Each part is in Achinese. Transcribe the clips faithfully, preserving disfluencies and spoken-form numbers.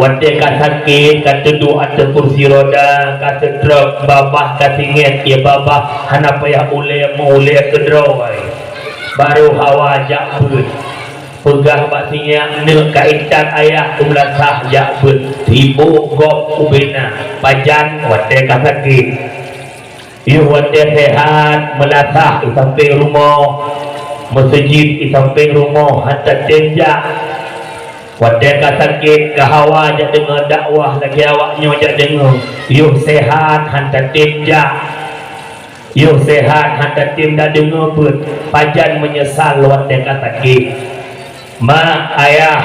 Watée ka sakét, ka teuduek ateueh kursi roda, ka seutrok, babah ka singét, ya babah hana payah ulée, meu-ulée keudroe. Barô hawa jak beuet. Peugah bak sinyak, neuk ka intat ayah, u meulasah jak beuet. Sibôk gob ubena, pajan watée ka sakét. Yoh watée seuhat, meulasah i sampéng rumoh, meuseujid i sampéng rumoh, hana tem jak. Watée ka sakét, ka hawa jak deungoe dakwah lagée awak nyoe jak deungoe, yoh seuhat hana tem jak. Yoh seuhat hana tem jak deungoe beuet, pajan meunyeusal watée ka sakét. Mak, ayah,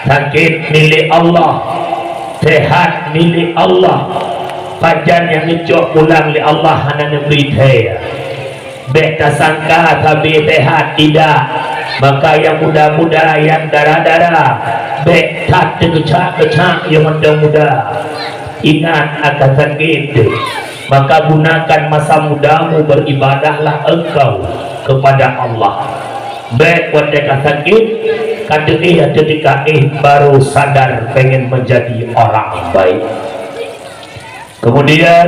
sakét milék Allah, seuhat milék Allah. Pajan nyang geucok pulang lé Allah hana neubri thée. Bék tasangka sabe seuhat, tidak. Maka nyang muda-muda, nyang dara-dara, bék that teukeucak-keucak nyang mantong muda. Ingat akan sakét. Maka gunakan masa mudamu, beribadahlah engkau kepada Allah. Bék watée ka sakét, ka teuéh ateueh tika éh, baru sadar pengen menjadi orang baik. Kemudian,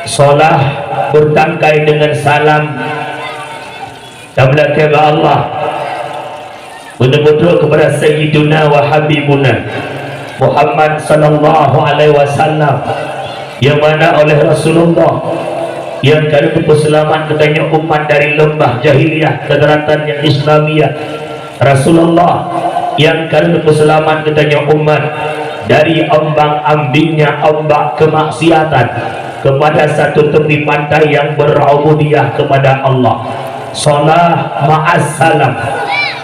solah bertangkai dengan salam. Tameulakée bak Allah, beutôi-beutôi kepada Sayyiduna wa Habibuna Muhammad sallallahu alaihi wasallam, yang mana oleh Rasulullah yang ka geupeuseulamat geutanyoe umat dari leumbah jahiliyah ke daratan yang Islamiyah. Rasulullah yang ka geupeuseulamat geutanyoe umat dari ombak-ambingnya ombak kemaksiatan kepada satu tepi pantai yang berubudiyah kepada Allah. Salam ma'as salam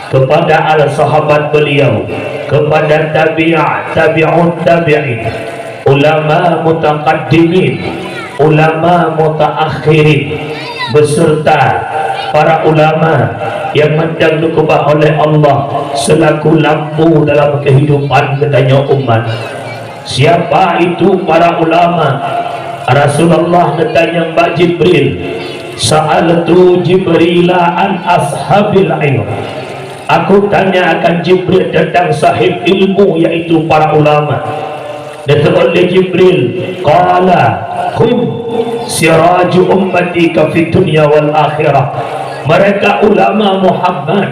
kepada al sahabat beliau, kepada tabi'at, tabi'ut tabi'in, ulama mutaqaddimin, ulama mutaakhirin, beserta para ulama yang mantong geukeubah oleh Allah selaku lampu dalam kehidupan geutanyoe umat. Siapa itu para ulama? Rasulullah geutanyong bak Jibril, "Sa'altu Jibrila an ashabil ilm." Aku tanya akan Jibril tentang sahib ilmu, yaitu para ulama. Disebut oleh Jibril, qala, "Hum siraju ummati ka fid dunya wal akhirah." Mereka ulama Muhammad,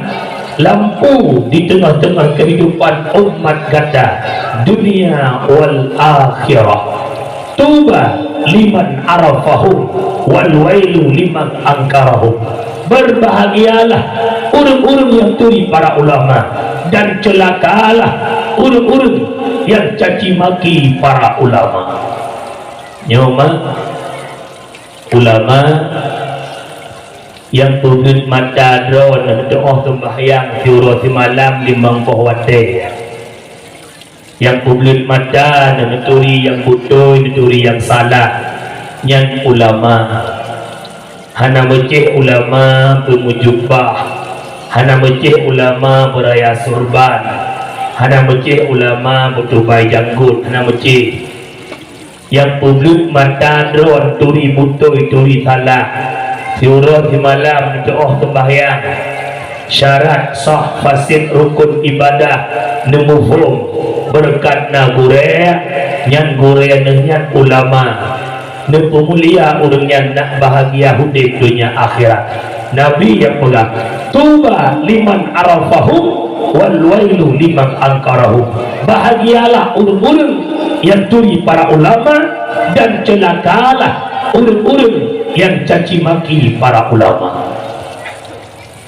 lampu di tengah-tengah kehidupan umat gata, dunia wal akhirah. Tuba liman arafahum, wal wailu liman angkarahum. Berbahagialah ureuëng-ureuëng nyang turi para ulama, dan ceulakalah ureuëng-ureuëng nyang caci maki para ulama. Nyoe mah ulama nyang peubuet mata droe neuteuoh seumbahyang siuroe simalam limong boh watée. Nyang peubuet mata neuturi nyang beutôi, neuturi nyang salah, nyan ulama. Hana meucéh ulama beumujubah, hana meucéh ulama beuraya surban, hana meucéh ulama beutubai janggot, hana meucéh. Nyang peubuet mata droe turi beutôi, turi salah, siuroe simalam neuteuoh seumbahyang. Syarat sah fasid rukun ibadah neumuphom beureukat na gurée, nyan gurée neuh nyan ulama. Neupeumulia ureuëng nyan nak bahagia udeb donya akhirat. Nabi nyang peugah, "Tuba liman arafahum, wal wailu liman angkarahum." Bahagialah ureuëng-ureuëng nyang turi para ulama, dan ceulakalah ureuëng-ureuëng nyang caci maki para ulama.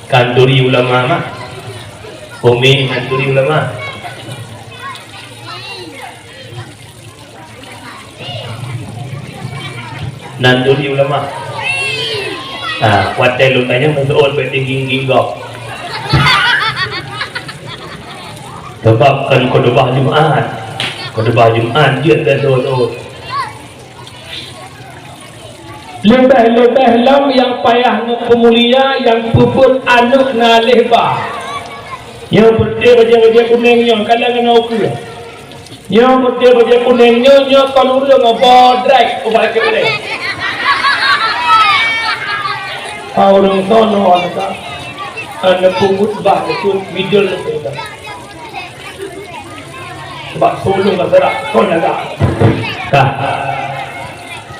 Kan turi ulama mah. Umi kan turi ulama. Nan turi ulama. Ha, watée lôn tanyong, meusuôn bak tinggi-tinggi gob. Sebab kan khutbah Jumat. Khutbah Jumat jeuet bak suot-suot. Leubeh-leubeh lom nyang payah neupeumulia nyang peubuet aneuëk na lheueh ba. Nyoe peuté bajée-bajée kunéng nyoe, ka lheueh ngon ukeue. Nyoe peuté bajée kunéng nyoe, nyoe kon ureuëng ngon bodrek ubak lagée ulée. Ka ureuëng soe nyoe aneuëk ka, aneuëk peubuet bah itu middle itu. Bak sulung ka serak, kon lagak. Ka.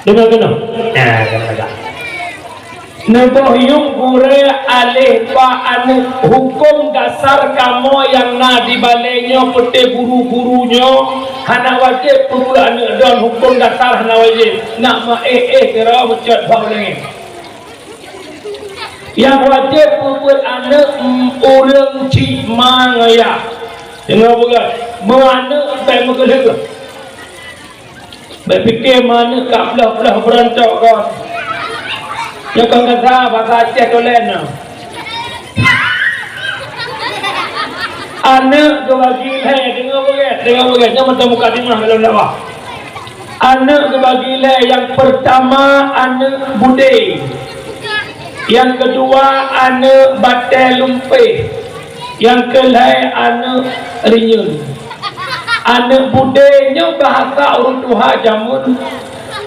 Deungoe keunoe. Nah, kon lagak. Neuboh yuem gurée aléh bak aneuëk. Hukôm dasar kamoe nyang na di balée nyoe, peuté guru-guru nyoe, hana wajéb peubeuet aneuëk droen. Hukôm dasar hana wajéb. Nak meuéh-éh keudroe meucot bak ureuëng laén. Nyang wajéb peubeuet aneuëk, mm, ureuëng chik ma ngon yah. Deungoe beugét, meu aneuëk bèk meukeuleuh. Bèk pike meu aneuëk ka ploh-ploh beurontok kon. Nyoe kon gata bahasa Aceh tulen nyoe. Aneuëk geubagi lhée, deungoe beugét, deungoe beugét. Nyoe mantong mukadimah dalam dakwah. Aneuëk geubagi lhée, nyang peurtama aneuëk budé, nyang keudua aneuëk batée lumpéh, nyang keulhée aneuëk rinyueng. Aneuëk budé nyoe bahasa ureuëng tuha jameun.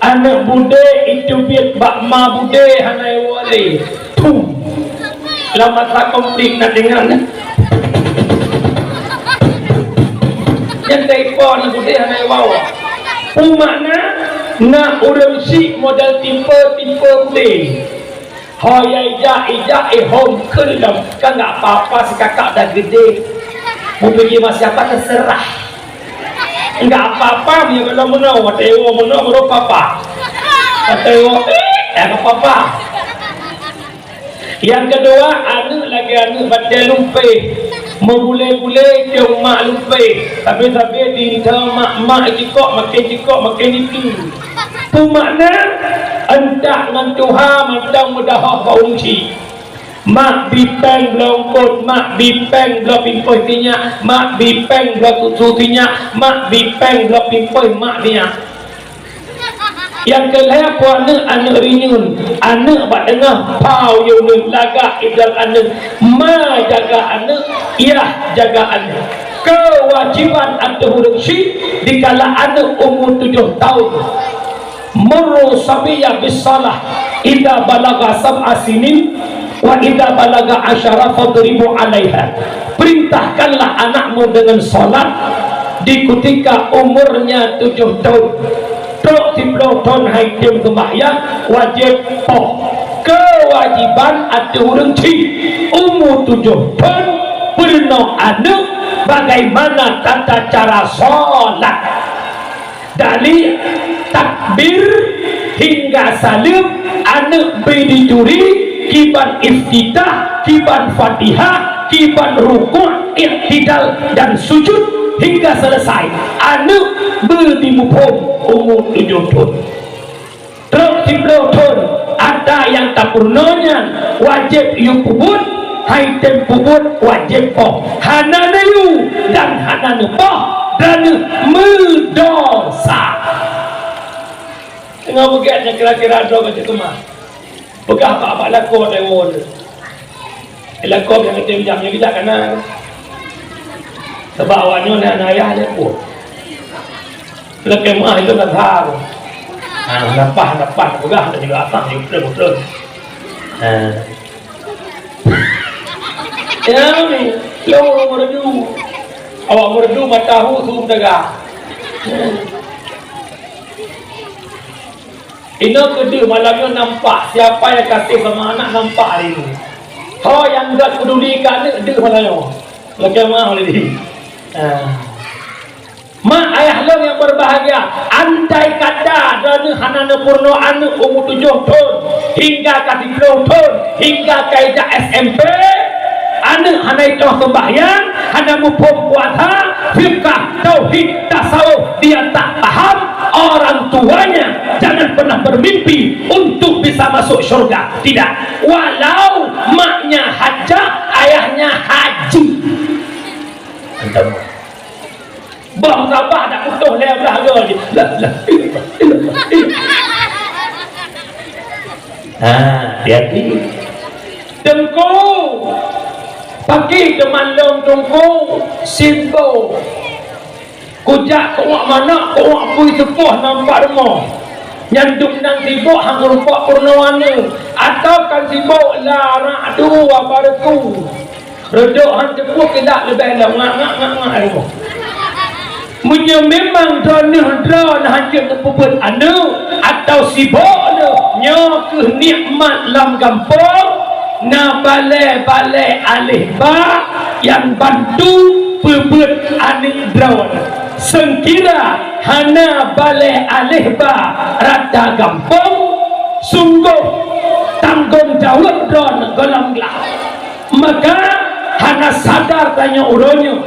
Aneuëk budé iteubiet bak ma budé hana iwoe lé. Thum. Lam masa konflik na deungon, eh? Nyang taipo na budé hana iwoe. Peue makna? Na ureuëng syiek model tipe-tipe budé. Ho ya ijak-ijak, eh, hom keu lom. Kan enggak apa-apa, si kakak dah gede. Mau pergi sama siapa, terserah. Enggak apa-apa, dia kalau menang, watèe iwoe menang, baru apa-apa. Watèe iwoe, eh, enggak apa-apa. Nyang keudua, aneuëk lagèe aneuëk batée lumpéh, meugulé-gulé keu mak lumpéh, sabe-sabe di mak-mak jikok, makin jikok makin itu. Peue makna? Entak ngon tuha mantong meudahoh bak ureuëng syiek. Mak bi péng bloe eungkôt, mak bi péng bloe pimpôh sinyak, mak bi péng bloe susu sinyak, mak bi péng bloe pimpôh mak sinyak. Nyang keulhèe po aneuëk, aneuëk rinyueng, aneuëk bak teungoh pau yôh neuëk lagak idol aneuëk, ma jaga aneuëk, yah jaga aneuëk. Keuwajéban ateueh ureuëng syiek dikala aneuëk umu tujoh taun. Muru sabiyya bis shalah idza balagha sab'a sinin, wa idza balagha asyara fadribu 'alaiha. Perintahkanlah anakmu dengan salat di kutika umurnya tujoh thôn. Trok siplôh thôn han jitem seumbahyang, wajéb poh. Keuwajéban ateueh ureuëng syiek umu tujoh thôn peurunoe aneuëk bagaimana tata cara salat. Dari takbir hingga saleuem, aneuëk bri dituri kiban iftitah, kiban Fatihah, kiban rukuk, iktidal, dan sujud hingga selesai. Aneuëk bri dimuphom umu tujoh thôn. Trok siplôh thôn, ata nyang tapeurunoe nyan wajéb yue peubuet, han jitem peubuet wajéb poh. Hana neuyue dan hana neupoh, droeneueh meudosa. Teungoh beugét nyang kira-kira droe ka teukeumah. Peugah bak-bak lakoe teuwoe. Lakoe nyang geutém jam nyoe geujak kana. Sabab awak nyoe na ayah lé pun. Lakée meuah itu ka that. Ha, lapah, lapah, peugah, dan juga apah, juga peuleueh, peuleueh. Ha. Ya, ni, lo meureudu. Awak meureudu mata hu su teuga. Inoe keudeuh malam nyoe nampak, siapa yang kasih sama anak nampak hari ini. Ho nyang gét peduli keu aneuëk deuh malam nyoe. Lakée meuah lé. Ha. Mak ayah lôn nyang berbahagia, andai kata droeneueh hana neupeurunoe aneuëk umu tujoh thôn, hingga ka siplôh thôn, hingga ka ijak S M P, aneuëk hana itoh seumbahyang, hana muphom puasa, fikah, tauhid, tasawuf, dia tak paham, orang tuanya jangan pernah bermimpi untuk bisa masuk syurga. Tidak. Walau maknya hajat, ayahnya haji. Mantap. Bah sabah dak putôh lé blah goe jih. La ilaha illallah, illallah, illallah. Ha, hati-hati. Teungku. Pakri teuma lôn teungku, sibok. Kujak keu awak manok, keu awak pui teupoh nampak rumoh. Nyan dum nan sibok han meurumpok peurunoe aneuëk. Atawa kan sibok la rak dua baroe tu. Reudok han teupeu keudak leubeh lom ngak, ngak, ngak, ngak, ngak, ngak. Nyoe memang droeneuh droe na hanjeuet neupeubuet aneuk atawa sibok neuh, nyoe kheueh nikmat lam gampông, na balée-balée aléh ba nyang bantu peubuet aneuk droe. Seukira hana balée aléh ba rata gampông, sunggoh tanggong jaweueb droe gohlom gleh. Maka hana sadar tanyoe uroe nyoe.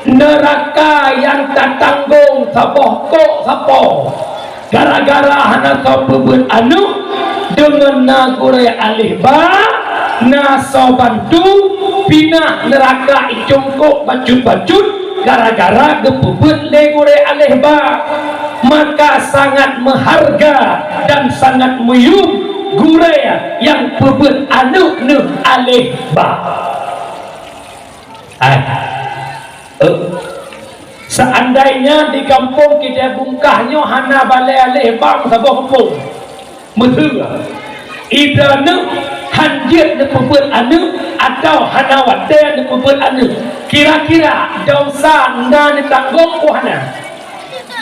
Neuraka nyang tatanggong saboh kok sapo. Gara-gara hana soe peubuet aneuk, deungon na gurée aléh ba, na soe bantu, pinah neuraka icungkok bacut-bacut gara-gara geupeubuet lé gurée aléh ba. Maka sangat meuharga dan sangat meuyum gurée nyang peubuet aneuk neuh aléh ba. Hai. Eh. Seandainya di gampông Kidai Bungkah nyoe hana balée aléh ba saboh gampông, meuteue. Idroeneuh hanjeuet neupeubuet aneuk atawa hana watée neupeubuet aneuk, kira-kira desya na neutanggong peu hana?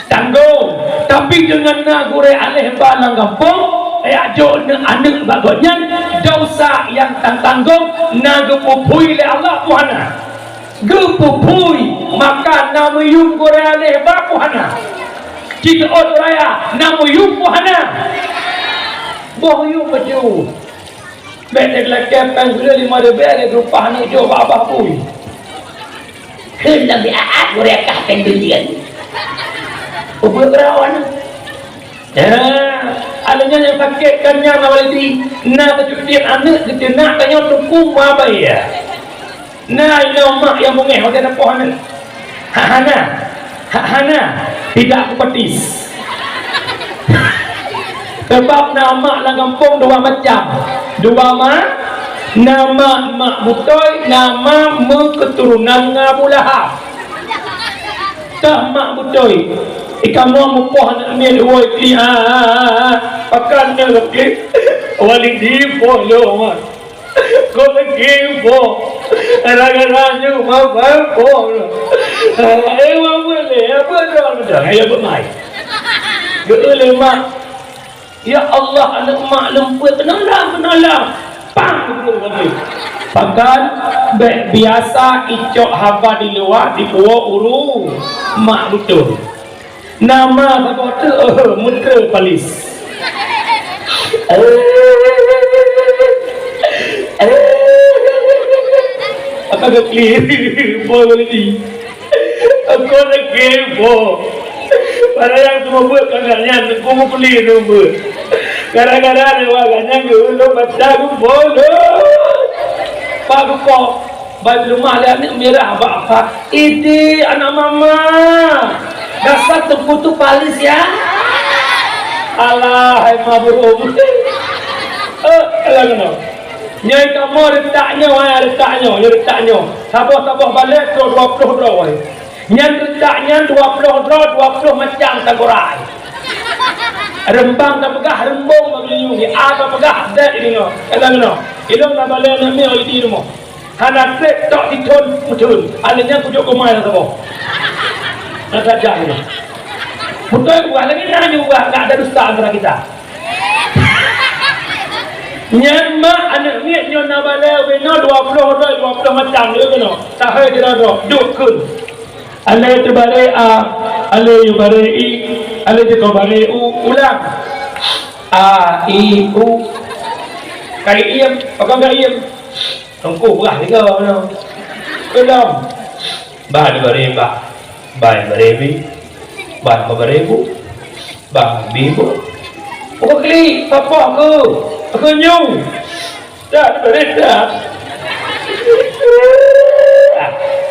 Tanggong, tapi deungon na gurée aléh ba lam gampông, jak jok aneuk bak gobnyan, desya nyang tatanggong na geupeuphui lé Allah peu hana? Geupeuphui, maka na meuyum gurée aléh ba peu hana? Cit ôt raya na meuyum peu hana? Boh yuem bacut. Bék teuglakée péng gula lima ribée lé geupah aneuk jok bak abah bui. Kheun lam bi'at gurée kah péng dunian. Ubeut rawan. Ya, aleunya nyang sakét kan nyan awai di na teucutit aneuk geuteunak tanyoe tukung mabai ya. Na inoe mak nyang beungéh watée na poh aneuk. Hak hana, hak hana, tidak kupetis. Sebab na mak lam gampông dua macam. Dua mak, na mak, mak butôi, na mak meuketurunan ngon Abu Lahab. Tah mak butôi, ikamoe mupoh aneuk miet woi kli, ah, pakan nyoe lagi. Walidi poh lo mak. Kau lagi po. Gara-gara nyoe mama po. Eh, mama le, apa dah dah. Ayo bemai. Geuleuh mak. Ya Allah, aneuk mak leumpet, penolong, penolong. Pang! Pakan, bék biasa icok haba di luwa dipuwoe ureueng mak beutôi. Nama saboh teuk, eh, meutre palis. Apa geukli? Boh lagi. Aku lagi boh. Padahai nyang teuma beuet keu gobnyan, teungku meukli teuma beuet. Gara-gara dewa gobnyan geulôn baca geubolot. Pak Geupo, ban leumah lé aneuk mirah bak apa? Ideh aneuk mama. Dasar teungku tu palis ya. Alah, hai mabrur. Eh, alah keunoe. Nyoe kamoe reutak nyoe, hai, reutak nyoe, nyoe reutak nyoe. Saboh-saboh balée trok dua ploh droe. Nyan reutak nyan dua ploh droe, dua ploh macam tagora. Reumbang tapeugah reumbong bak geulinyueng, a tapeugah dek inong. Kata inong, inong na balée aneuk miet di rumoh. Hana trép tok dithon meuthon. Aneuk nyan kujok keumai lam saboh. Na saja inong. Beutôi buah lagi na nyoe buah, enggak ada dusta antara kita. Nyan mak aneuk miet nyoe na balée ubé nyoe dua ploh droe, dua ploh macam nyoe keunoe. Tahôi sidroe-droe, duek kheun. Alé teubaré a, alé yue baré i, alé teuko baré u, ulang. A, i, u. Ka iem, pakon ka iem? Teungku peugah tiga nyoe. Ulang. Ba teubaré ba. Ba teubaré bi. Ba teubaré bu. Ba bi bu. Uku klik, papoh aku. Aku nyung. Dah, dah, dah.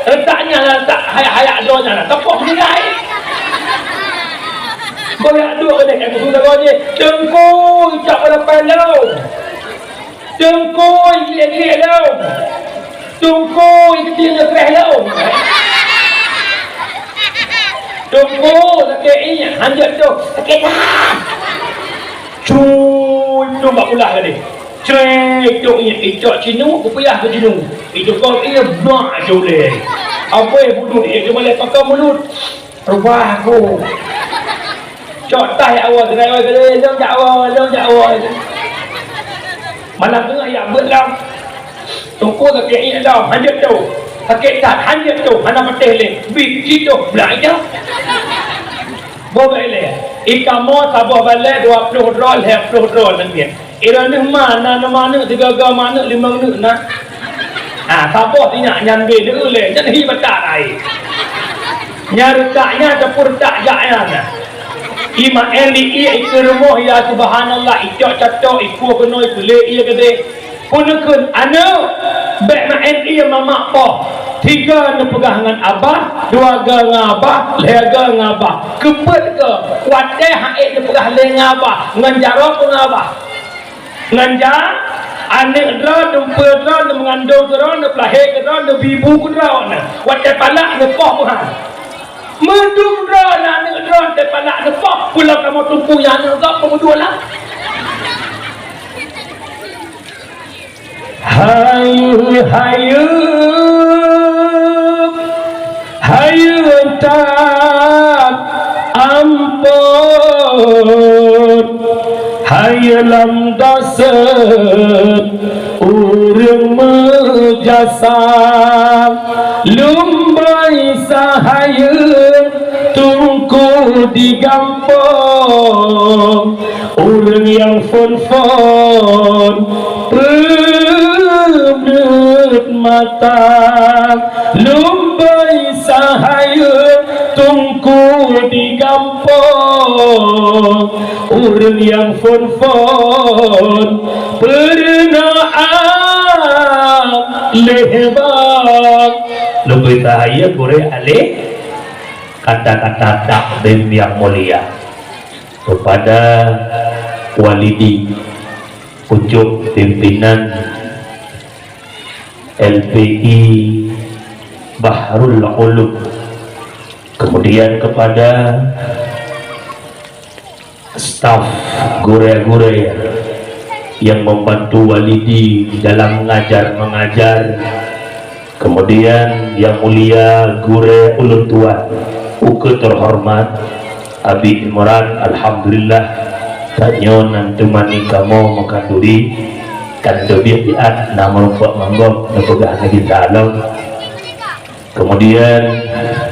Letak nyan lah, letak hayak-hayak droe nyan lah. Teupok meninggai. Banyak dua kali aku sudah kau je. Teungku, icak pada palau. Teungku, ilik-ilik lom. Teungku, iketing ngekreh lom. Teungku, sakét iék, hanjeuet tu. Sakét that. Cui, tu bak ulah tadi. Crek, tu iék, icok cinu, kupiah ke cinu. Itu kau iék, bak je ulée. Abéh budut iék, cuma lé pakai mulut. Rubah aku. Cok tah jak woe, sira woe, lom jak woe, lom jak woe. Malam teungoh jak beuet lom. Teungku sakét iék lom, hanjeuet tu. Sakét that, hanjeuet tu, hana patéh lé. Bit cit tu, blak ija. Boh bèk lé. Ié kamoe saboh balèe dua ploh droe, lhèe ploh droe leubeh. Droeneuh ma na, na ma aneuk, tiga-tiga ma aneuk, limong aneuk na. Ha, saboh sinyak nyan bèk neueu lé, nyan hi batat ai. Nyan reutak nyan, sapeue reutak jak nyan. Ié ma-én di ié, ikeue rumoh, ya subhanallah, icok catok, ikue keunoe, ipeulék ié keudéh. Peue neukheun aneuk, bèk ma-én ié mamak poh. Tiga neupeugah ngon abah, dua ga ngon abah, lhèe ga ngon abah. Keupeuet keu, watèe han ék neupeugah lé ngon abah, ngon jaroe keu ngon abah. Ngon ja, aneuk droe, neumpeue droe, neumeungandong keu droe, neupeulahé keu droe, neubi bu keu droe nyan. Watèe palak neupoh meuhan. Meudum droe na aneuk droe, watèe palak neupoh, peue lom kamoe teungku nyang aneuk gob peue meudua lah. Hayeue, hayeue, hayeue that amphon, hayeue lam daseuet ureueng meujasa. Lôn bri sahayeue teungku di gampông. Ureueng nyang phôn-phôn peuneuk mata, lôn bri sahayeue teungku di gampông. Ureueng nyang phôn-phôn peuneuk aléh bang. Lôn bri sahayeue gurèe aléh. Kata-kata takdim yang mulia kepada Walidi, pucuk pimpinan L P I Bahrul Ulum, kemudian kepada staf gurèe-gurèe yang membantu Walidi dalam mengajar mengajar, kemudian yang mulia gurèe ulôn tuan, ukeue terhormat Abi Imran, alhamdulillah, tanyoe nan teumani kamoe meukanduri, kan teubiet-biet na meurumpok manggom neupeugah lagèe salom. Kemudian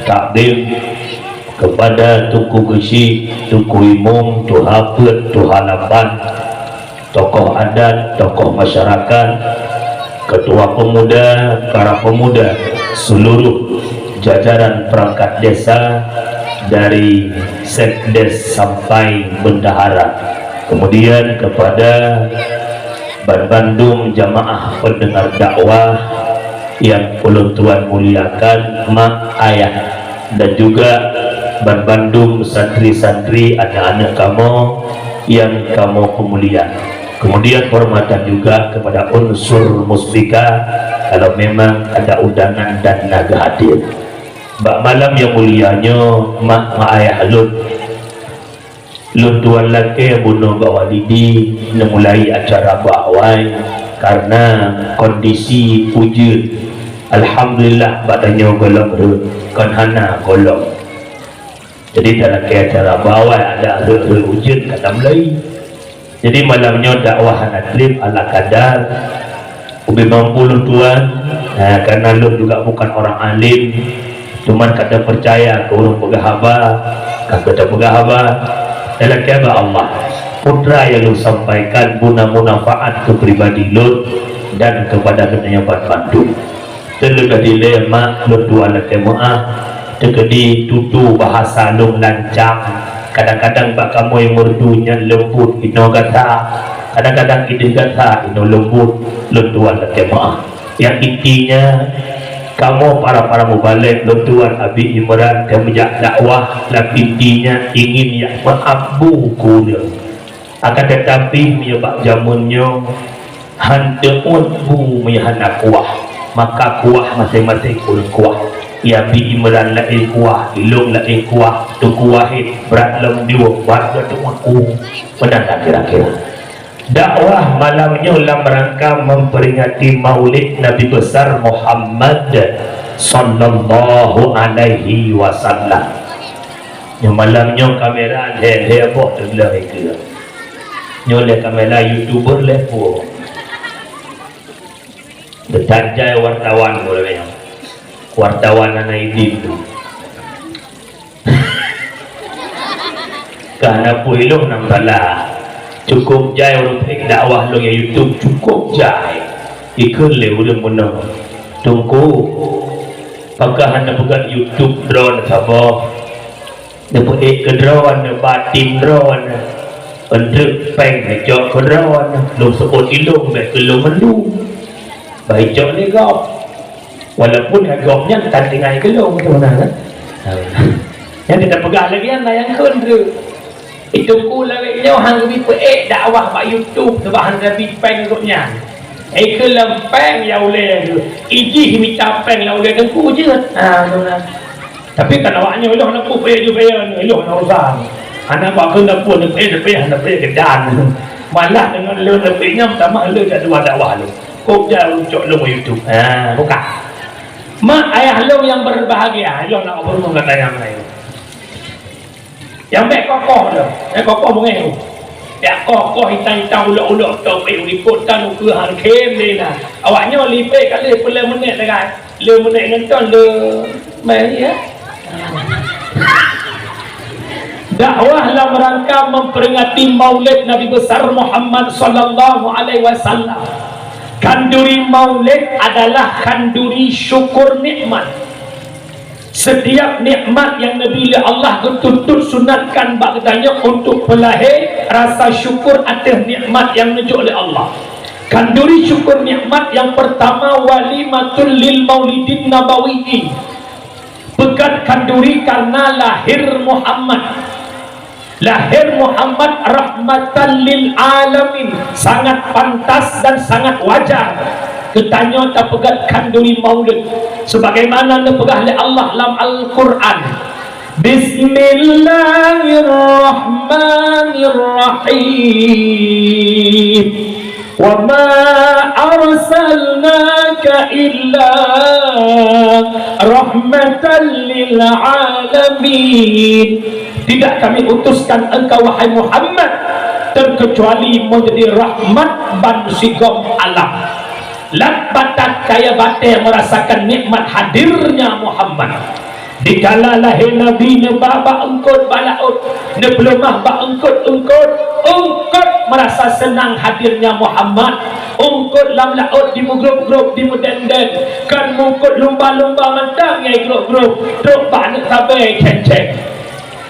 takdim kepada Teungku Geuchik, Teungku Imum, Tuha Peuet, Tuha Lapan, tokoh adat, tokoh masyarakat, ketua pemuda, para pemuda, seluruh jajaran perangkat desa dari sekdes sampai bendahara. Kemudian kepada banbandum jamaah pendengar dakwah yang ulôn tuan muliakan, mak, ayah, dan juga banbandum santri-santri, aneuk-aneuk kamoe yang kamoe peumulia. Kemudian penghormatan juga kepada unsur muspika, kalau memang ada undangan dan na geuhadir. Bak malam nyang mulia nyoe, mak ngon ayah lôn, lôn tuan lakèe bunoe bak Walidi neumulai acara bak awai karena kondisi ujeuen. Alhamdulillah, bak tanyoe gohlom rhot, kon hana gohlom. Jadi, talakèe acara bak awai, adak rhot-rhot ujeuen ka tamulai. Jadi, malam nyoe dakwah hana trép ala kadar. Ubé mampu lôn tuan, ha, karena lôn juga bukan orang alim, cuman ka tapeucaya keu ureueng peugah haba, ka tapeupeugah haba. Talakèe bak Allah, peue nyang lôn sampaikan guna manfaat keu pribadi lôn dan kepada geutanyoe banmandum. Teuleubèh dilèe mak lôn tuan lakèe meu'ah, teukeudi tutoe bahasa lôn lancang. Kadang-kadang bak kamoe meureudu nyan leumbot inoe gata, kadang-kadang idéh gata inoe leumbot, lôn tuan lakèe meu'ah. Nyang intinya, kamoe para-para mubalek, lôn tuan Abi Imran, ka meujak dakwah, lam intinya ingin jak meu'ab bu keu ureueng. Akan tetapi, meunyoe bak jameun nyoe, han teuôt bu meunyoe hana kuah, maka kuah maséng-maséng ureueng kuah. Abi Imran laén kuah, ilôn laén kuah, Teungku Wahid brat lom diwoe, ban geuteumeu'ôt bu. Meunan kira-kira. Dakwah malam nyoe lam rangka memperingati Maulid Nabi Besar Muhammad sallallahu alaihi wasallam. Nyoe malam nyoe kamera lhèe-lhèe boh teugleh ikeue. Nyoe lé kamera YouTuber lé peue. Teutajai wartawan boleh nyoe. Wartawan hana idin tu. Ka hana peue ilong nam salah. Cukup jai ureueng peuék dakwah lôn ngon YouTube, cukup jai. Ikheun lé ureueng bunoe, "Teungku, pakon hana peugah YouTube droeneuh saboh? Neupeuék keu droeneuh, neuba tim droeneuh. Eunteuk péng neucok keu droeneuh, lôn seuôt ilong bèk keu lôn mandum." Bah icok lé gob. Walaupun gob nyan ka tinggai keu lôn tu nah, kan? Nyan teupeugah lagèe nyan, na nyang kheun treuk. Teungku lagèe nyoe han geubri peuék dakwah bak YouTube, sabab han geubri péng gobnyan. Ikheun lom péng ya ulèe tu. Ijih mita péng ya ulèe teungku jeuet. Ha, tu nah. Tapi kan awak nyoe lôn hana peue payah, lôn hana urusan. Hana bak kheun na peue, na payah, na payah, na payah keudan. Malah deungon lôn na payah nyan, tamah lôn jak dua dakwah lôn. Kok jak ucok lôn YouTube. Ha, buka. Mak ayah lôn yang berbahagia, lôn nak beureumeung keu tanyoe. Nyang bèk kokoh tu, bèk kokoh beungèh tu. Bèk kokoh itam-itam ulok-ulok tok pih likot tan ukeue han khem lé na. Awak nyoe lipéh ka lheueh peureulèe minèt sagai. Lheueh minèt ngon ton lheueh mè ya. Dakwah lam rangka memperingati Maulid Nabi Besar Muhammad sallallahu alaihi wasallam. Khanduri Maulid adalah khanduri syukur nikmat. Setiap nikmat nyang Nabi lé Allah geutuntut sunatkan bak geutanyoe untuk peulahé rasa syukur ateueh nikmat nyang neujok lé Allah. Khanduri syukur nikmat nyang pertama, walimatul lil maulidin nabawi. Peukat khanduri karena lahir Muhammad. Lahir Muhammad rahmatan lil alamin, sangat pantas dan sangat wajar geutanyoe tapeugah khanduri Maulid, sebagaimana neupeugah lé Allah lam Al-Qur'an, "Bismillahirrahmanirrahim." "Wa ma arsalnaka illa rahmatan lil alamin." Tidak Kami utuskan engkau, wahai Muhammad, terkecuali menjadi rahmat bansigom alam. Lam batat kaya batèe merasakan nikmat hadirnya Muhammad. Dikala lahé Nabi neuba bak eungkôt bak laôt, neupeuleumah bak eungkôt-eungkôt, eungkôt meurasa seunang hadirnya Muhammad. Eungkôt lam laôt dimeugrôb-grôb, dimeudèn-dèn, kon meungkôt lumba-lumba mantong nyang igrôb-grôb, trôk bak aneuk sabèe cén-cén.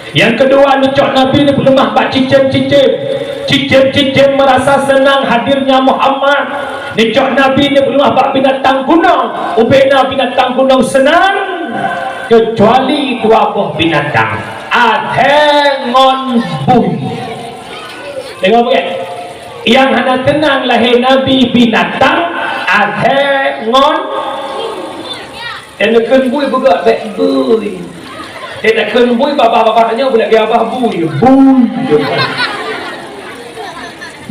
Nyang keudua, neucok Nabi neupeuleumah bak cicém-cicém. Cicém-cicém meurasa seunang hadirnya Muhammad. Neucok Nabi neupeuleumah bak binatang gunong, ubena binatang gunong seunang, keucuali dua boh binatang, adhèe ngon bui. Deungö beugèt, nyang hana seunang lahé Nabi binatang, adhèe ngon Nyang neukheun bui beugöt bèk bui. Nyang neukheun bui babah-babah nyoe beulagèe babah bui. Bui.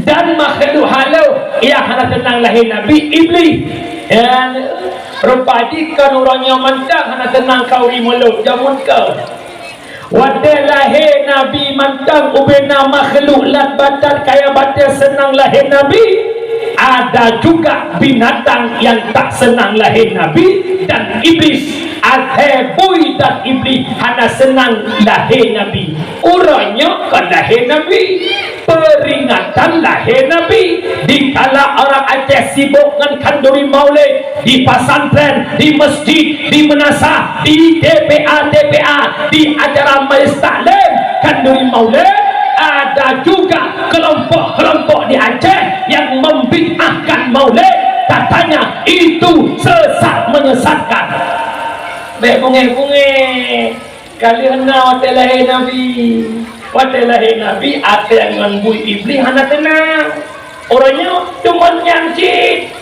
Dan makhluk halôh nyang hana seunang lahé Nabi, Iblih. Nyan, rupa jih kon uroe nyoe mantong hana seunang khanduri Maulud, jameun kon. Watèe lahé Nabi mantong ubena makhluk lam batat kaya batèe seunang lahé Nabi, ada juga binatang yang tak senang lahé Nabi dan Iblis. Adhèe bui dan Iblis hana seunang lahé Nabi. Uroe nyoe kon lahé Nabi. Peuringatan lahé Nabi. Dikala orang Aceh sibok ngon khanduri Maulid, di pesantren, di masjid, di meunasah, di T P A-T P A, di acara majlis taklim, khanduri Maulid, ada juga kelompok-kelompok di Aceh yang membid'ahkan Maulid, katanya itu sesat menyesatkan. Bèk beungèh-beungèh. Ka lheueh na watèe lahé Nabi. Watèe lahé Nabi, adhèe ngon bui Iblih hana teunang. Uroe nyoe teuma nyan cit.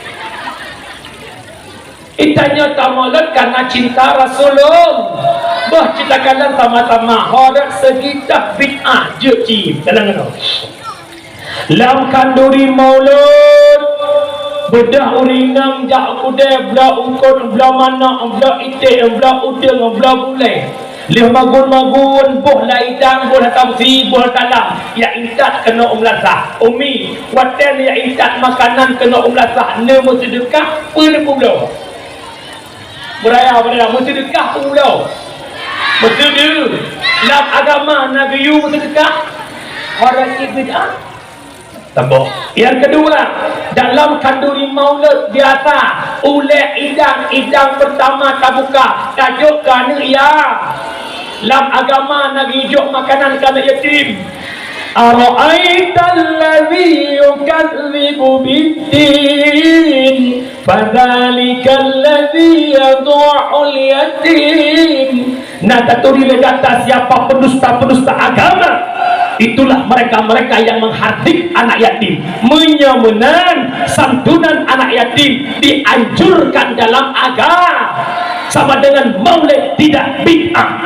Geutanyoe tamaulud karena cinta Rasulullah. Boh cit takalon sama-sama, ho rot seugi dah bid'ah jeuet cit. Kalon keunoe. Lam khanduri Maulud, beudôh ureueng inong jak u keudè, bloe eungkôt, bloe manok, bloe iték, bloe udeueng, bloe bulèe. Lheueh magun-magun, boh lam idang, boh lam tamsi, boh lam talam, jak intat keunoe u meulasah. Umi, watée jak intat makanan keunoe u meulasah, neumeuseudekah, peue neupubloe? Beuraya, beuraya, meuseudeukah peue? Meuseudeukah. Lam agama na geuyue meuseudeukah? Orang cit bid'ah. Tambah. Yang kedua, dalam khanduri maulud biasa, ulée idang, idang pertama tabuka, tajok keu aneuk ya. Lam agama na geuyue jok makanan keu aneuk yatim. Ara'aital ladzi yukadzibu biddin, fadzalikal ladzi yadu'ul yatim. Na taturi lé gata siapa pendusta-pendusta agama. Itulah mereka-mereka yang menghardik anak yatim. Meunyoe meunan, santunan anak yatim dianjurkan dalam agama. Sama dengan maulid tidak bid'ah.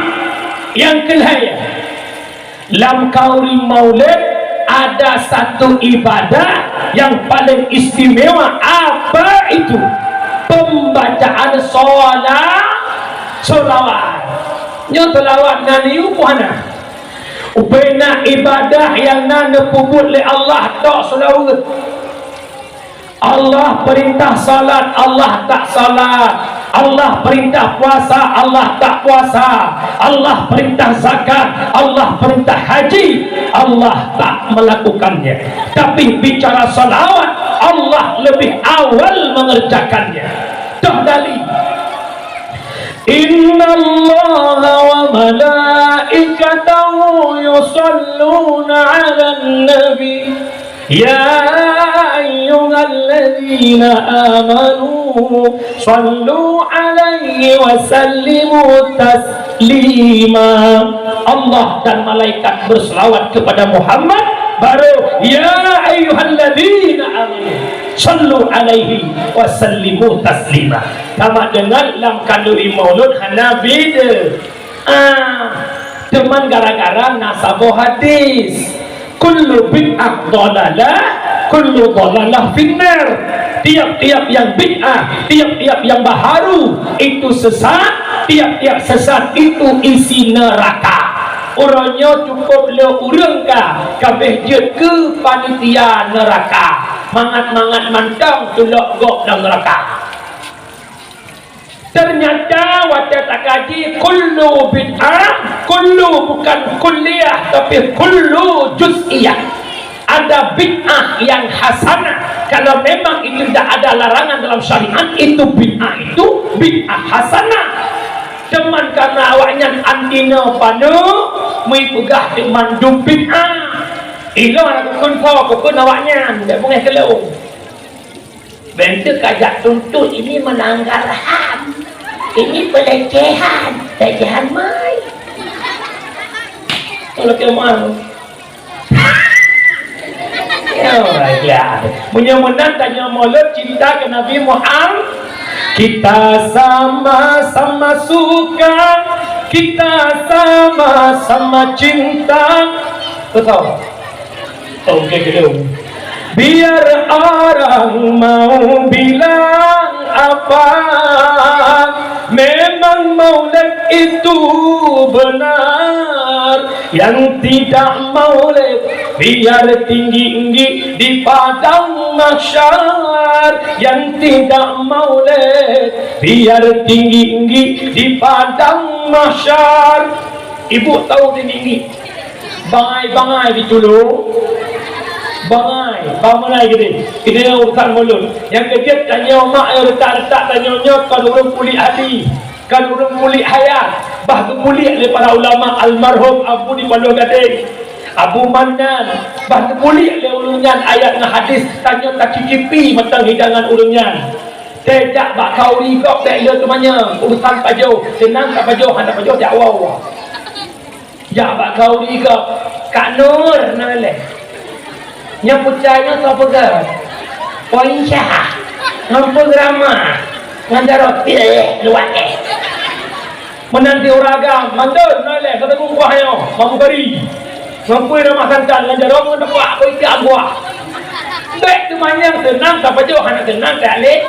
Yang kelhèe, lam khanduri maulid ada satu ibadah yang paling istimewa. Apa itu? Pembacaan sola-, solawat. Nyoe solawat na neuyue peue hana? Ubena ibadah nyang na neupeubuet lé Allah tok seulaweuet. Allah peurintah salat, Allah tak salat. Allah peurintah puasa, Allah tak puasa. Allah peurintah zakat, Allah peurintah haji, Allah tak melakukannya. Tapi bicara salawat, Allah lebih awal mengerjakannya. Toh dali. Innallaha wa malaikatahu yusalluna 'alan nabi. Ya ayyuhalladzina amanu sallu 'alaihi wa sallimu taslima. Allah dan malaikat berselawat kepada Muhammad, baru ya ayyuhalladzina amanu sallu 'alaihi wa sallimu taslima. Sama dengan lam khanduri maulud hana bid'ah. Ah, teuma gara-gara na saboh hadis, "Kullu bid'ah dhalalah, kullu dhalalah finnar." Tiap-tiap yang bid'ah, tiap-tiap yang baharu itu sesat, tiap-tiap sesat itu isi neraka. Uroe nyoe cukup le ureuëng ka, ka béh jeuet keu panitia neraka. Mangat-mangat mantong tulok gob lam neraka. Ternyata watée takaji kullu bid'ah, kullu bukan kulliyah, tapi kullu juz'iyah. Ada bid'ah yang hasanah. Kalau memang itu tidak ada larangan dalam syariat, itu bid'ah, itu bid'ah hasanah. Teuma karena awaknyan anti nyoe paneuk, meuipeugah teuma dum bid'ah. Ilôn aku kheun soe keu awaknyan, bék beungéh keu lôn. Bék kajak tuntut, ini melanggar ham. Ini pelecehan. Pelecehan mai. Kalau kemau. Ya, ya. Meunyoe meunan tanyoe maulud cinta ke Nabi Muhammad. Kita sama-sama suka, kita sama-sama cinta. Betul. Oke, kedua. Biar orang mau bilang apa, memang maulid itu benar. Yang tidak maulid, biar tinggi-tinggi di padang mahsyar. Yang tidak maulid, biar tinggi-tinggi di padang mahsyar. Ibu tahu tinggi-tinggi? Bangai-bangai di Culu. Bangai, bangai gini. Ini urusan mulut. Nyang keujeuet tanyoe mak, nyang retak-retak tanyoe nyoe kon ureuëng puléh hati, kon ureuëng puléh hayat. Bah geupuléh lé para ulama almarhum Abu di Paloh Gadeng, Abu Mannan. Bah geupuléh lé ureuëng nyan ayat ngon hadis, tanyoe tacicipi mantong hidangan ureuëng nyan. Teuh jak bak khanduri gob bék le teumanyong, urusan pajoh, seunang tapajoh, hana pajoh jak woe. Jak bak khanduri gob, Kak Nur na lé. Nyang peucaya nyoe soe peugah? Poin Syah. Ngon peugrama. Ngon jaroe tiek luwat éh. Meunan di ureuëng agam, mandor na lé, kata gumpa nyoe, Mak Bukhari. Ngon pui ramah santan, ngon jaroe ngon tepak, koi tiek buah. Bék teumanyong seunang tapajoh, hana seunang tak lé.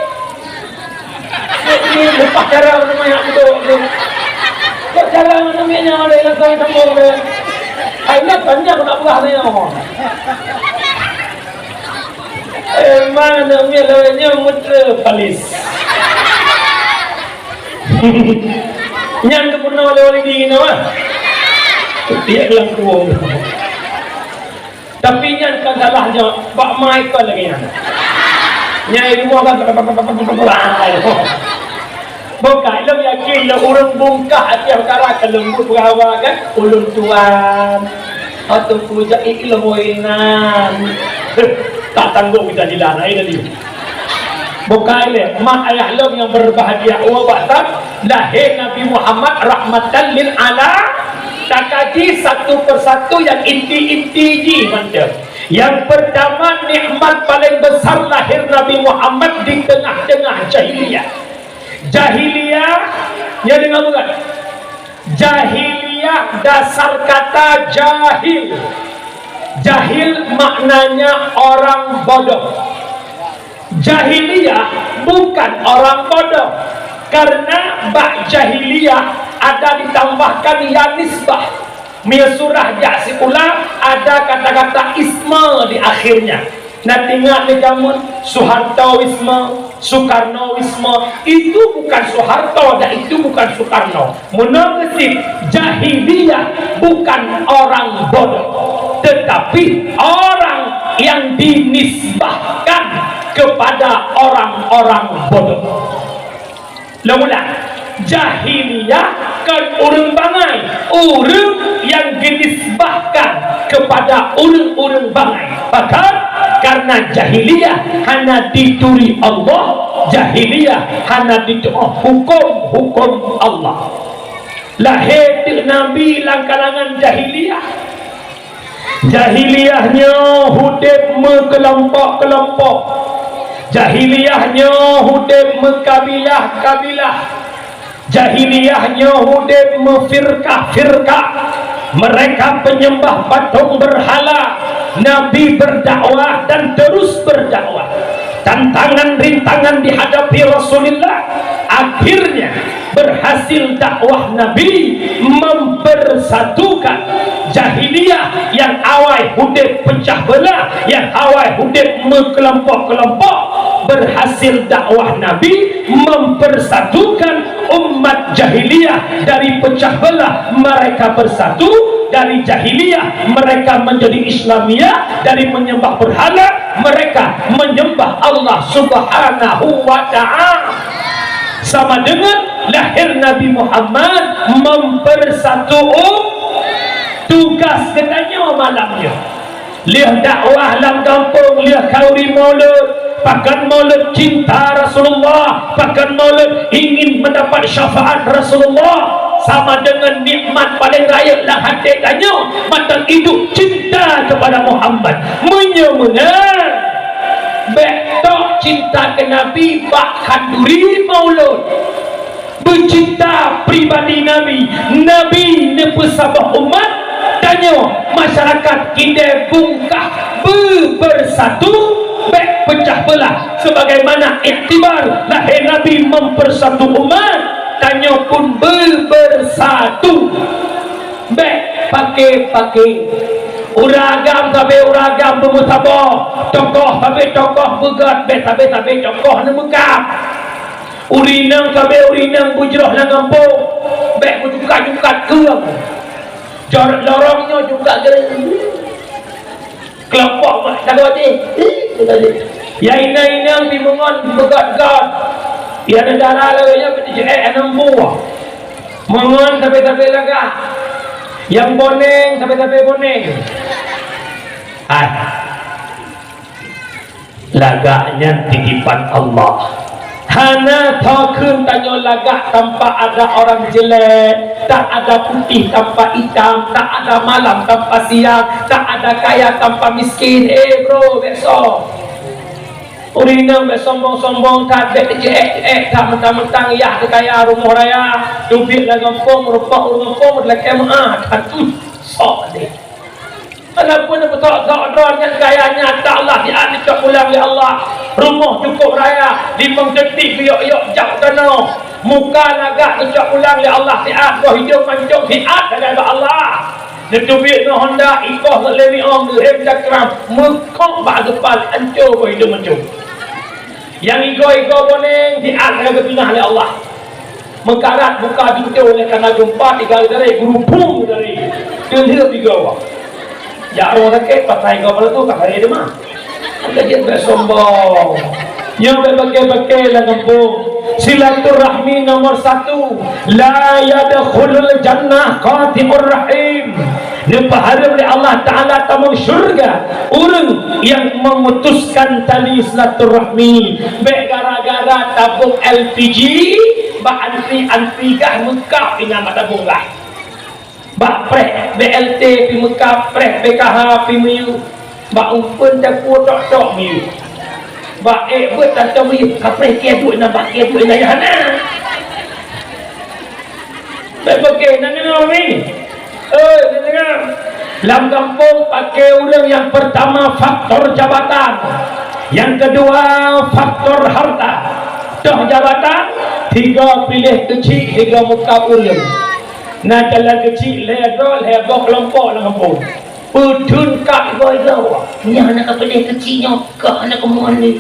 Ini leupah cara teumanyong duduk tu. Kok cara aneuk miet nyan lé rasa sambung lé? Ai, nyan panjang nak peugah nyoe. Emang aneuk miet lawét nyoe meutre palis. Nyan geupeurunoe lé Walidi nyoe, ah. Tiek lam kuwong. Tapi nyan kan salah nyoe, bak mai kon lagèe nyan. Nyang di rumoh kan, bukak lom yakin lom ureueng bungkah até utara ka leumbut beurawa kan, ulôn tuan. Ateueh kujak ik lom inan. Tak tanggong kita jilan, ai tadi. Bukai lé, mak ayah lôn nyang berbahagia, oh, bak that lahé Nabi Muhammad rahmatan lil ala. Takaji satu persatu nyang inti-inti jih mantong. Yang pertama, nikmat paling besar lahir Nabi Muhammad di tengah-tengah jahiliyah. Jahiliyah, ya, dengar bukan? Jahiliyah dasar kata jahil. Jahil maknanya orang bodoh. Jahiliyah bukan orang bodoh, karena bak jahiliyah ada ditambahkan ya nisbah. Meunyoe surah jak sikula ada kata-kata isma di akhirnya. Na teuingat lé jameun Soehartoisme, Soekarnoisme, itu bukan Soeharto dan itu bukan Soekarno. Meunoe cit, jahiliyah bukan orang bodoh, tetapi orang yang dinisbahkan kepada orang-orang bodoh. Lôn ulang, jahiliyah kon ureueng bangai, ureueng nyang geunisbahkan kepada ureueng-ureueng bangai. Pakon? Karena jahiliyah hana dituri Allah, jahiliyah hana ditu'oh huköm-huköm Allah. Lahé teuk Nabi lam kalangan jahiliyah. Jahiliyah nyoe udép meukelompok-kelompok. Jahiliyah nyoe udép meukabilah-kabilah. Jahiliyah nyoe udép meufirkah-firkah. Mereka penyembah patung berhala. Nabi berdakwah dan terus berdakwah. Tantangan, rintangan dihadapi Rasulullah. Akhirnya, berhasil dakwah Nabi mempersatukan jahiliyah yang awai udép pecah belah, yang awai udép meukelompok-kelompok. Berhasil dakwah Nabi mempersatukan umat jahiliyah dari pecah belah, mereka bersatu, dari jahiliyah mereka menjadi Islamiyah, dari menyembah berhala mereka menyembah Allah Subhanahu wa Ta'ala. Sama dengan lahir Nabi Muhammad mempersatu um-, tugas geutanyoe malam nyoe. Lheueh dakwah lam gampông, lheueh khanduri maulud, pakon maulud cinta Rasulullah, pakon maulud ingin mendapat syafaat Rasulullah, sama dengan nikmat paling rayeuk lam até tanyoe mantong idup cinta kepada Muhammad. Meunyoe meunan, bék tok cinta keu Nabi bak khanduri maulud. Beucinta pribadi Nabi, Nabi neupeusaboh umat, tanyoe masyarakat Kidai Bungkah beubersatu, bék pecah belah. Sebagaimana iktibar lahé Nabi mempersatu umat, tanyoe pun beubersatu. Bék paké-paké. Ureueng agam sabe ureueng agam beumeusaboh, tokoh sabe tokoh beugét, bék sabe-sabe tokoh neumeukab. Ureueng inong sabe ureueng inong beujroh lam gampông, bék beujukat-jukat keueng. Jor-, lorong nyoe juga geuring. Kelompok mak sagoe jih. Ih, kata dia. Ya inong-inong pi meungon beugét-gét. Ya negara laén nyoe beuti jeuet aneuk buah. Meungon sabe-sabe lagak. Nyang boneng sabe-sabe boneng. Hai. Lagak nyan titipan Allah. Hana tho kheun tanyoe lagak tanpa ada orang jelek, tak ada putih tanpa hitam, tak ada malam tanpa siang, tak ada kaya tanpa miskin. Eh bro, besok. Ureueng inong bék sombong-sombong that, bék teuceuék-ceuék that, mentang-mentang yah teu kaya rumoh raya, teubiet lam gampông, meureumpok ureueng gampông, meulakée meu'ah that. Hmm, sok deh. Walaupun neupeutok-tok droe nyan kaya nyata Allah, siat neucok pulang lé Allah. Rumoh cukup raya, limong teutiek geuyok-yok jak u tanoh. Muka lagak geucok pulang lé Allah siat, boh idong mancong siat sagai bak Allah. Neuteubiet ngon honda, ikoh lé miong geuhem cakram, meukok bak geupat, ancô boh idong mancong. Nyang igoe-igoe boneng siat sagai geupeugah lé Allah. Meukarat buka pintoe lé kana jumpa tiga dari gurupung dari. Teulheueh tiga awak. Jak roh sakét, pasai kau pala tu, pasai dia mah. Lagèe bèk sombong. Nyoe bèk paké-paké lam gampông. Silaturahmi nomor satu. La yadkhulul jannah qati'ur rahim. Neupeuhareuem lé Allah Taala tamong syurga ureueng nyang memutuskan tali silaturahmi. Bèk gara-gara tabông L P G, bak antri-antri gah meukab inan bak tabông gah. Bak preh B L T pi meukab, preh B K H pi miyueb, bak umpun teupeue tok-tok miyueb. Bak ék beuet tantong miyueb, ka preh keu duek na, bak keu duek na, ya hana. Bèk beuke na deungoe mi. Eh, na deungoe. Lam gampông paké ureueng nyang pertama faktor jabatan, nyang keudua faktor harta. Toh jabatan, tiga piléh keuchik, tiga meukab ureueng. Na jalan keuchik lhèe droe, lhèe boh keulompok lam gampông. Peutheun kab igoe-igoe. Nyoe hana ka peudeh keuchik nyoe, ka hana keumuen lé.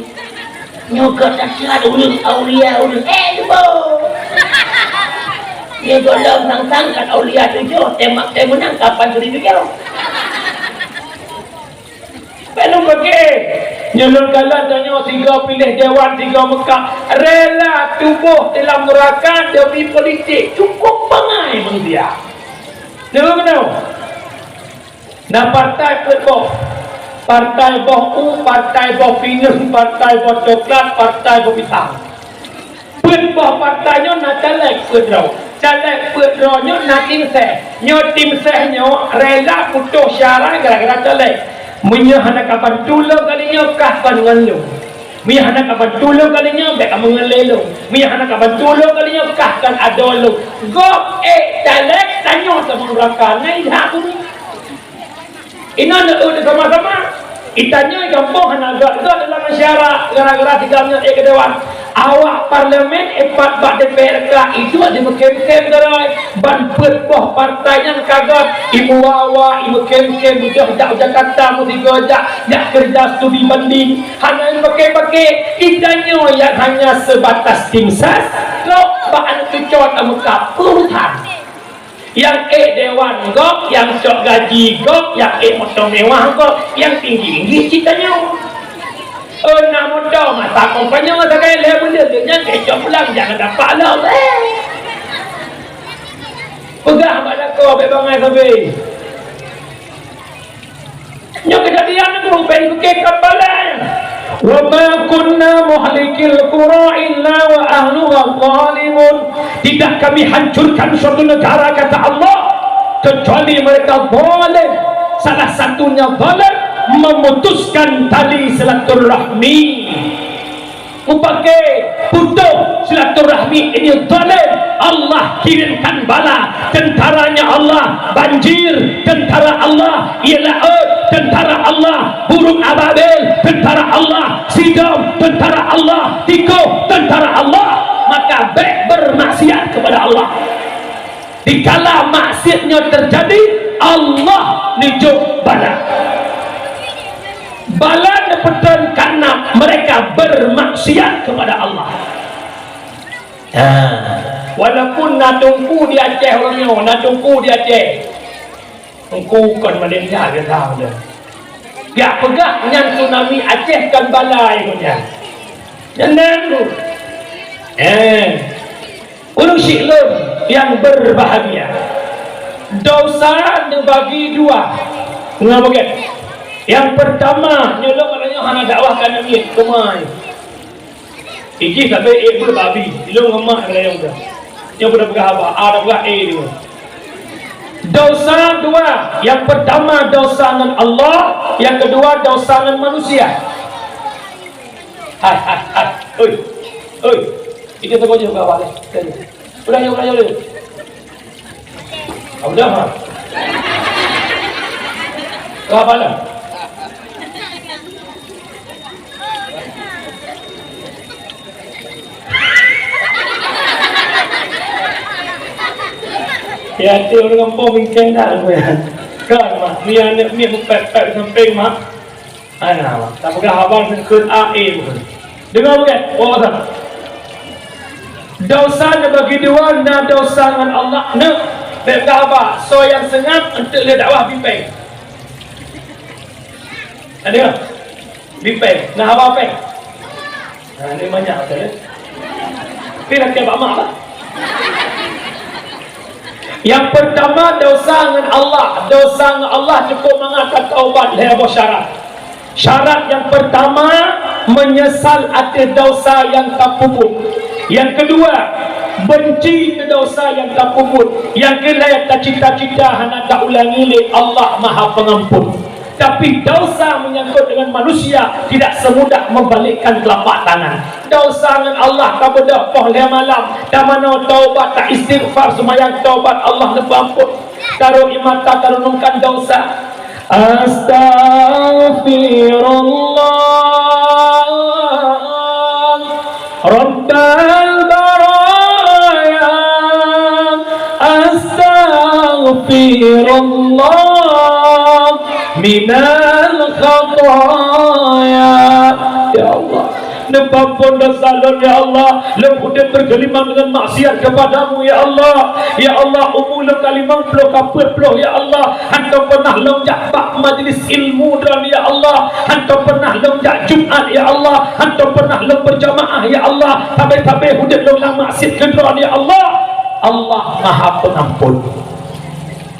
Nyoe ka that-that ureueng aulia ureueng. Eh, cuba! Nyoe gohlom sang-sang kan aulia tujoh, teumak teumeunang kapan turi tujoh. Bèk lôn paké. Nyoe lôn kalon tanyoe tiga piléh dewan, tiga meukab, rela tuboh dalam neuraka demi politik. Cukup bangai manusia. Deungoe keunoe. Na partai peuet boh. Partai boh u, partai boh pineung, partai boh coklat, partai boh pisang. Peuet boh partai nyoe na caleg peuet droe. Caleg peuet droe nyoe na tim sès. Nyoe tim sès nyoe rela putôh syara gara-gara caleg. Meunyoe hana ka bantu lôn kali nyoe, kah kon ngon lôn. Meunyoe hana ka bantu lôn kali nyoe, bèk kameungon lé lôn. Meunyoe hana ka bantu lôn kali nyoe, kah kon adoe lôn. Gob ék caleg, tanyoe sama neuraka, na ilhak ureueng. Inan neueu sama-sama. Itanyoe gampông hana gèt-gèt dalam masyarakat gara-gara sigam nyan ék keu dewan. Awak parlemen ék pat bak D P R ka iduek di meukem-kem geurôi. Ban peuet boh partai nyan ka gèt, imeuwawa, imeukem-kem, beudôh jak u Jakarta meusigoe jak, jak keureuja studi banding. Hana ipaké-paké, itanyoe nyang hanya seubatas tim sès, trok bak aneuk cucoe tameukab urusan. Nyang ék dewan gob, nyang cok gaji gob, nyang ék moto mewah gob, nyang tinggi-tinggi cit tanyoe. Oh, na moto masa kampanye sagai lhèe buleuen, nyan keu cok pulang jangan dapat lom. Eh. Peugah bak lakoe bèk bangai sabe. Nyoe keujadian nyoe bèk ipiké kapalai. "Wa ma kunna muhlikil qura illa wa ahluha zalimun." Tidak kami hancurkan suatu negara, kata Allah, kecuali mereka zalim. Salah satunya zalim, memutuskan tali silaturahmi. Mupaké putôh silaturahmi ini zalim. Allah kirimkan bala, tentaranya Allah, banjir, tentara Allah, ia laôt, tentara Allah, burung ababil, tentara Allah, sidom, tentara Allah, tikôh, tentara Allah. Maka bèk bermaksiat kepada Allah. Dikala maksiat nyoe terjadi, Allah neujok bala. Bala neupeutrön karena mereka bermaksiat kepada Allah. Nah, walaupun na teungku di Aceh uroe nyoe, na teungku di Aceh. Teungku kon Malaysia biasa saja. Pihak peugah nyan tsunami Aceh kon bala ikôt nyan. Nyan tu. Eh, Ureueng syiek lôn nyang berbahagia, dosa neubagi dua. Ngon beugét. Nyang peurtama, nyoe lôn nyoe hana dakwah ka namiet, teuma. Ijih sabe ék beubabi, ilôn ngon mak geulayông tu. Nyoe peudah peugah haba, a dah peugah ék tu. Dosa dua, nyang peurtama dosa ngon Allah, nyang keudua dosa ngon manusia. Hai, hai, hai. Oi. Oi. Kita tunggu je, kawan. Udah yuk, udah yuk. Ah, udah, ha. Kawan. Ya, até ureueng gampông bingkeng dah. Kan, mak. Ni aneuk miet meupet-pet sampéng, mak. Ana, mak. Tak peugah abang seukheun A E pun. Deungoe bukan? Oh, dah. Dosa neubagi dua, na dosa ngon Allah, na. Bèk gaba, soe nyang seungab, eunteuk lé dakwah bipeng. Ada? Bipeng. Nah, apa peng? Nah, ini banyak betul, ya. Tapi nak kira mak, Pak. Yang pertama, dosa ngon Allah. Dosa ngon Allah cukup mangat tataubat lhèe boh syarat. Syarat yang pertama, menyesal atas dosa yang tapeubuet. Yang kedua, benci keu dosa yang tapeubuet. Yang keulhèe, tacita-cita hana taulangi lé Allah Maha Pengampun. Tapi dosa menyangkut dengan manusia tidak semudah membalikkan telapak tangan. Dosa ngon Allah tabeudôh poh lhèe malam, tamanoe taubat, ta istighfar, seumayang taubat, Allah neupeuampôn. Taruh ie mata, tarenungkan dosa. Astaghfirullah. Rabbal baraya, astaghfirullah minal khataya. Ya Allah, neupeuampôn dosa lôn, ya Allah. Lôn udép bergelimang dengan maksiat kepadamu, ya Allah. Ya Allah, umu lôn ka limong ploh, ka peuet ploh, ya Allah. Hantom pernah lôn jak bak majlis ilmu droen, ya Allah. Hantom pernah lôn jak Jumat, ya Allah. Hantom pernah lôn berjamaah, ya Allah. Sabe-sabe udép lôn lam maksiat keu droen, ya Allah. Allah Maha Pengampun.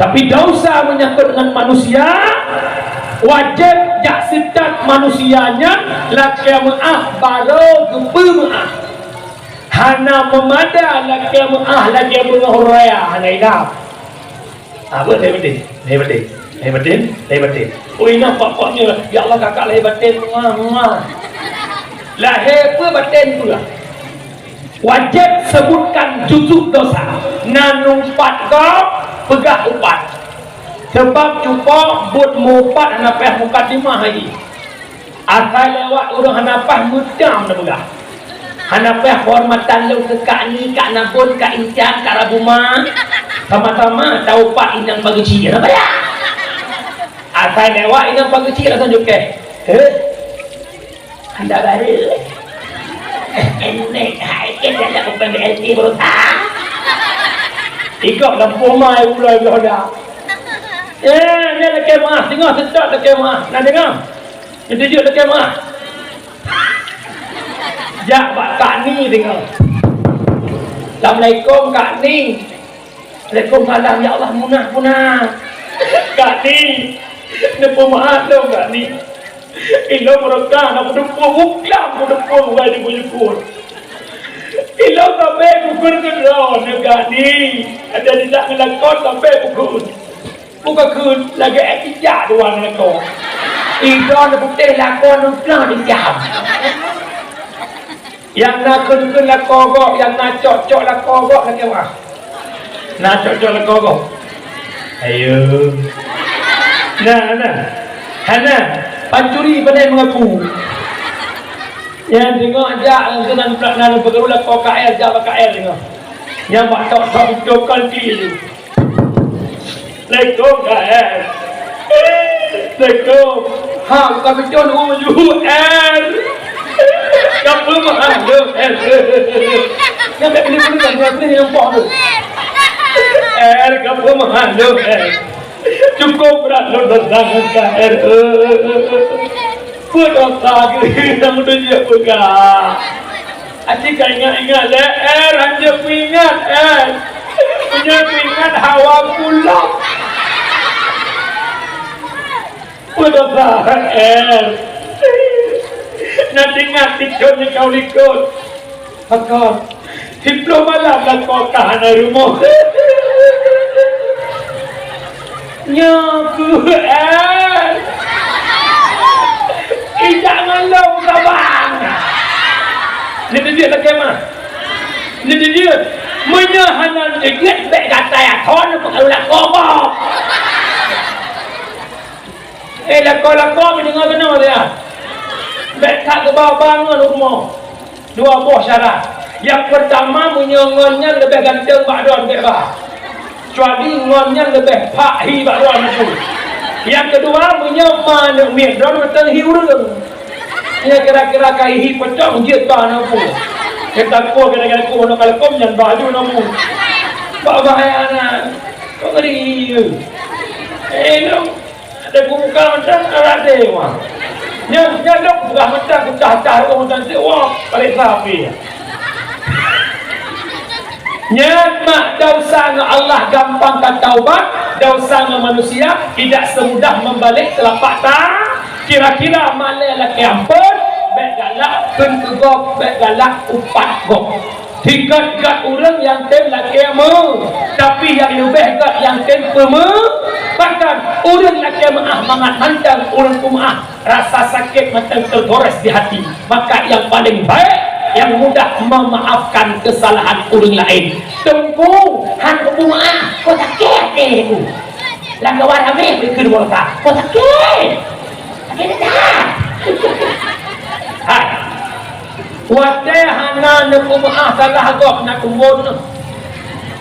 Tapi dosa menyangkut dengan manusia, wajéb jak seutôt manusia nyan lakèe meu'ah, barô geupeumeu'ah. Hana meumada lakèe meu'ah lagèe beungoh raya, hana ingat. Ah, beuh, lahé batén, lahé batén, lahé batén, lahé batén. Oh, ingat pokoknya, ya Allah, kakak lahé batén, muah, muah. Lahé peue batén peue? Wajéb seubutkan juzuk dosa. Na numpat gob, peugah upat. Sabab cupo buet meuupat hana payah mukadimah lagi. Asai lewat ureueng hana paih meutam neupeugah. Hana payah keuhormatan lôn keu Kak Ni, Kak Nabon, Kak Intan, Kak Rabuma. Sama-sama taupat inong pageuci, hana payah. Asai lewat inong pageuci langsung jukeh. Heh. Anda baru. Enek, hai, ke dak bukan B L T berusaha. Ikok lam poma ai ulah ulah dah. Eh, ni lakèe meu'ah, singoh seutôt lakèe meu'ah. Nah, deungoe. Nyan jeuet lakèe meu'ah. Jak bak Kak Ni deungoe. Assalamualaikum, Kak Ni. Waalaikumsalam. Ya Allah, munah, munah. Kak Ni, neupeumeu'ah lôn, Kak Ni. Ilôn meureuka na peudeupueng, buklam peudeupueng, wai di buyukun. Ilôn sabe bukon keudroe, Kak Ni. Ada tidak ngelakon sabe bukon. Buka kheun lagèe ék ijak dua ngon lakoe. Idon putéh lakoe nuplang ijak. Nyang na kheun-kheun lakoe gob, nyang na cok-cok lakoe gob lakèe meu'ah. Na cok-cok lakoe gob. Ayo. Nah, nah. Hana. Pancuri pandai mengaku. Nyang deungoe jak nan peugah lakoe K L, jak bak K L deungoe. Nyang bak tok-tok beutôi kan pi. Assalamualaikum, Kak L. Assalamualaikum. Ha, buka picon, oh, you, L. Ka peumeu'ah lôn, L. Nyang bèk beli-beli kan, beli nyang poh tu. L, ka peumeu'ah lôn, L. Cukup brat lôn dosa ngon Kak L. Peue dosa geuh nyang meununjuk peugah. Aci ka ingat-ingat lé, eh, ranjau peuingat, eh. Meunyoe peuingat hawa kulok. Peue dosa, eh. Na teuingat tiket nyang kau likot. Pakon. Siplôh malam lakoe ka hana rumoh. Nyoe keuh, eh. Ijak ngon lôn ka bang. Nyan jeuet lakèe meu'ah. Nyan jeuet. Meunyoe hana jeuet, bèk gata ya thon peukaru lakoe. Eh, lakoe-lakoe meudeungoe keunoe ya. Bèk that geuba-ba ngon u rumoh. Dua boh syarat. Nyang peurtama, meunyoe ngon nyan leubeh ganteng bak droe bèk ba. Kecuali ngon nyan leubeh phak hi bak droe Teungku. Nyang keudua, meunyoe ma aneuk miet droe mantong hi ureueng. Nyan kira-kira ka hi pocong jeuet bak aneuk Teungku. Nyang takot kadang-kadang ku aneuk kalkom nyan bak aju aneuk Teungku. Bak bahaya na. Kok ngeri. Eh, no. Ada buka macam arah dewa. Nyan, nyan dok buka macam pecah-pecah dok macam tu. Wah, paling sapi. Nyan mak dosa ngon Allah gampang ka taubat, dosa ngon manusia tidak semudah membalik telapak tangan. Kira-kira malée lakée amphon, bék galak, kheun keu gob, bék galak, upat gob. Tigat-gat ureuëng nyang tem lakée meu, tapi nyang leubeh gat nyang tem peumeu. Bahkan ureuëng lakée meuáh mangat mantong ureuëng peumeuáh rasa sakét mantong teugores di hati. Maka nyang paleng baik nyang mudah meumaafkan keusalahan ureuëng laén. Teungku, han peumeuáh, ko sakét até ku. Lam kawan ramé beukeue dua ka, ko sakét. Sakét dah. Hai. Watée hana neupeumeuáh salah gob na kumbon neuh.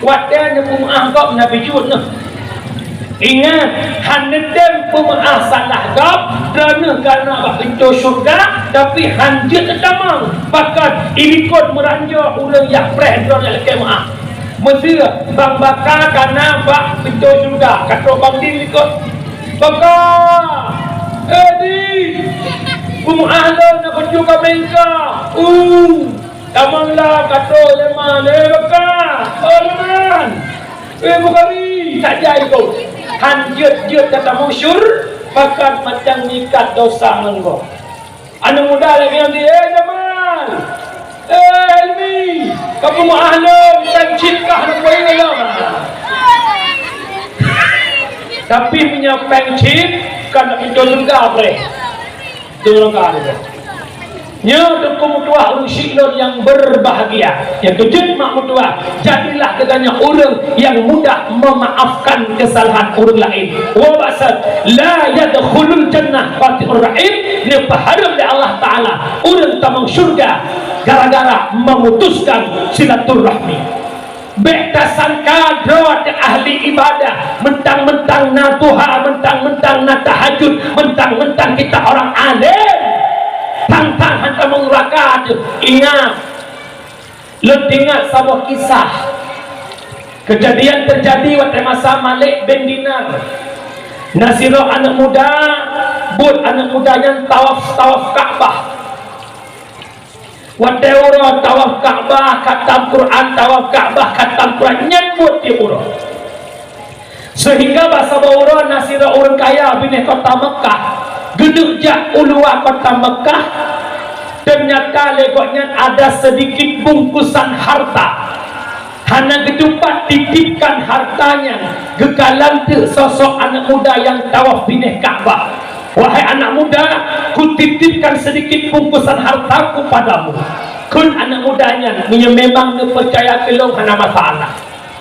Watée neupeumeuáh gob na bijut neuh. Ingat, hana tem peumeuáh salah gob, droeneuh kana bak pintoe syeuruga, tapi han jeuet teutamong. Bahkan ilikot meuranjoe ureuëng nyang preh droeneuh lakée meuáh. Meuseu bang baka kana bak pintoe syeuruga, ka trok bang din likot. Baka! Eh, di! Peumeuáh lôn na kucue ka mengka. Uh! Tamong la ka trok lé ma lé baka. Oh, leuman! Eh, Bukhari! Tak jai kau. Han jeuet-jeuet ka tamong syur, pakat macam nikat dosa ngon gob. Aneuk muda lagée nyan di, "Eh, Jamal! Eh, Helmi! Ka peumeuáh lôn, péng cit kah na poin lom." Tapi meunyoe péng cit, kan nak pintoe syeuruga preh. Syeuruga preh. Nyoe teungku meutuah ureuëng syik lôn nyang berbahagia. Nyang keujeuet mak meutuah, jadilah geutanyoe ureuëng nyang mudah memaafkan kesalahan ureuëng laén. Wa basa, la yadkhulul jannah qati'ur rahim, neupeuhareuem lé Allah Taala ureuëng tamong syeuruga gara-gara memutuskan silaturahmi. Bék tasangka droe teuh ahli ibadah, mentang-mentang na duha, mentang-mentang na tahajud, mentang-mentang kita orang alim, tang-tang hantom meuraka teuh. Ingat, lôn teuingat saboh kisah. Keujadian teujadi watée masa Malik bin Dinar. Na sidroe aneuk muda buet aneuk muda nyan tawaf, tawaf Ka'bah. Watée uroe tawaf Ka'bah, khatam Quran, tawaf Ka'bah, khatam Quran, nyan buet tieb uroe. Seuhingga bak saboh uroe na sidroe ureuëng kaya binéh kota Meukah, geuneuk jak u luwa kota Meukah, teunyata lé gobnyan ada seudikit bungkusan harta. Hana geutupat titipkan harta nyan, geukalon teuk sosok aneuk muda nyang tawaf binéh Ka'bah. "Wahai anak muda, kutitipkan sedikit bungkusan hartaku padamu." Kheun aneuk muda nyan, "Meunyoe memang neupeucaya keu lôn hana masalah."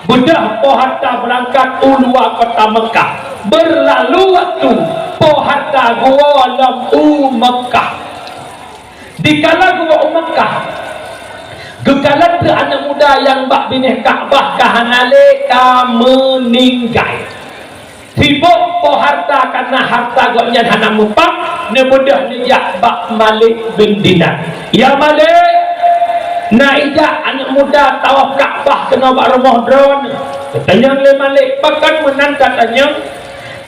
Beudôh po harta beurangkat u luwa kota Meukah. Beurlalu watée, po harta geuwoe lom u Meukah. Dikala geuwoe u Meukah, geukalon teuk aneuk muda nyang bak binéh Ka'bah ka hana lé, ka meuninggai. Sibok po harta, kareuna harta gobnyan hana meupat, neubeudôh neujak bak Malik bin Dinar. "Ya Malik, na ijak aneuk muda tawaf Ka'bah keunoe bak rumoh droeneuh." Geutanyong lé Malik, "Pakon meunan tatanyong?"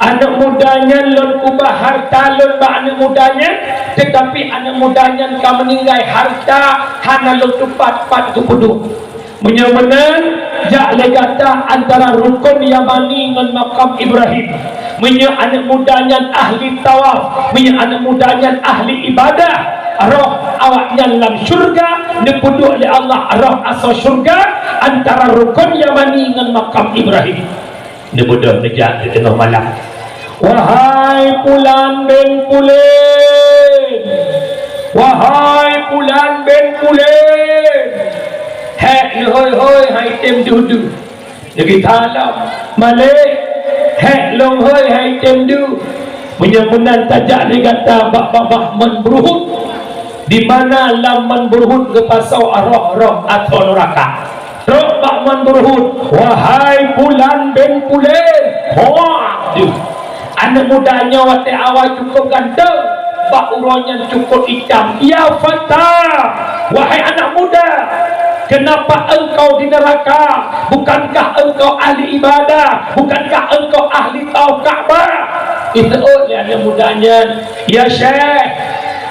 "Aneuk muda nyan lôn ubah harta lôn bak aneuk muda nyan, teutapi aneuk muda nyan ka meuninggai, harta hana lôn tupat pat geupeuduek." "Meunyoe meunan, jak lé gata antara Rukon Yamani ngon Makam Ibrahim. Meunyoe aneuk muda nyan ahli tawaf, meunyoe aneuk muda nyan ahli ibadah, roh awaknyan lam syeuruga, neupeuduek lé Allah roh asoe syeuruga antara Rukon Yamani ngon Makam Ibrahim." Neubeudôh neujak di teungoh malam. "Wahai Pulan bin Pulen! Wahai Pulan bin Pulen! Hék neuhôi-hôi hai tem dudu." Neugita lom, "Malik, hék lôn hôi hai tem du. Meunyoe meunan tajak lé gata bak babah Man Beuruhot, di mana lam Man Beuruhot geupasoe roh-roh ateueh nuraka." Trok bak Mon Burhut, "Wahai Pulan bin Pulen!" Hoa! Deuh! Aneuk muda nyoe watée awai cukup ganteng, bak uroe nyan cukup itam. "Ya fata, wahai anak muda, kenapa engkau di neraka? Bukankah engkau ahli ibadah? Bukankah engkau ahli tawaf Ka'bah?" Iseuôt lé aneuk muda nyan, "Ya Syekh,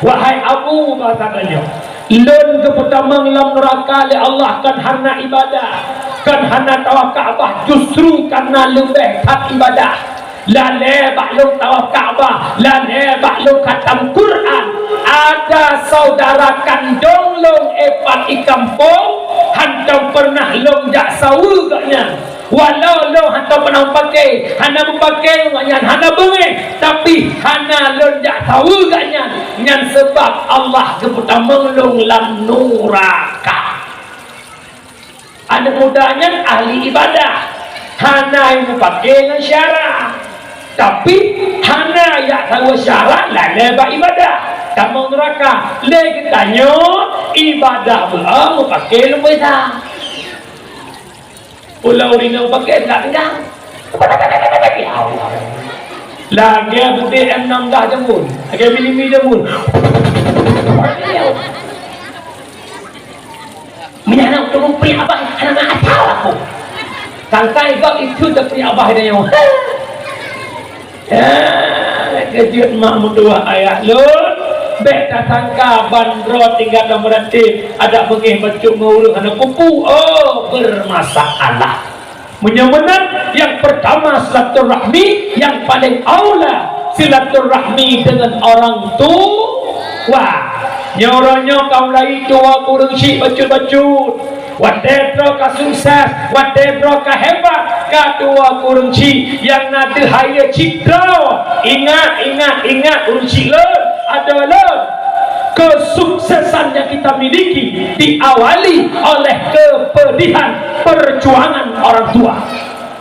wahai Abu," bahasa tanyoe, "lôn geupeutamong lam neuraka lé Allah kon hana ibadah, kon hana tawaf Ka'bah, justru kareuna leubeh that ibadah. Lalée bak lôn tawaf Ka'bah, lalée bak lôn khatam Quran. Ada saudara kandong lôn ipat i kampong, hantom peureunah lôn jak saweue gobnyan. Walau lôn hantom peureunah meupaké, hana meupaké gobnyan, hana beungéh, tapi hana lôn jak saweue gobnyan. Nyan sabab Allah geupeutamong lôn lam nuraka." Aneuk muda nyan ahli ibadah, hana meupaké ngon syara, tapi hana jak saweue syara lalée bak ibadah. Tamong neuraka. Lé geutanyoe ibadah beuo meupaké lumpui sa. Pulo ureueng inong pakai enggak tinggal. Ya Allah. Lagée budé M enam belas jameun, lagée mini-mini jameun. Meunyoe aneuk tunggu pih abah, hana asal aku. Sangkai gop itu tapi abah dia nyoe. Eh, keujeuet mak meutuwah ayah lôn, bék tasangka ban droe tinggai lam meuratéb, adak beungéh bacut ngon ureueng hana kupu, oh, bermasalah. Meunyoe meunan, nyang peurtama silaturahmi, nyang paleng aula silaturahmi deungon orang tua. Nyoe uroe nyoe ka mulai tuwoe ureueng chik bacut-bacut. Watée droe ka sukses, watée droe ka hebat, ka tuwoe ureueng chik nyang na deuh hayeue cit droe. Ingat, ingat, ingat ureueng chik lôn, adoe lôn. Kesuksesan yang kita miliki diawali oleh kepedihan perjuangan orang tua.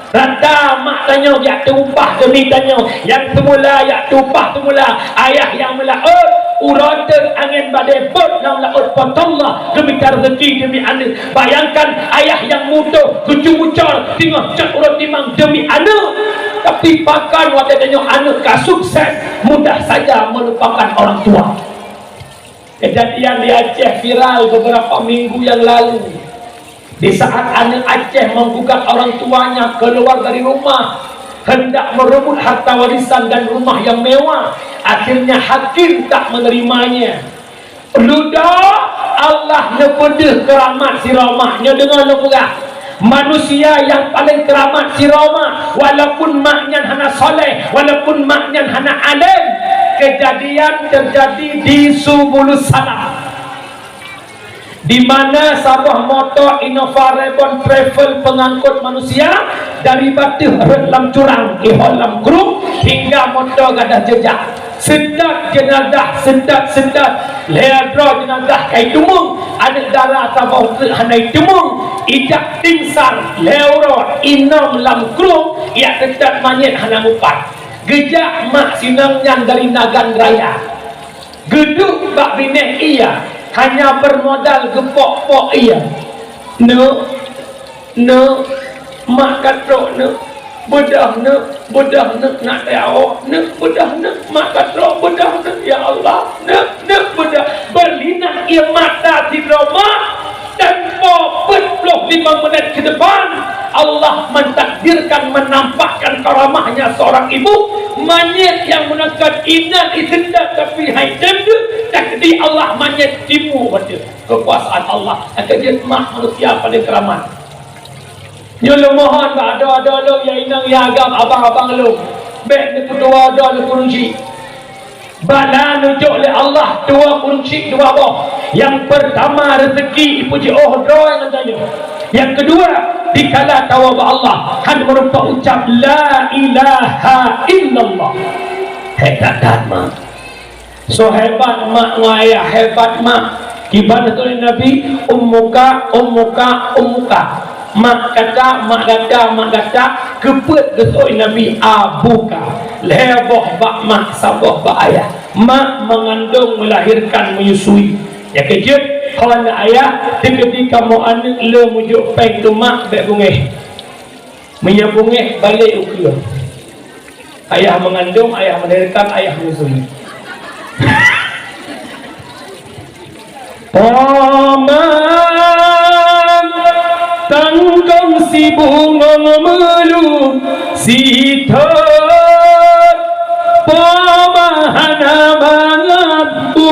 Rata mak tanyoe jak teuupah demi tanyoe, nyang teumula jak teuupah teumula, ayah nyang meulaôt, uroe teuk angén badée bot lam laôt po teulah geumita rezeki demi aneuk. Bayangkan ayah nyang mutoh, geucue mucor, singoh cot uroe timang demi aneuk. Tapi pakon watée tanyoe aneuk ka sukses, mudah saja melupakan orang tua. Kejadian di Aceh viral beberapa minggu yang lalu. Di saat aneuk Aceh menggugat orang tuanya keluar dari rumah, hendak merebut harta warisan dan rumah yang mewah, akhirnya hakim tak menerimanya. Ludoe, Allah neupeudeuh keuramat sidroe mak. Nyoe deungoe lôn peugah, manusia nyang paleng keuramat sidroe mak, walaupun mak nyan hana soleh, walaupun mak nyan hana além. Kejadian terjadi di Subulus Salam. Di mana saboh moto Innova Reborn Travel pengangkut manusia dari Bateuh rhot lam curang, ihôi lam krueng, hingga moto gadoh jeujak. Seutôt jeunazah, seutôt-seutôt, lhée droe jeunazah ka iteumeung, aneuk dara saboh treuk hana iteumeung, ijak tim sar lhée uroe, inom lam krueng, ijak teutot manyét hana mupat. Geujak mak sinong nyan dari Nagan Raya. Geuduek bak binéh ie, hanya bermodal geupok-pok ie. Neuk, neuk, mak ka trok neuk, beudôh neuk, beudôh neuk, nak teuawök neuk, beudôh neuk, mak ka trok, beudôh neuk, ya Allah, neuk, neuk, beudôh. Beulinah ie mata sidroe mak, tanpa peuet ploh limong menit ke depan, Allah mentakdirkan menampakkan karamahnya seorang ibu, manyét nyang meuneukot inan iseundat tapi hai tem deuh, takdir Allah manyét timu watée. Kekuasaan Allah, takdir mak manusia paling keramat. Nyoe lôn mohon bak adoe-adoe lôn, ya inong, ya agam, abang-abang lôn, bék neupeutuwoe droe neukureueng chik. Bala neujok lé Allah dua kunci dua boh. Nyang peurtama, rezeki ipeujiôh droe ngon tanyoe. Nyang keudua, dikala tawoe bak Allah, hana meurumpok ucap la ilaha illallah. Hebat that mak. Soe hebat mak ngon ayah, hebat mak. Kiban lé Nabi, ummuka, ummuka, ummuka. Mak gata, mak gata, mak gata, keupeuet geusôi Nabi abuka. Lhée boh bak mak, saboh bak ayah. Mak mengandung, melahirkan, menyusui. Nyang keujeuet, Ho aneuk ayah, teukeudi kamoe aneuk le meujok péng keu mak, bék beungéh. Meunyoe beungéh, balek ukeue. Ayah mengandung, ayah melahirkan, ayah menyusui. Paman tangkong sibungong meulu sithot, poma hana mangat bu.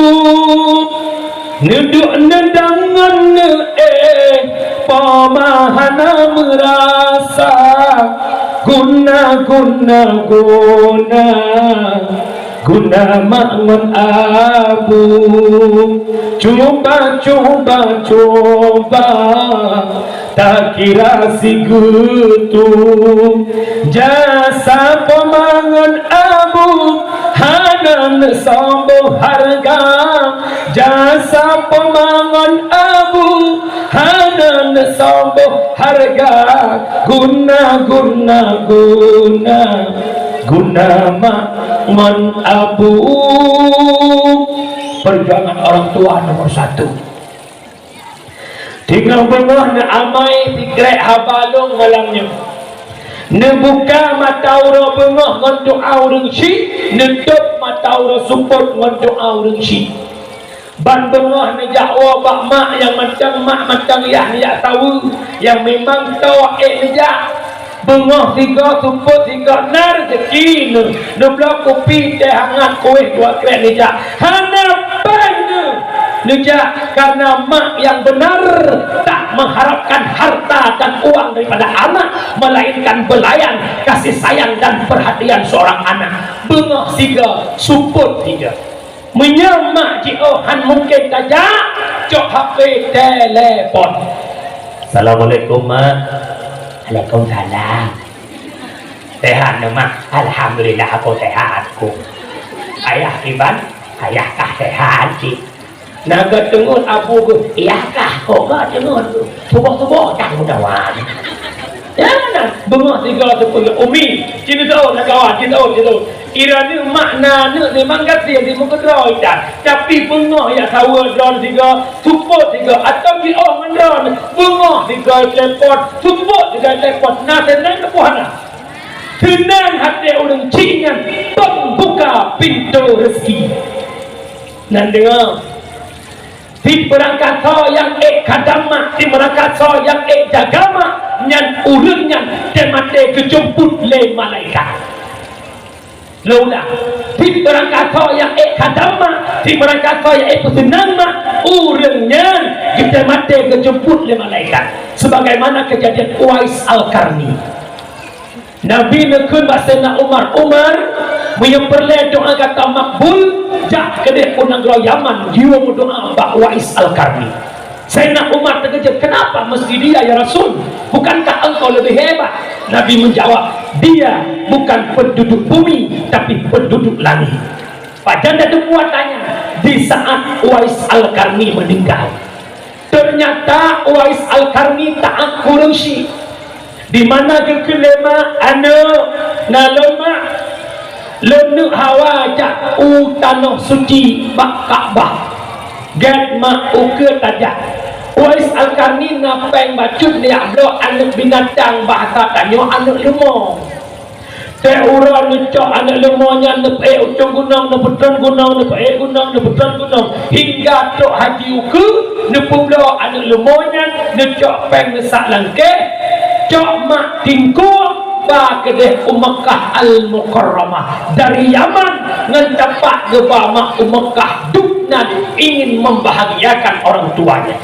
Neuduek neudang ngon neuéh, poma hana meurasa. Guna, guna, guna, guna mak ngon abu. Cuba, cuba, cuba takira sigeutu. Jasa poma ngon abu hana neusombong hareuga. Jasa poma ngon abu hana neusombong hareuga. Guna, guna, guna, guna mak ngon abu. Perjuangan orang tua nomor satu. Teungoh beungoh neuamai sikrek haba lôn malam nyoe. Neubuka mata uroe beungoh ngon doa ureuëng syiek, neutôb mata uroe seupôt ngon doa ureuëng syiek. Ban beungoh neujak woe bak mak nyang mantong, mak mantong yah neujak saweue, nyang memang tok ék neujak. Beungoh sigoe seupôt sigoe na rezeki neu-, neubloe kupi teh hangat kueh dua krek neujak. Hana pai neu-, neujak, karena mak yang benar tak mengharapkan harta dan uang daripada anak, melainkan belayan kasih sayang dan perhatian seorang anak. Beungoh sigoe seupôt sigoe. Meunyoe mak jiôh han mungken tajak, cok H P telepon. Assalamualaikum, Mak. Waalaikumsalam. Sehat, Mak? Alhamdulillah, aku sehat, aku. Ayah kiban? Ayah kah sehat, cik? Na geuteungeut abu geuh, iya kah? Kok geuteungeut geuh? Tuboh-tuboh dah meudawan. Ya, na beungoh sigoe seupôt, Umi, cit neuteuôt, na kawan, cit neuteuôt, cit neuteuôt. Iroh nyoe mak na aneuk memang gasien di meukeudroe itan. Tapi beungoh jak saweue droeneuh sigoe, seupôt sigoe, atawa jiôh ngon droeneuh. Beungoh sigoe telepon, seupôt sigoe telepon. Na seunang teupeu hana? Seunang até ureuëng chik nyan peumbuka pintoe rezeki. Nan deungoe, sipeurangkat soe nyang ék kadam mak, sipeurangkat soe nyang ék jaga mak, nyan ureuëng nyan teumaté geujemput lé malaikat. Lôn ulang, sipeurangkat soe nyang ék kadam mak, sipeurangkat soe nyang ék peuseunang mak, ureuëng nyan geuteumaté geujemput lé malaikat. Sebagaimana kejadian Uwais Al-Qarni. Nabi neukheun bak Saidina Umar, "Umar, meunyoe peureulée doá gata makbul, jak keudeh u nanggroe Yaman, yue meudoá bak Uwais Al-Qarni." Saidina Umar teukeujot, "Kenapa mesti dia, ya Rasul? Bukankah engkau lebih hebat?" Nabi menjawab, "Dia bukan penduduk bumi, tapi penduduk langit." Pajan dan teupeu tanya, di saat Uwais Al-Qarni meninggal. Ternyata Uwais Al-Qarni taát keu ureuëng syiek. Di mana geukheun lé mak, "Aneuk, na lôn mak, lôn neuk hawa jak u tanoh suci bak Ka'bah." "Gét mak, ukeue tajak." Uwais Al-Qarni na péng bacut neujak bloe aneuk binatang, bahasa tanyoe aneuk leumo. Teuh uroe neucok aneuk leumo nyan neupeuék u cong gunong, neupeutron gunong, neupeuék gunong, neupeutron gunong, hingga trok haji ukeue, neupeubloe aneuk leumo nyan, neucok péng neusak langkéh, cok mak tingkue, ba keudeh u Makkah Al-Mukarramah. Dari Yaman ngon tapak geuba mak u Makkah, dub nan ingin membahagiakan orang tuanya.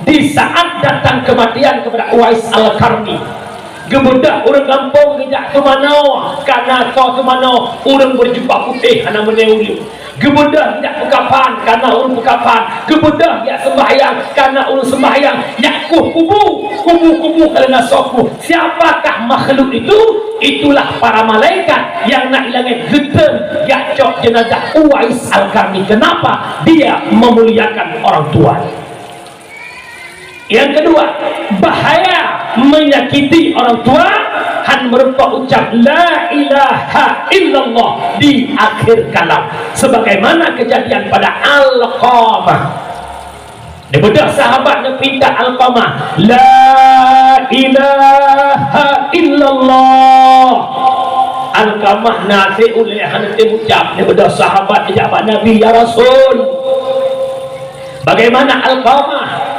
Di saat datang kematian kepada Uwais Al-Qarni, geubeudôh ureuëng gampông geujak seumanoe, kana soe seumanoe, ureuëng beujubah putéh hana meunyoe ureuëng. Geubeudôh geujak peukafan, kana ureuëng peukafan. Geubeudôh geujak sembahyang, kana ureuëng sembahyang. Jak kueh kubu, kubu-kubu kana soe kueh. Siapakah makhluk itu? Itulah para malaikat nyang na i langét geutreun jak cok jenazah Uwais Al-Qarni. Kenapa? Dia memuliakan orang tua. Yang kedua, bahaya menyakiti orang tua, han meurumpok ucap la ilaha illallah di akhir kalam, sebagaimana kejadian pada Alqamah. Neubeudôh sahabat neupinta Alqamah, "La ilaha illallah." Alqamah na hase ulée hana tém ucab. Neubeudôh sahabat neujak bak Nabi, "Ya Rasul, bagaimana Alqamah?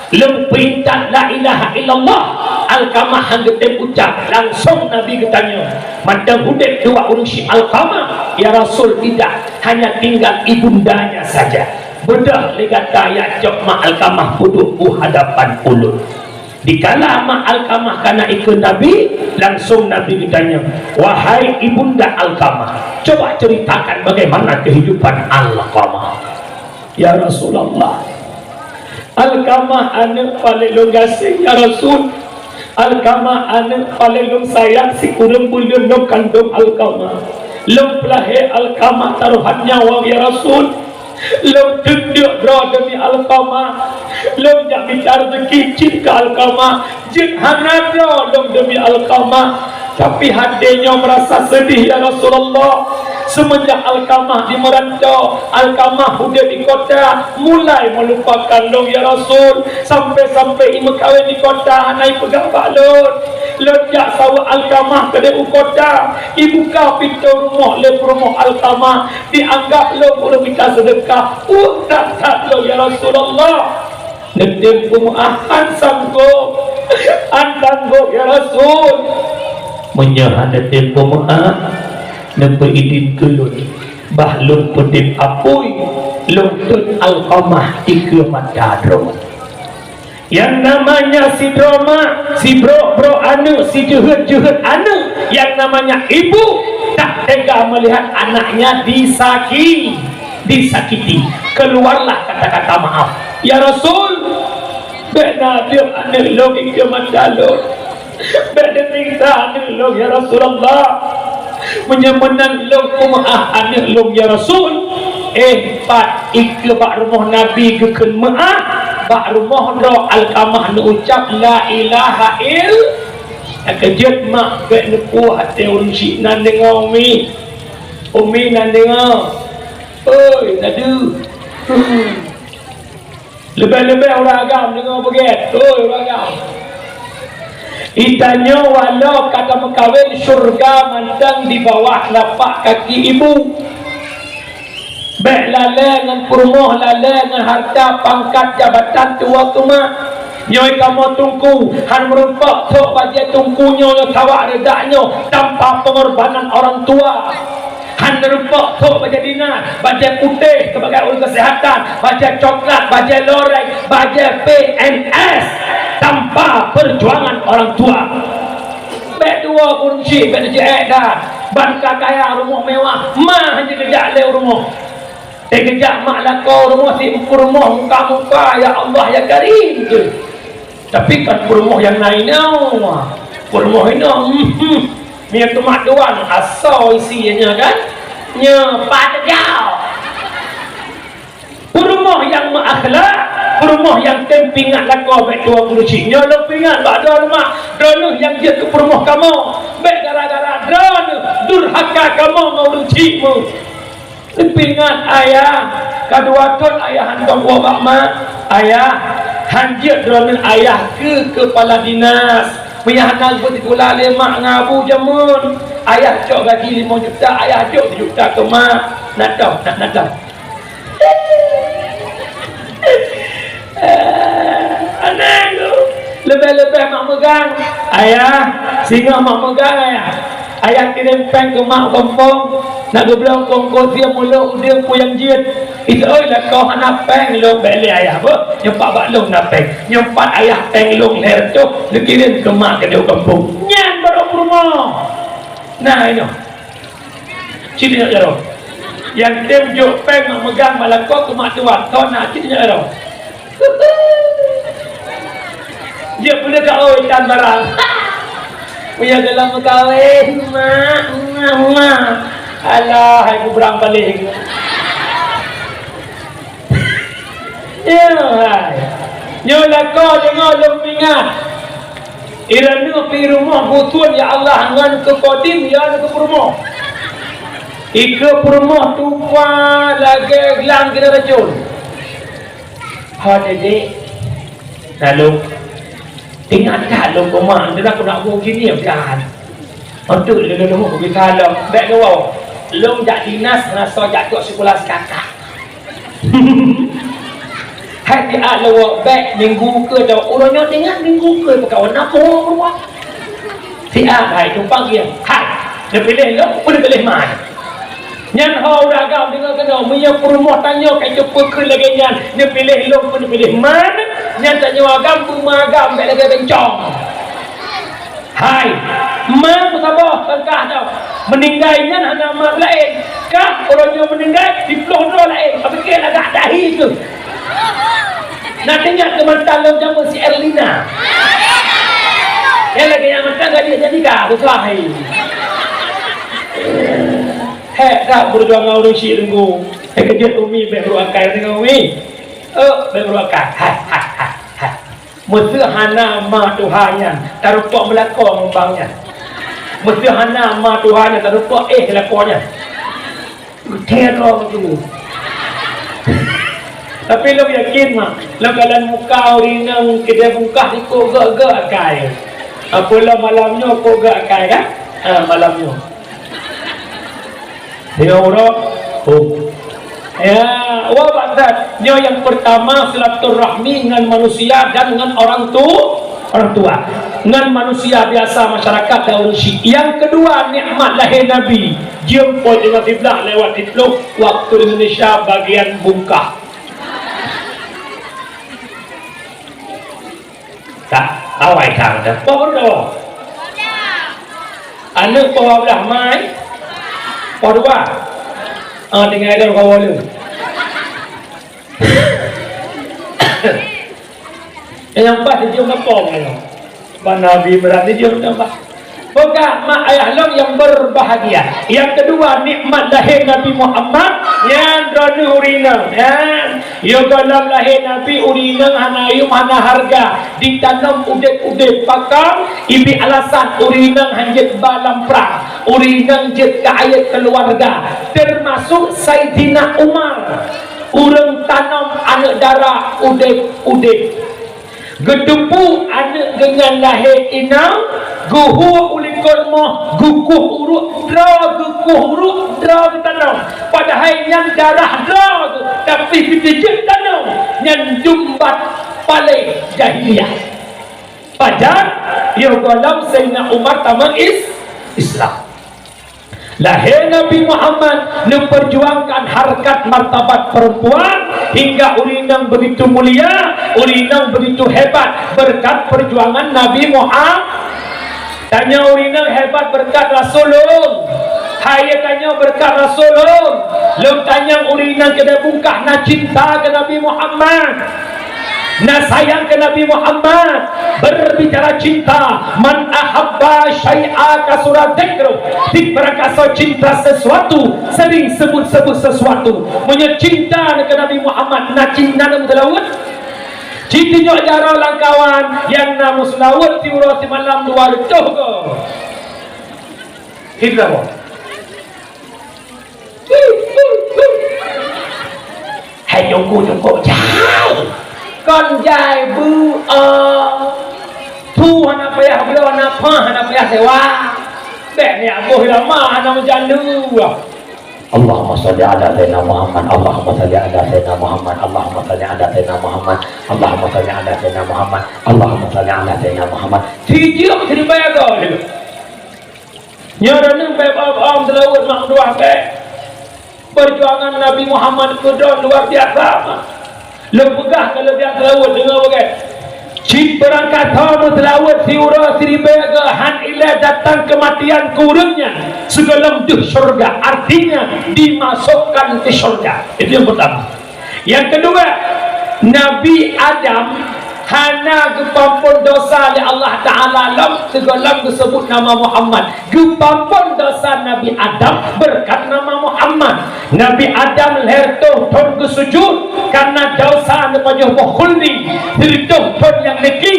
Lôn peuintat la ilaha illallah, Alqamah hana tém ucab." Langsong Nabi geutanyong, "Mantong udeb dua ureuëng syiek Alqamah?" "Ya Rasul, tidak, hanya tinggal ibundanya saja." "Beudôh lé gata, jak cok mak Alqamah peuduek u hadapan ulôn." Dikala mak Alqamah kana ikeu Nabi, langsong Nabi geutanyong, "Wahai ibunda Alqamah, coba ceritakan bagaimana kehidupan Alqamah." "Ya Rasulullah, Alqamah aneuëk paleng lôn gaséh, ya Rasul. Alqamah aneuëk paleng lôn sayang sikureueng buleuen lôn kandong Alqamah. Lôn peulahé Alqamah tarohan nyawöng, ya Rasul. Lôn teundeuk droe demi Alqamah. Lôn jak mita reuzeuki cit keu Alqamah. Jeuet hana droe lôn demi Alqamah. Tapi hati nyoe meurasa seudeh, ya Rasulullah. Seumeunjak Alqamah jimeuranto, Alqamah udeb di kota, mulai meulupakan lôn, ya Rasul. Sampai-sampai imeukawen di kota hana ipeugah bak lôn. Lôn jak saweue Alqamah keudeh u kota, ibuka pintoe rumoh lé peurumoh Alqamah, dianggap lôn ureuëng mita seudeukah. Ueh that-that lôn, ya Rasulullah." Neutém peumeuáh, "Han sanggob, han sanggob, ya Rasul." "Meunyoe hana tém peumeuáh, neupeuidin keu lôn, bah lôn peudeueng apui, lôn tôt Alqamah dikeue mata droe." Nyang namanya sidroe mak, sibrok-brok aneuëk, sijeuhet-jeuhet aneuëk, yang namanya ibu tak tega melihat anaknya disaki-, disakiti. Keluarlah kata-kata maaf, "Ya Rasul, bék na deuek aneuëk lôn dikeue mata lôn. Bék neusiksa aneuëk lôn, ya Rasulullah. Meunyoe meunan lôn peumeuáh aneuëk lôn, ya Rasul." Eh, pat ikeue bak rumoh Nabi geukheun meuáh, bak rumoh droe Alqamah neuucab la ilaha ill-, Takeujot mak bék neupuih até ureuëng syiek nan deungoe, Umi. Umi nan deungoe. Oi, na deuh. Hmm. Leubeh-leubeh ureuëng agam deungoe beugét. Oi, ureuëng agam. Geutanyoe walau ka tameukawen, syeuruga mantong di bawah lapak kaki ibu. Bék lalée ngon peurumoh, lalée ngon hareuta, pangkat, jabatan, tuwoe keu mak. Nyoe kamoe teungku, han meurumpok thok bajée teungku nyoe, nyoe tawak reudak nyoe tanpa pengorbanan orang tua. Han meurumpok thok bajée dinas, bajée putéh sebagai ureuëng kesehatan, bajée coklat, bajée loreng, bajée P N S tanpa perjuangan orang tua. Bék tuwoe keu ureuëng syiek, bék neujiék that. Ban ka kaya, rumoh mewah, ma hana geujak lé u rumoh. Teugeujak mak lakoe u rumoh, si peurumoh muka-muka, "Ya Allah, ya Karim," tu. Tapi kan peurumoh nyang na inoe. Peurumoh inoe, hmm, hmm. Mie tomat duan, asoe isi nyan kan? Nyoe pat teugau. Peurumoh nyang meuakhlak, peurumoh nyang tem pingat lakoe bék tuwoe keu ureuëng syiek. Nyoe lôn peuingat bak droeneuh mak, droeneuh nyang jeuet keu peurumoh kamoe. Bék gara-gara droeneuh durhaka kamoe ngon ureuëng syiek meu. Lôn peuingat ayah, ka dua thon ayah hantom woe bak mak. Ayah, han jeuet droeneuh ayah keu keupala dinas. Meunyo hana geupeusikula lé mak ngon abu jameun, ayah cok gaji limong juta, ayah jok sijuta keu mak. Na toh, na, na toh. Aneh tu. Leubeh-leubeh mak meugang. Ayah, singoh mak meugang, ayah. Ayah kirém péng keu mak gampông. Nak geubloe kongkot siat mulo udeueng peue nyang jeuet. Itu, oi, lakoe hana péng lôn, bék lé ayah beuh. Nyoe pat bak lôn na péng. Nyoe pat ayah péng lôn lhèe reutôh, neukirém keu mak keudéh u gampông. Nyan barô peurumoh. Nah, inoe. Cit nyoe jaroe. Nyang tem jok péng mak meugang bak lakoe keu mak tuan. Kon na cit nyoe jaroe. Jeuet peue ka oi tan barang. Meunyo dalam meukawen, mak, mak, mak. Alah, hai kubrang paléng. Ya, hai. Nyoe lakoe deungoe lôn peuingat. Ireuna pih rumoh buton, ya Allah, ngon keu kodim, ya, ngon keu peurumoh. Ikeue peurumoh tupa lagée glang keuneuracon. Ho Dedek, lalu ingat that lôn keu mak, dah aku nak buet gini kan. Untuk lôn lôn bisa lom, bèk lôn. Lôn jak dinas, rasa jak trok sikula si kakak. Hai siat lôn bèk minggu keu tau. Uroe nyoe ingat minggu keu peukawan aku ruah. Siat hai tumpang dia. Hai, neupiléh lôn, pun neupiléh mai. Nyan ho ureueng agam deungoe keunoe, meunyoe peurumoh tanyoe ka jipeukeue lagèe nyan, neupiléh lôn pun neupiléh man, nyan tanyoe agam peue ma agam bèk lagèe bencong. Hai, ma meusaboh tangkah tau. Meuninggai nyan hana ma laén. Kah uroe nyoe meuninggai, diploh droe laén. Pike lagak dahi tu. Na teuingat keu mantan lôn jameun si Erlina. Nyan lagèe nyang mantan gadih jadi kah, susah hai. Hék that peujuangan ureueng syik teungku. Keujeuet umi bèk brôk akai deungoe umi. Eh, bèk brôk akai. Hai, hai, hai, hai. Meuseu hana ma tuha nyan, tareupok meulakoe ngon bang nyan. Meuseu hana ma tuha nyan, tareupok éh lakoe nyan. Geuthèe droe tu. Tapi lôn yakin mak, lam keadaan muka ureueng inong keudè bungkah ikôt gèt-gèt akai. Apa lom malam nyoe ikôt gèt akai kan? Ha, malam nyoe. Deungoe uroe, oh. Ya, wah, Pak Ustaz. Nyoe nyang peurtama silaturahmi ngon manusia dan ngon orang tu, orang tua. Ngon manusia biasa, masyarakat dan ureueng syik. Nyang keudua nikmat lahé Nabi. Jeuem poh lima siblah lewat siplôh waktu Indonesia bagian bungkah. Tak, awai that. Poh berapa? Aneuk poh dua belas Mai. Poh dua. Ah, tinggai dah kawan lu. Nyang pas dijeuem lapor nyoe. Bak Nabi berat dijeuem tambah. Peugah mak ayah lôn nyang berbahagia. Nyang keudua, nikmat lahé Nabi Muhammad, nyan droeneuh ureueng inong. Nyan, yoh gohlom lahé Nabi, ureueng inong hana yuem, hana hareuga. Ditanom udép-udép pakon, ibi alasan ureueng inong han jeuet ba lam prang. Ureueng inong jeuet keu ayat keuluwarga, teumasok Saidina Umar. Ureueng tanom aneuk dara udép-udép. Geuteupeue aneuk geuh nyan lahé inong, geuhue u likot moh, geukueh uruek, droe geukueh uruek, droe geutanom. Padahai nyan darah droe geuh, tapi geuteupeue tanom, nyan jumbat paléng jahiliyah. Pajan, yoh gohlom Saidina Umar tamong is-, Islam. Lahé Nabi Muhammad neupeurjuangkan harkat martabat perempuan hingga ureueng inong begitu mulia, ureueng inong begitu hebat berkat perjuangan Nabi Muhammad. Tanyoe ureueng inong hebat berkat Rasul lôn. Hai tanyoe berkat Rasul lôn. Lôn tanyong ureueng inong keudè bungkah na cinta keu Nabi Muhammad. Na sayang keu Nabi Muhammad. Berbicara cinta, man ahabba syai'a kasura dzikruh. Sibarangkasoe cinta sesuatu, sering sebut-sebut sesuatu. Meunyoe cinta keu Nabi Muhammad, na cinta na meuseulaweuet. Ci tunyok jaroe lam kawan nyang na meuseulaweuet siuroe simalam dua reutôh goe. Hidroe. Hai jongkok-jongkok jai. Kon jai beu, eh. Thu hana payah bloe, hana pah, hana payah sewa. Bèk ni aboh lama hana meujandu. Allahumma shalli ala sayyidina Muhammad, Allahumma shalli ala sayyidina Muhammad, Allahumma shalli ala sayyidina Muhammad, Allahumma shalli ala sayyidina Muhammad, Allahumma shalli ala sayyidina Muhammad. Sijeuem siribèe goe. Nyoe droeneuh bèk bohong, seulaweuet mak meutuah bèk. Perjuangan Nabi Muhammad keu droe luar biasa. Lôn peugah keu lôn nyang seulaweuet, deungö beugèt. Cit beurangkat ho meuseulaweuet siuroe siribèe goe han ilèe datang keumatian keu ureueng nyan sigohlom deuh syeuruga, artinya dimasukkan ke syeuruga. Itu yang pertama. Nyang keudua, Nabi Adam hana geupeuampôn dosa lé Allah Taala lom sigohlom geuseubut nama Muhammad. Geupeuampôn dosa Nabi Adam beureukat nama Muhammad. Nabi Adam lhèe reutôh thôn geusujut kareuna dosa neupajoh boh khuldi. Sireutôh thôn nyang neuki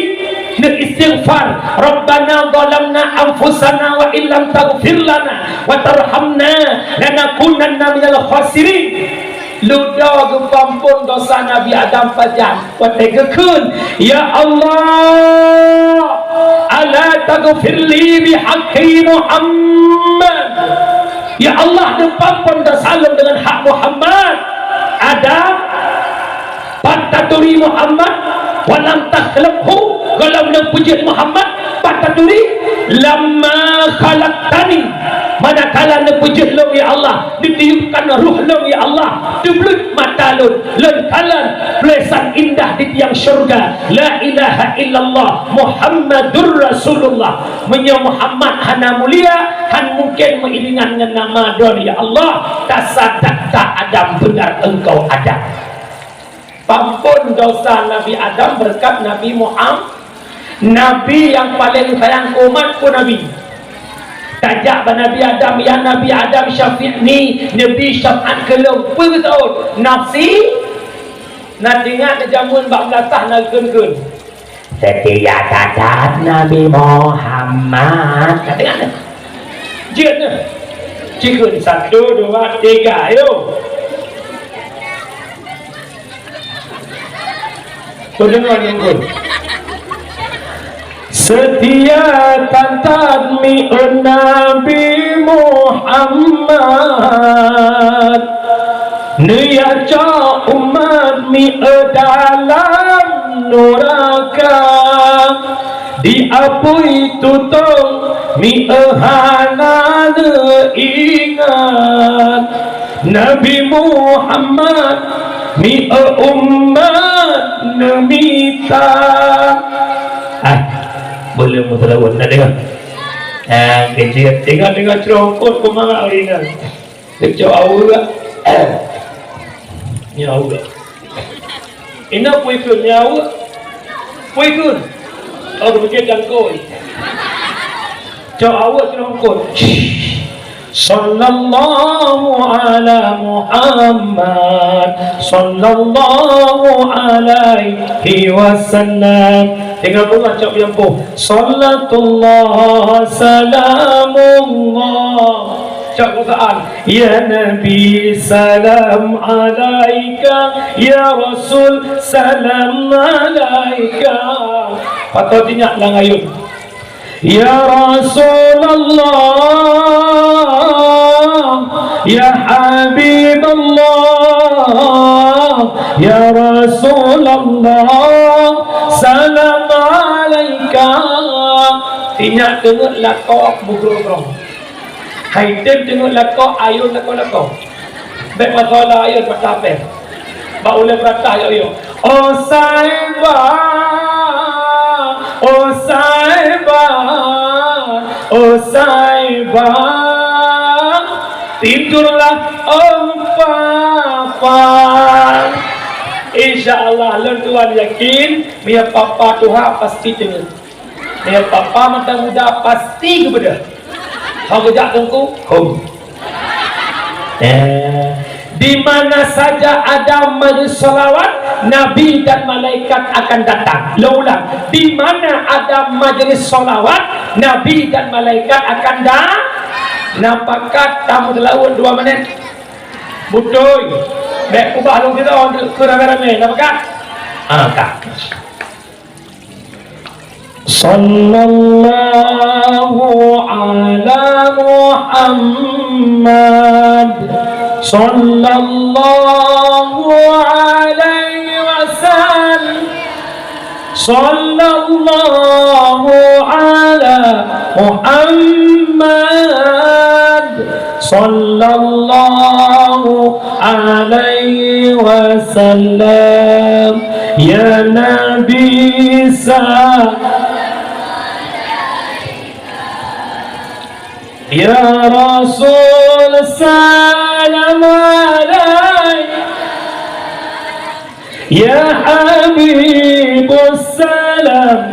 neuistighfar, "Rabbana zalamna anfusana wa illam taghfir lana wa tarhamna lanakunanna minal khasirin." Ludoe geupeuamphon dosa Nabi Adam pajan watée geukheun, "Ya Allah, ala taghfir li bihaqqi Muhammad." Ya Allah, neupeuamphon dosa lôn deungon hak Muhammad. Adam, pat taturi Muhammad, walam takhlaqhu, gohlom neupeujeuet Muhammad, pat taturi, lamma khalaqtani, manakala neupeujeuet lôn, ya Allah, neutiupkan roh lôn, ya Allah, teubleut mata lôn, lôn kalon peulasan indah di tiang syurga, la ilaha illallah Muhammadur Rasulullah. Meunyoe Muhammad hana mulia, han mungken meuiringan ngon nama droe, ya Allah, tasadakta Adam, beunar engkau Adam. Peuamphon dosa Nabi Adam beureukat Nabi Muhammad. Nabi nyang paleng sayang keu umat keu Nabi. Tajak bak Nabi Adam, "Ya Nabi Adam, syafi'ni, neubi syafa'at keu lôn." Peue geutawök? "Nafsi." Na teuingat neujameun bak meulatah na geukheun-kheun. Seutia that-that Nabi Muhammad. Ka teuingat nyoe? Jeuet nyoe. Cikheun, satu, dua, tiga, ayo. Peudeungoe nyang kheun. Seutia that-that mi'eu Nabi Muhammad. Neujak cok umat mi'eu dalam nuraka, diapui tutong mi'eu hana neuingat, Nabi Muhammad mi'eu umat neumita. Ah, boleh meuteulawon na deungoe. Ah, keu jeuet teungoh-teungoh ceurongkot peumangat ureueng inong. Geucok aweuek. Nyoe aweuek. Inoe peue kheun nyoe aweuek? Peue kheun? Oh, geupike cangkôi. Cok aweuek ceurongkot. Sallallahu ala Muhammad, sallallahu alaihi wasallam. Teungoh beungoh cok biang poh. Salatullah, salamullah. Cok peusaan. Ya Nabi, salam alaika. Ya Rasul, salam alaika. Patot ingat lam ayun. Ya Rasulullah, ya Habiballah, ya Rasulullah, salam alaika. Ingat deungon lakoe meugrong-grong. Hai tem deungon lakoe ayun lakoe-lakoe. Bèk masalah ayun patah pèng. Bak ulèe beuratah yôk-yôk. Oh Saibah, oh Saibah, oh Saibah, tidurlah oh Papa. Insya Allah, lôn tuan yakin, meunyoe Papa tuha pasti teungeut. Meunyoe Papa mata muda pasti geubeudôh. Ho geujak teungku? Hom. Eh, di mana saja ada majlis salawat, Nabi dan malaikat akan datang. Lôn ulang, di mana ada majlis salawat, Nabi dan malaikat akan da-, na pakat tamu teulaweuet dua menit. Beutôi. Bèk ubah lôn keudroe keu ramè-ramè, na pakat? Ah, ka. Sallallahu ala Muhammad. Sallallahu alaihi wasallam. Sallallahu ala Muhammad. Sallallahu alaihi wasallam. Ya Nabi sa-, ya Rasul salam alaik. Ya Habibus salam.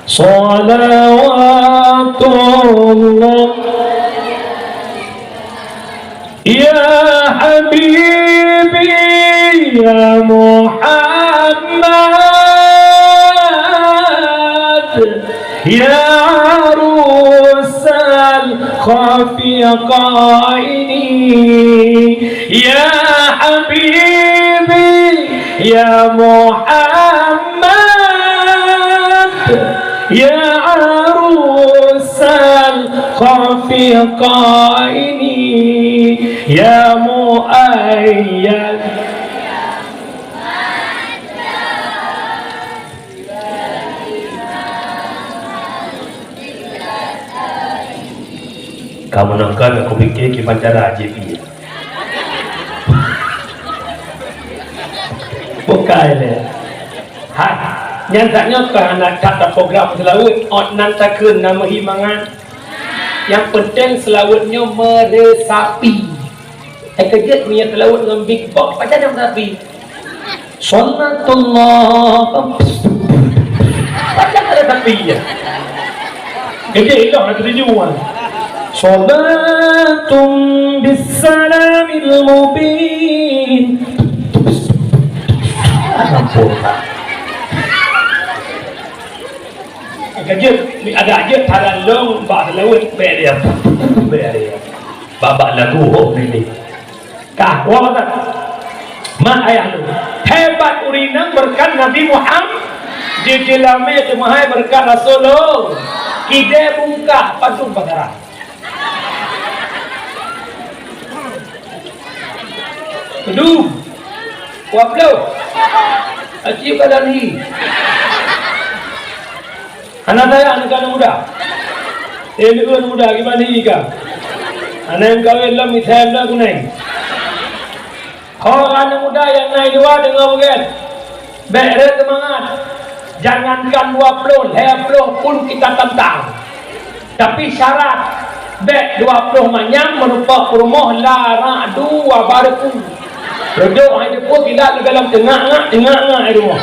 Salawatullah. Ya Habibi ya Muhammad. Ya Arus خفيقين يا حبيبي يا محمد يا عروس الخفيقين يا مؤيد. Kamoe nangkan aku pikir kiban cara jih pih. Bukai lé. Ha, nyan that nyoe ka hana that program seulaweuet, ôt nan takheun na meuhi mangat. Nyang peunteng seulaweuet nyoe meuresapi. Eh, keujeuet meunyoe seulaweuet ngon big box, pajan nyang meuresapi. Sunatullah. Pajan ada tapi ya. Jadi ilah nak tujuan. Salatum bissalamil mubin. Ampun. Keujeuet, ada aja talan long bak laut, bek dia. Bek dia. Babak lagu hok ni. Kah, wah kata. Mak ayah lu. Hebat ureueng inong beureukat Nabi Muhammad. Jeulamé teumeuhai beureukat Rasulullah. Kidée bungkah padum bagara. Duh. Dua puluh. Aci badan hi. Hana sayang ngon aneuk muda. Eh, ngon aneuk muda gimana ni ka? Aneuk kawin lom, misalnya kunai. Ho aneuk muda nyang na i luwa deungoe beugét. Bék rhot seumangat. Jangankan dua ploh, lhée ploh pun kita tantang. Tapi syarat, bék dua ploh manyam meurumpok peurumoh la rak dua bareku. Reudok hai deupue kilat leugalam teungak-ngak, teungak-ngak hai rumoh.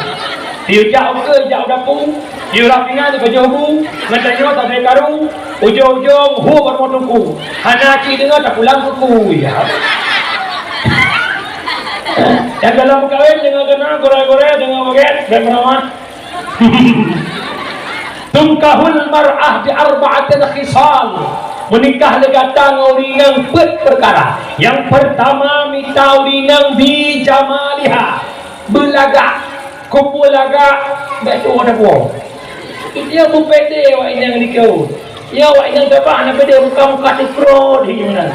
Yue jak ukeue, jak u dapu, yue rap ingat di pajoh bu, ngon tanyoe sabe karu, ujong-ujong hu barumoh teungku. Hana cit deungoe tapulang keuku, ya. Nyang galak meukawen deungoe keunan, gurée-gurée deungoe baget, bék meuramah. Tunkahul mar'ah bi arba'atin khisal. Meunikah lé gata ngon ureueng inong peuet peukara. Nyang peurtama, mita ureueng inong bi jamaliha. Beulagak. Kupeue lagak, bék tuwoe na puwoe. Dia beupede awak inong likot. Ya, awak inong tabah na pede muka-muka teukrot hi meunan.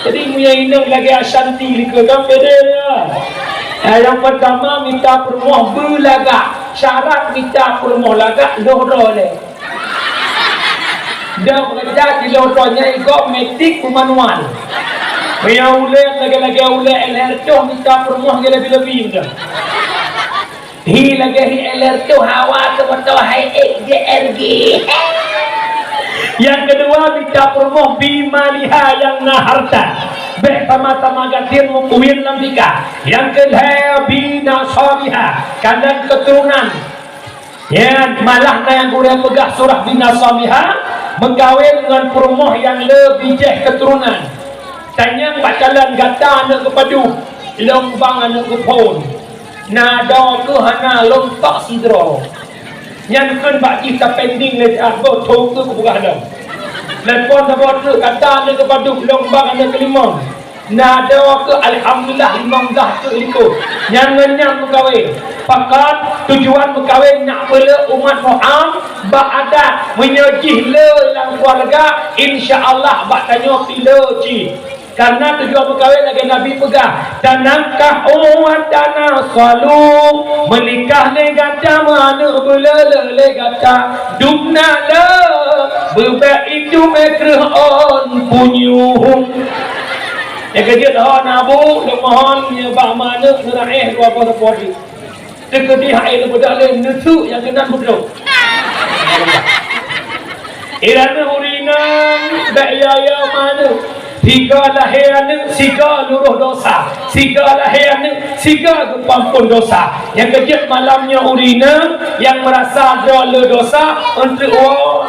Jadi, meunyoe inong lagée Ashanti likot kan pede dia. Nah, nyang peurtama mita peurumoh beulagak. Syarat mita peurumoh lagak lhôh droe lé. Dah bekerja di lhôh droe nyan igop metik peumanuan. Meunyoe ulée lagée-lagée ulée L R toh mita peurumoh nyan leubeh-leubeh dah. Hi lagée hi L R toh hawa keu moto hai ek J R G. Nyang keudua mita peurumoh bi maliha nyang na harta. Bék sama-sama gasien meukuwien lam tika. Nyang keulhée bi nasabiha, kandang keuturonan. Nyan malah na nyang gurée peugah surah bi nasabiha, meukawen ngon peurumoh nyang le bijéh keuturonan. Tanyong bak calon gata aneuk geupadub, lom bang aneuk geuphon. Na doe keuh hana lom tok sidroe. Nyan kheun bak jih tapending lé siat boh tho keuh kupeugah lom. Telepon saboh treuk gata aneuk geupadub lom bang aneuk keulimong. Na doe keuh alhamdulillah limong blah keuh likot. Nyan ngon nyan meukawen. Pakat tujuan meukawen nak peuleuek umat Muhammad bak adat. Meunyoe jih le lam keuluwarga, insya Allah bak tanyoe pih le cit. Karena tujuan meukawen lagée Nabi peugah, "Tanakahu wa tanasalu." Meunikah lé gata meuaneuk beuleuleuk lé gata, dubna le beubek itu meukreuh ôn punyuh. Nyang keujeuet ho na bu, lôn mohon nyoe bak meuaneuk neuraéh dua boh seupôt. Teukeudi hai lôn beudalé neusuk nyang keunan beudôh. Inan ureueng inong bèk yaya meuaneuk. Sigoe lahé aneuk, sigoe luroh dosa. Sigoe lahé aneuk, sigoe geupeuampôn dosa. Nyang keujeuet malam nyoe ureueng inong nyang meurasa droe le dosa, eunteuk woe.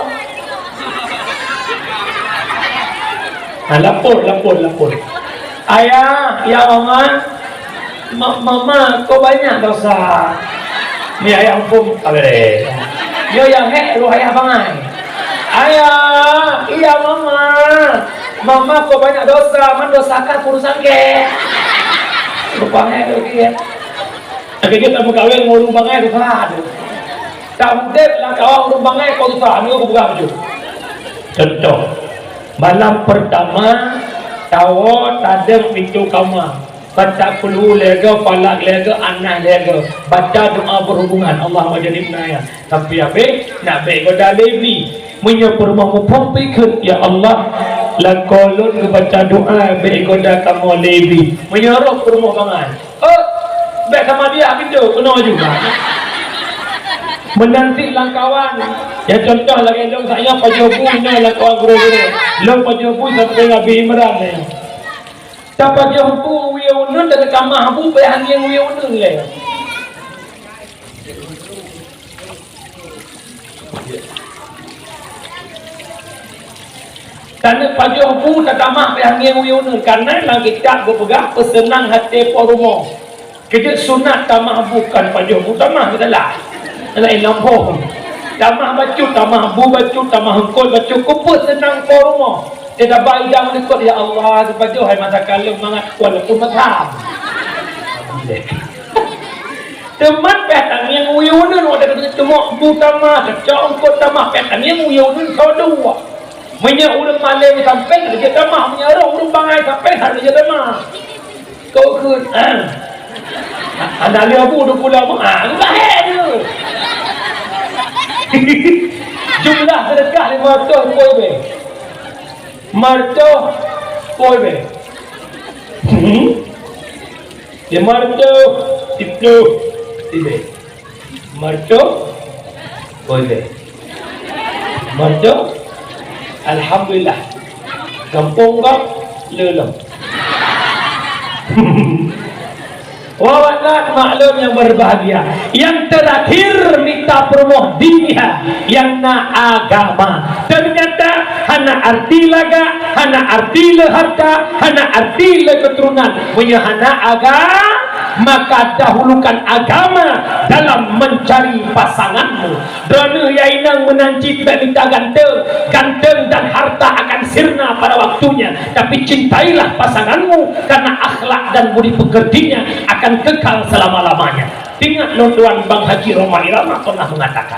Ha, lapor, lapor, lapor. Ayah, ya mama, Ma-, mama, kok banyak dosa? Ni ayah hukum, tak boleh. Yo yang hek roh ayah bangai. "Ayah, iya mama. Mama kok banyak dosa, man dosa kah urusan kek." Rupanya tu dia. Lagi kita meukawen ngon ureueng bangai tu kan. Tamdeb lam kawan ureueng bangai kok susah, ni aku pegang baju. Contoh, malam pertama, tawoe tadeb pintoe kama. Baca kulhu lhèe goe, falak lhèe goe, anas lhèe goe. Baca doa berhubungan, Allahumma jannibna ya. Sampai habéh, nak bèk goda lé bli. Meunyoe peurumoh muphom pih kheun, "Ya Allah, lakoe lôn geubaca doa bèk goda kamoe lé bli." Meunyoe roh peurumoh bangai, "Oh, bèk sama dia pintoe, keunoe juga." Meunan cit lam kawan. Ya, contoh lagèe lôn, saya pajoh bu inoe lam kawan gurèe-gurèe. Lôn pajoh bu sampoe Nabi Imran nyoe. Tapajoh bu wie uneun dan tamah bu payah ngieng wie uneun lé. Taneuk pajoh bu tatamah payah ngieng wie uneun, karena lam kitab geupeugah peuseunang até po rumoh. Keu jeuet sunat tamah bu, kon pajoh bu tamah, beutôi lah. Laén lom phon. Tamah bacut, tamah bu bacut, tamah eungkôt bacut, keu peuseunang po rumoh. Teutabah idang likot, "Ya Allah, sipajoh hai masa kalon mangat kuat lom pun masam." Teuma pih tangieng uyuneun, watèe teuteumok bu tamah, teucok eungkôt tamah, pih tangieng uyuneun soe dua. Meunyoe ureueng malèe sampéng, raja tamah. Meunyoe roh ureueng bangai sampéng, raja tamah. Kau kheun, ah. Aneuk lhèe bu dua puluh lama, ah, lahé dia. Jumlah sedekah lima ratus poi bèe. Lima ratus poi bèe. Hmm? Lima ratus siplôh ribèe. Lima ratus poi bèe. Lima ratus. Alhamdulillah. Gampông gob le lom. Wabarakatuh, maklum yang berbahagia. Yang terakhir, mita peurumoh diniha, yang na agama. Ternyata hana arti lagak, hana arti le harta, hana arti le keturunan. Meunyoe hana agama, maka dahulukan agama dalam mencari pasanganmu. Droeneuh ya inong meunan cit bèk mita ganteng. Ganteng dan harta akan sirna pada waktunya, tapi cintailah pasanganmu, karena akhlak dan budi pekertinya akan kekal selama-lamanya. Ingat lôn tuan Bang Haji Rhoma Irama pernah mengatakan,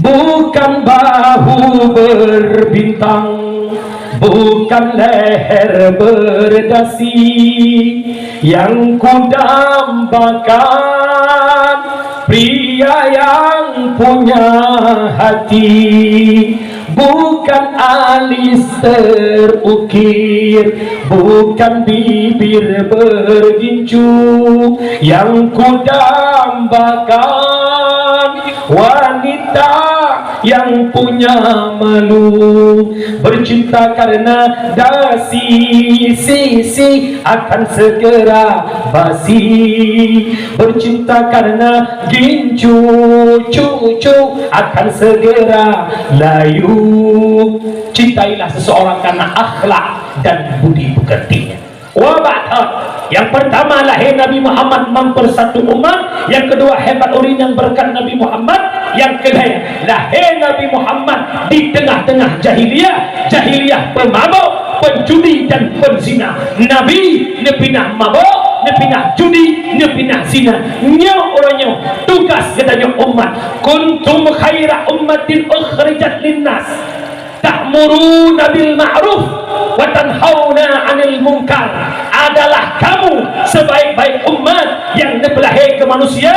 "Bukan bahu berbintang, bukan leher berdasi, yang kudambakan pria yang punya hati, bukan alis terukir, bukan bibir bergincu, yang kudambakan wanita yang punya malu, bercinta karena dasi, si, si akan segera basi, bercinta karena gincu, cu, cu akan segera layu." Cintailah seseorang karena akhlak dan budi pekertinya. Wabak that, yang pertama lahé Nabi Muhammad mempersatu umat, yang kedua hebat ureueng nyang beureukat Nabi Muhammad, yang keulhèe lahé Nabi Muhammad di tengah-tengah jahiliyah, jahiliyah pemabok, penjudi dan penzina. Nabi neupinah mabok, neupinah judi, neupinah zina. Nyoe uroe nyoe tugas geutanyoe umat. "Kuntum khaira ummatin ukhrijat linnas." "Ta'muruna bil ma'ruf wa tanhauna 'anil munkar." Adalah kamu sebaik-baik umat yang neupeulah keu manusia.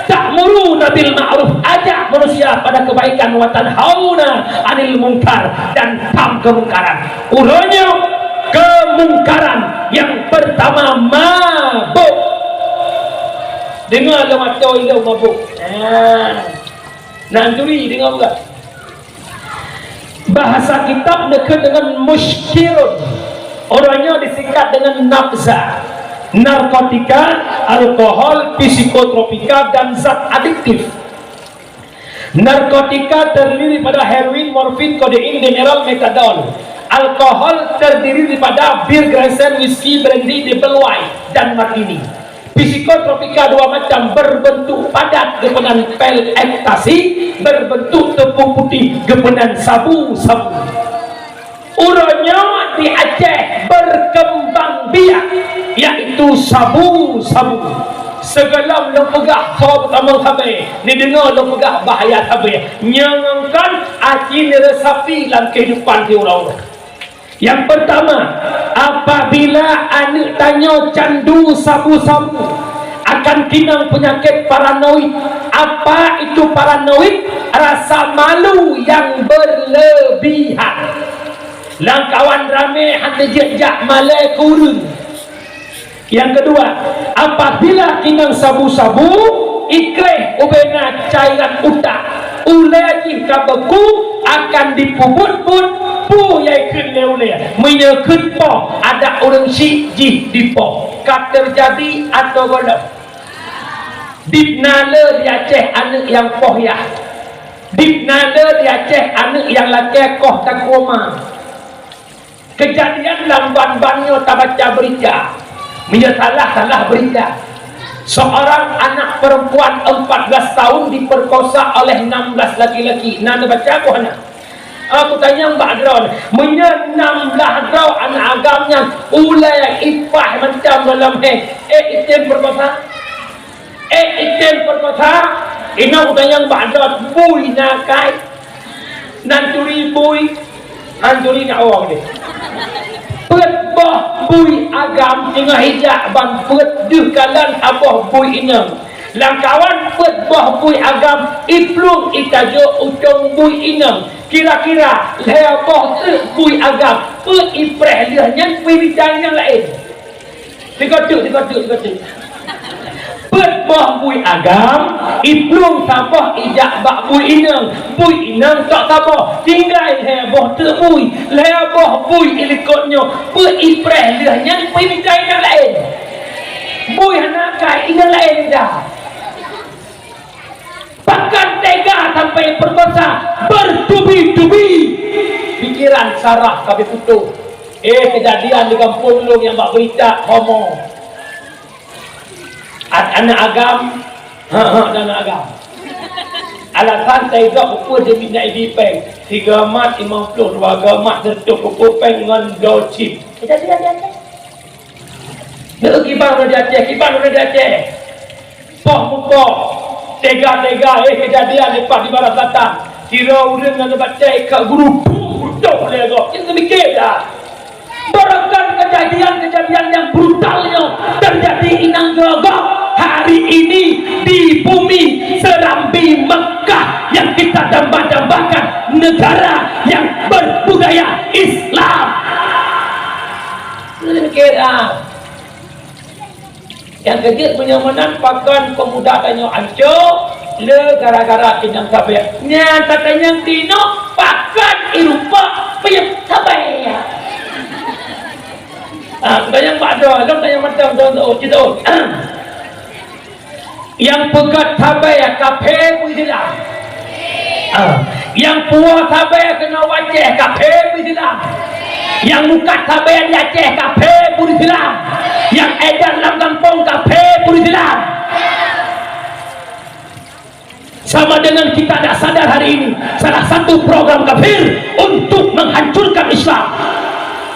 "Ta'muruna bil ma'ruf", ajak manusia pada kebaikan, "wa tanhauna 'anil munkar", dan tham keumungkaran. Uroe nyoe keumungkaran yang pertama mabok. Deungoe lôn atô ilôn mabok. Ha. Nak turi deungoe bukan? Bahasa kitab neukheun deungon muskirun. Uroe nyoe disingkat deungon nabza. Narkotika, alkohol, psikotropika, dan zat adiktif. Narkotika terdiri daripada heroin, morfin, kodein, demeral, metadon. Alkohol terdiri daripada bir, gresen, whisky, brandy, double wine, dan martini. Psikotropika dua macam, berbentuk padat geupeunan pil ekstasi, berbentuk teupeu putih geupeunan sabu-sabu. Uroe nyoe di Aceh berkembang biak, yaitu sabu-sabu. Sigohlom lôn peugah tho tamong sabe, neudeungoe lôn peugah bahaya sabe. Nyang kon aci neuresapi lam kehidupan di uroe-uroe. Yang pertama, apabila aneuk tanyoe candu sabu-sabu, akan kinong penyakit paranoid. Apa itu paranoid? Rasa malu yang berlebihan. Lam kawan ramé hana jeuet jak malée keu ureuëng. Yang kedua, apabila kinong sabu-sabu, ikreh ubena cairan utak, ulée jih ka beku, akan dipubuet-buet, peue nyang kheun lé ulée. Meunyoe kheun poh, adak ureuëng syiek jih dipoh. Ka teujadi atau gohlom? Dipna le di Aceh aneuk nyang poh yah. Dipna le di Aceh aneuk nyang lakée koh takue ma. Kejadian lam ban-ban nyoe tabaca berita. Meunyoe salah, salah berita. Seorang anak perempuan empat belas tahun diperkosa oleh enam belas laki-laki. Na neubaca boh na? Aku tanyong bak droe, meunyoe enam belas droe aneuk agam nyan ulée ipah macam dalam heh, eh, item perkosa? Eh, item perkosa? Inoe kutanyong bak droe, bui na kai? Nan turi bui, nan turi na awak deh. Peuet boh bui agam teungoh ijak ban peuet deuh kalon saboh bui inong. Lam kawan peuet boh bui agam iplueng itajok u cong bui inong. Kira-kira lhée boh teuk bui agam peuet ipreh lheueh nyan pui bitai nyang laén. Tiga teuk, tiga teuk, tiga teuk. Peuet boh bui agam, iplueng saboh ijak bak bui inong. Bui inong cok saboh, tinggai lhée boh teuk bui. Lhée boh bui ilikot nyoe, peuet ipreh lheueh nyan pui bitai nyang laén. Bui hana kai, inong laén dah. Pakon tega sampai perkosa, bertubi-tubi. Pikiran sarah ka beuputoh. Eh, kejadian di gampông lôn nyang bak berita homo. At-, aneuk agam, ha, ha, aneuk agam. Alasan teuga peue demi nak idi péng. Tiga mat limong ploh, dua ga mat seratus peue péng ngon bloe chip. Kejadian di Aceh. Neu kiban ureuëng di Aceh, kiban ureuëng di Aceh. Poh mupoh, tega-tega, eh, kejadian leupah di Barat Selatan. Sidroe ureuëng nyang neubaca ikat guru, puh, putoh lé gob. Nyan teumikir dah. Barangkan kejadian-kejadian yang brutal nyoe terjadi inong gob hari ini di bumi Serambi Mekah yang kita damba-dambakan, negara yang berbudaya Islam. Teumikir dah. Nyang keujeuet meunyoe meunan pakon peumuda tanyoe ancô, le gara-gara inong sabe. Nyan tatanyong tinoe pakon irumpok piep sabe. Ah, tanyong bak droe, lôn tanyong mantong droe, oh, cit, oh. Nyang peugét sabe kafé peue Islam. Ah, nyang puwoe sabe keunoe wajéh kafé peue Islam. Nyang mukat sabe di Aceh kafé peue Islam. Nyang edan lam gampông kafé peue Islam. Sama dengan kita tak sadar hari ini, salah satu program kafir untuk menghancurkan Islam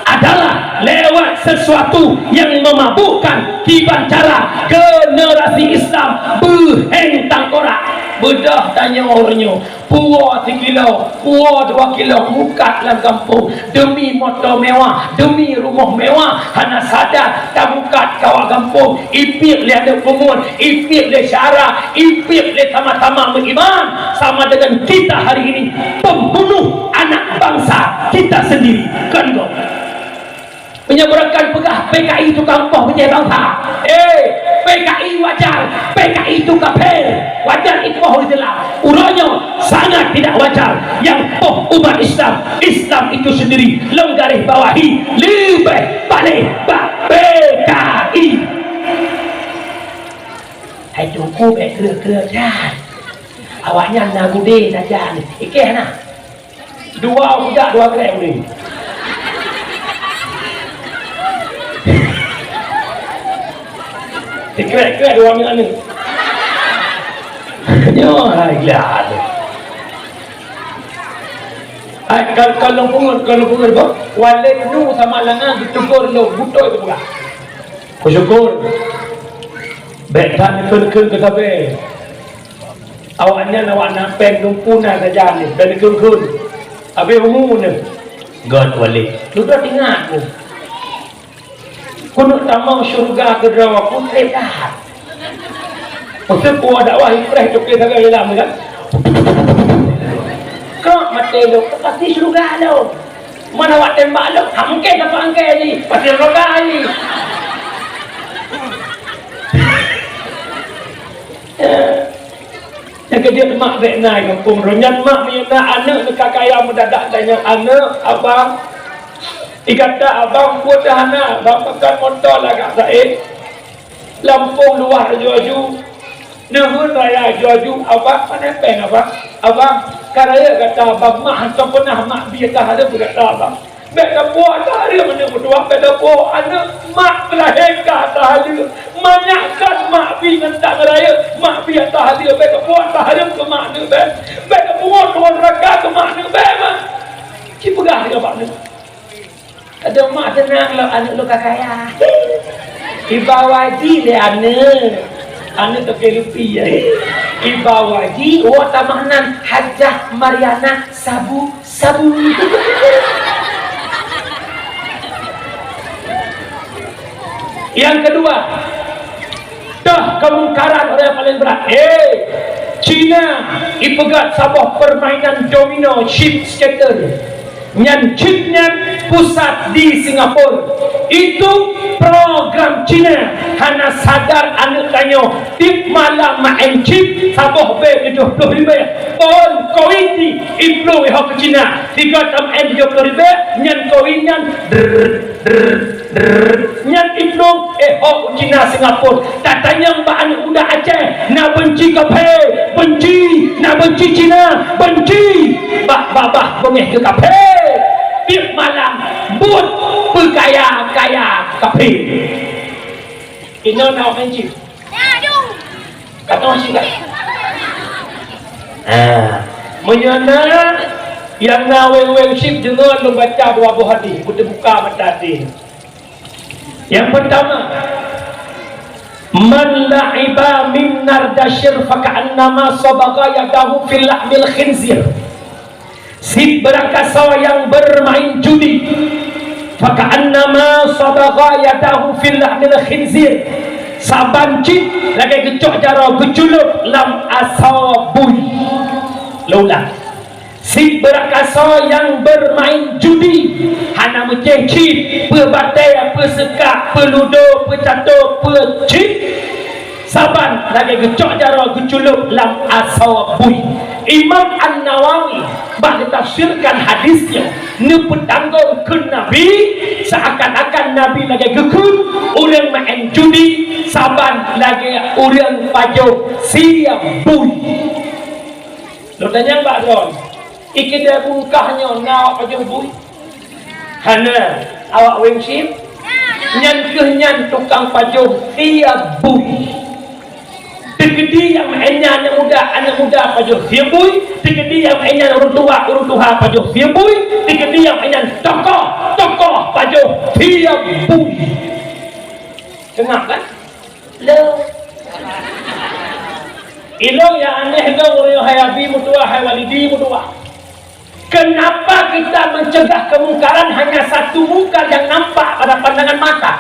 adalah lewat sesuatu yang memabukkan, kiban cara generasi Islam beuheng tangkorak. Beudôh tanyoe uroe nyoe, puwoe sikilo, puwoe dua kilo mukat lam gampông demi moto mewah, demi rumoh mewah, hana sadar tamukat kawak gampông, ipiep lé aneuk peungeuet, ipiep lé syara, ipiep lé sama-sama meuiman, sama dengan kita hari ini pembunuh anak bangsa kita sendiri. Kon gob. Meunyoe beureukan peugah P K I tukang poh Aceh bansa. Eh, P K I wajar, P K I itu kafir. Wajar ipoh Islam. Uroe nyoe sangat tidak wajar nyang poh umat Islam. Islam itu sendiri lôn garéh bawahi leubeh paléh bak P K I. Hai Teungku bék kreueh-kreueh that. Awaknyan na gudé sajan. Ikeh na. Dua bujak dua grek ulih. Krek-krek dua aneuk-aneuk. Nyoe hai gila tu. Hai, kal-, kalau pungut, kalau pungut apa? Walid nu sama langa geutegur lom, beutôi geupeugah. Kusyukur. Bèk that neukheun-kheun keu sabe. Awaknyan awak na péng lumpu na sajan, bèk neukheun-kheun. Habéh umu neuh. Göt Walid. Sudah ingat ku. Keuneuk tamong syeuruga keudroe putréh that. Meuseue peue dakwah ipreh toke sagai dalam kan? Kok maté lôn, pasti syeuruga lôn. Mana awak tembak lôn, ha mungken dapat angkai ni, pasti syeuruga ni. Nyang keujeuet mak bèk na i gampông droe nyan, mak meunyoe na aneuk neuka kaya meudadak tanyong aneuk, abang, i gata abang peue teuh hana, abang pakon moto lagak Said. Lampôh luwah aju-aju, neuheun raya aju-aju, abang, pane péng abang? Abang, ka rayeuk gata abang, mak hana peunah mak bi ata haleue beu gata abang. Bèk tapuôh ata hareuem aneuk meutuah, bèk tapuôh aneuk mak beulahé ka ata hareuem. Manyak kan mak bi ngon tak ngeurayeuk, mak bi ata hareuem, bèk tapuôh ata hareuem keu mak neuh, bèk. Bèk tapungo ngon raka keu mak neuh, bèk, mak. Ci peugah lé bak neuh. Kadang mak teunang lom aneuk lôn ka kaya. Ibawa ji lé aneuk. Aneuk toke lupi ya. Ibawa ji, wok tamah nan Hajah Mariana Sabu Sabu. Yang kedua, toh kemungkaran orang yang paling berat. Eh, Cina ipeugöt saboh permainan domino chip scatter. Nyan chip nyan pusat di Singapura. Itu program Cina hana sadar aneuk tanyoe. Tiep malam maén chip saboh bèe tujoh ploh ribèe. Pon koin di iplueng ho keu Cina. Tiga tam maén tujoh ploh ribèe, nyan koin nyan drrr, drrr, drrr. Nyan iplueng, eh, ho u Cina Singapura. Tatanyong bak aneuk muda Aceh, na benci kaphé, benci, na benci Cina, benci. Bak babah beungéh keu kaphé. Tiep malam buet peukaya-kaya kaphé. Inoe na maén chip. Ka teumasuk kan? Ah, meunyoe na nyang na weng-weng chip, deungoe lôn baca dua boh hadih, beuteubuka mata até. Nyang peurtama, "Man la'iba min nardasyir faka'annama sabagha yadahu fil lahmil khinzir." Cit beurangkasoe nyang beureumaén judi, faka'annama sabagha yadahu fil lahmil khinzir, saban cit lagèe geucok jaroe geuculop lam asoe bui. Lôn ulang, cit beurangkasoe nyang beureumaén judi, hana meucéh cit, peue batèe, peue seukak, peue ludo, peue cato, peue cit. Saban lagèe geucok jaroe geuculop lam asoe bui. Imam An-Nawawi bak geutafsirkan hadis nyoe neupeutanggong kheun Nabi, seuakan-akan Nabi lagèe geukheun ureueng maén judi saban lagèe ureueng pajoh sie bui. Lôn tanyong bak droe, i keudè bungkah nyoe na awak pajoh bui? Hana, awak weng chip? Nyan kheueh nyan tukang pajoh sie bui. Teukeudi nyang maén nyan aneuk muda, aneuk muda pajoh sie bui. Teukeudi nyang maén nyan ureueng tuha, ureueng tuha pajoh sie bui. Teukeudi nyang maén nyan tokoh, tokoh pajoh sie bui. Seungab kan? Lôn. Ilôn nyang aneh lôn ureueng hai Abi meutuah, hai Walidi meutuah. Kenapa kita mencegah kemungkaran hanya satu mungkar yang nampak pada pandangan mata?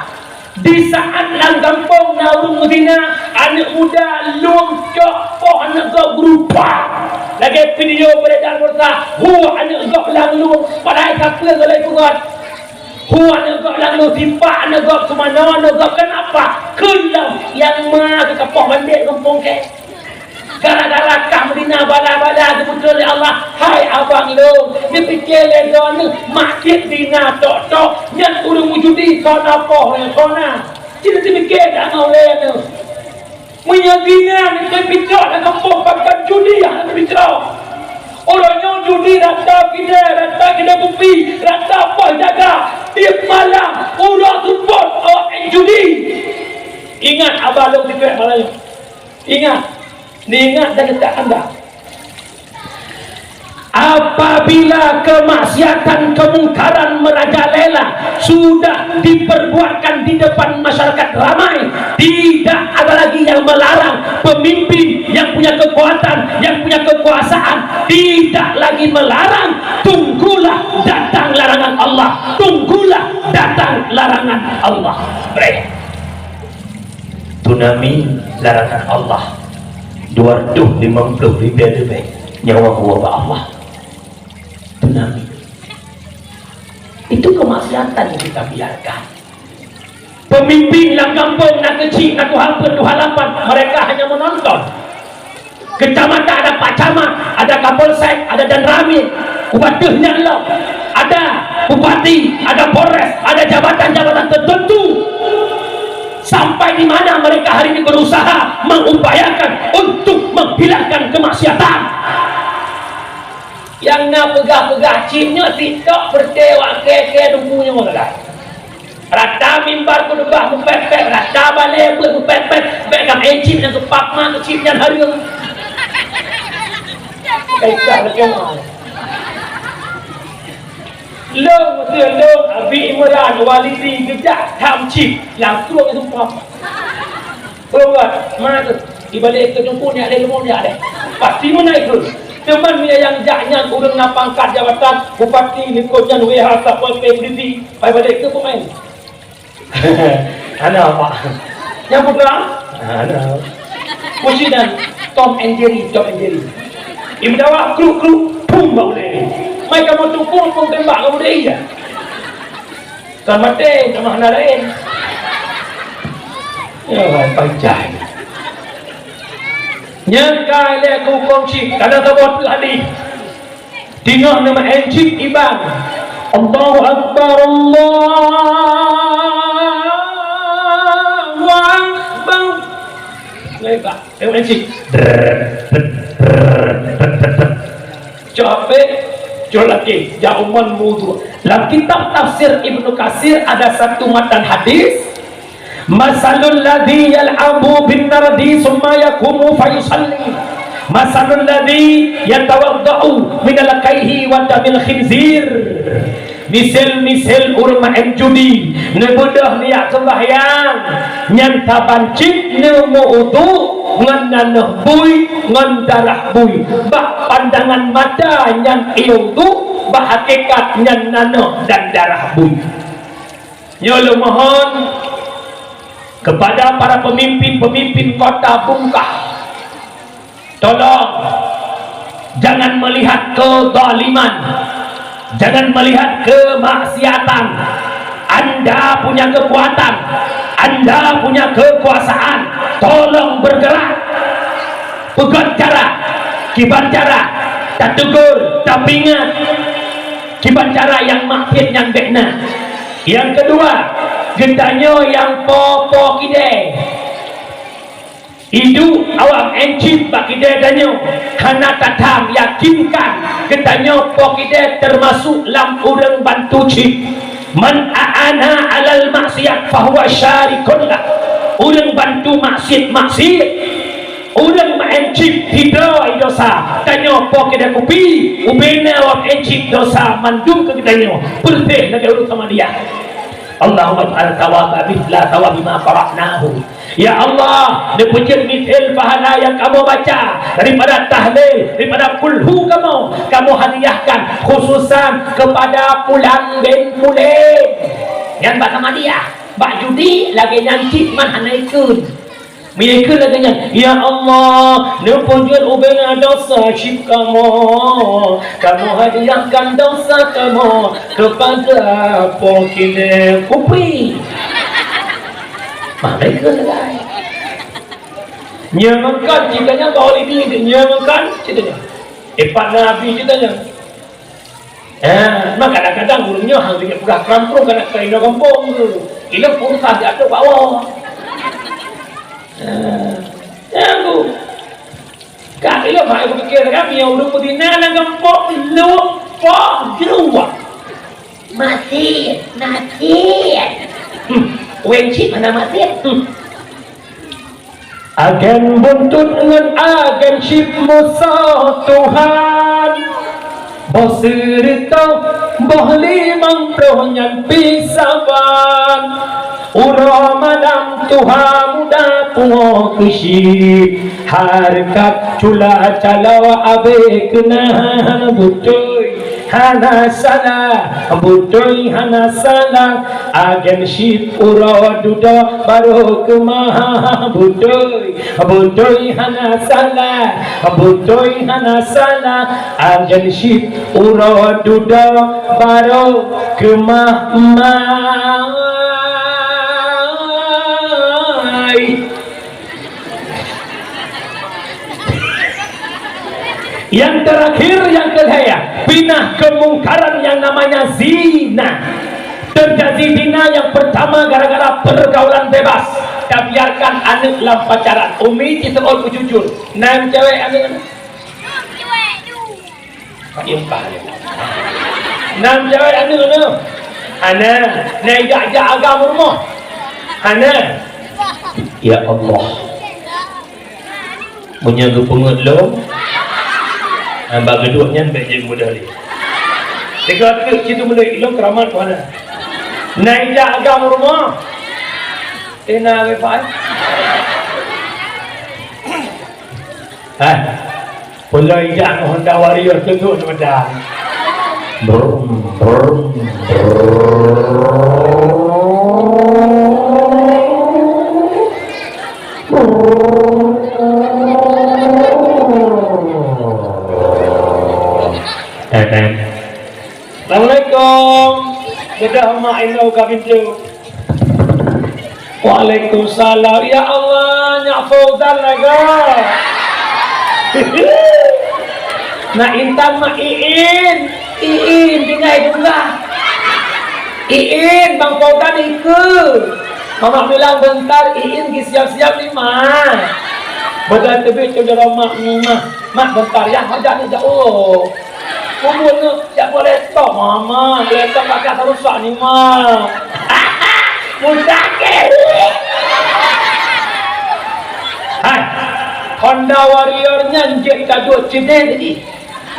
Di saat lam gampông na ureueng meuzina, aneuk muda lôn cok poh aneuk gob geurupak. Lagèe video beredar meureusa, hu aneuk gob lam lôn, padahai sapeue lôn lagèe peugöt. Hu aneuk gob lam lôn, sipak aneuk gob, seumanoe aneuk gob, kenapa? Kheun lom nyang ma keu kapoh bandét gampông kèe. Gara-gara kah meudina bala-bala geupeutreun lé Allah, hai abang lôn, neupike lé droeneuh, mak cit dina tok-tok, nyan ureueng meujudi, sona poh nyan sona. Cit neupike dak ngon lé neuh. Meunyoe dina neupike picok lam gampông, pakon judi nyang neupike picok. Uroe nyoe judi rata keudè, rata keudè kupi, rata poh jaga, tiep malam uroe seupôt awak maén judi. Ingat abang lôn Ingat, ingat dan letakkan dah. Apabila kemaksiatan, kemungkaran merajalela sudah diperbuatkan di depan masyarakat ramai, tidak ada lagi yang melarang. Pemimpin yang punya kekuatan, yang punya kekuasaan tidak lagi melarang. Tunggulah datang larangan Allah. Tunggulah datang larangan Allah. Breh. Tsunami larangan Allah. Dua ratus lima puluh ribu lebih nyawa geuwoe bak Allah. Tsunami. Itu kemaksiatan yang kita biarkan. Pemimpin lam gampông na keuchik, na tuha peuet, tuha lapan, mereka hanya menonton. Kecamatan ada Pak Camat, ada Kapolsek, ada Danramil, ubat deuh nyan lom. Ada bupati, ada polres, ada jabatan-jabatan tertentu. Sampai di mana mereka hari ini berusaha mengupayakan untuk menghilangkan kemaksiatan. Yang na peugah-peugah chip nyoe TikTok peureté wak kèe-kèe dumpu nyoe saudara. Rata mimbar khutbah meupèt-pèt, rata balè beuet meupèt-pèt, bèk gam ék chip nyang geupap ma keu chip nyan hareuem. Kaisar leukeumah. Lôn meuteun lôn Abi Imran Walidi geujak tham chip langsung geupap. Beureukat, ma teuh. Ibalek keu teungku nyak lé leumo nyak lé. Pasti meunan keuh. Teuma meunyo nyang jak nyan ureueng na pangkat jabatan, bupati, likot nyan W H, satpol P, polisi, pai balek keu peumain. Hana apa. Nyang peugah? Hana. Pusi dan Tom and Jerry, Tom and Jerry. Imdawa kruk kruk, pum bak ulèe. Mai kamoe tumpung pun tembak kamoe deh ya. Ka maté, ka hana laén. Ya, pancai. Nyang ka lhèe aku kongsi, kada saboh teuk hadis. Teungoh nama enjin iban. Allahu Akbar, Allahu Akbar. Lebat. Tengok enjin. Cok H P, cok lagi, jauh man wudu. Dalam kitab tafsir Ibnu Katsir ada satu matan hadis, "Masalul ladzi yal'abu bin nardi tsumma yaqumu fayusalli. Masalul ladzi yatawadda'u minal qaihi wa damil khinzir." Miseul-miseul ureueng maén judi, neubeudôh neujak seumbahyang, nyan saban cit neumeuudu ngon nanoh bui, ngon darah bui. Bak pandangan mata nyan ié udu, bak hakikat nyan nanoh dan darah bui. Nyoe lôn mohon kepada para pemimpin-pemimpin kota Bungkah, tolong, jangan melihat kezaliman, jangan melihat kemaksiatan. Anda punya kekuatan, Anda punya kekuasaan, tolong bergerak. Peugöt cara, kiban cara, tategur, tapeuingat, kiban cara nyang maksiet nyan bèk na. Nyang keudua, geutanyoe nyang po-po kidée. Idup awak enjin bak kidée tanyoe hana tatham yakinkan geutanyoe po kidée teumasuk lam ureueng bantu cit. "Man a'ana 'alal maksiat fahuwa syarikun lah." Ureueng bantu maksiet, maksiet. Ureueng maén cit hidroe dosa. Tanyoe po kidée kupi, ubena awak maén cit dosa mandum keu geutanyoe. Peureuteh lagée ureueng Samadiyah. Allahumma ij'al thawaba mithla thawabi ma qara'nahu. Ya Allah, neupeujeuet miseul pahala nyang kamoe baca daripada tahlil, daripada kulhu kamoe, kamoe hadiahkan khususan kepada pulan bin pulan. Nyan bak Samadiyah, bak judi lagée nyan cit man hana ikheun. Meunyoe ikheun lagée nyan, "Ya Allah, neupeujeuet ubena dosa cit kamoe, kamoe hadiahkan dosa kamoe kepada po kidée kupi." Maka ikheun lagée. Nyoe meukan ceritanya bahwa ini nyoe meukan ceritanya. Ipat Nabi ceritanya. Eh, maka kadang-kadang ureueng nyoe hana ingat peugah kerampung kana keu inoe gampông tu. Ilong pun sah jatuh bak woe. Eh, nyan tu. Ka ilong hana berpikir kami yang ureueng beuzina lam gampông lupa jua. Masih, masih. Hmm, wenci mana masih? Hmm. Agen buntut ngon agen syib musoh Tuhan. Boh seureutoh, boh limong ploh nyan pih saban. Uroe malam tuha muda pungoh keusyib. Hareukat cula caloe abéh keunah beutôi. Hana salah, beutôi hana salah. Agen syib uroe dudoe barô keumah beutôi. Beutôi hana salah, beutôi hana salah. Agen syib uroe dudoe barô keumah mai. Yang terakhir, yang kelhèe, pinah kemungkaran yang namanya zina. Terjadi zina yang pertama gara-gara pergaulan bebas. Tabiarkan aneuk lam pacaran. Umi, ci seuôt beujujur. Nan cewek aneuk? Mak Yempah. Nan cewek aneuk, aneuk? Hana. Nan ijak-jak agam rumoh? Hana. Ya Allah. Meunyoe geupeungeut lom, bak geuduek nyan bèk jeuet mudah lé. Teuka teuk situ meuleueh ilong keuramat Tuhan. Na ija agam rumoh? Eh, na, weh, Pak, eh? Hah? Peulai ija ngon Honda Warrior teuk na meudan. Brum, brum, brum. Assalamualaikum. Beudôh mak, inoe ka pintoe. Waalaikumsalam. Ya Allah, nyak Fauzan lagoe. Nak intan mak Iin. Iin, tinggai bunga. Iin, Bang Fauzan ikeu. Mamak bilang bentar, Iin gisiap-siap ni, Mak. Beudôh teubiet cok jaroe mak, mak, mak bentar ya, hajat ni jak uroe. Kubu ni jak buat laptop, Mama. Laptop kakak tarusak ni, Mak. Mudah ke? Hai, Honda Warrior nyan jeuet taduek ceudeh tadi.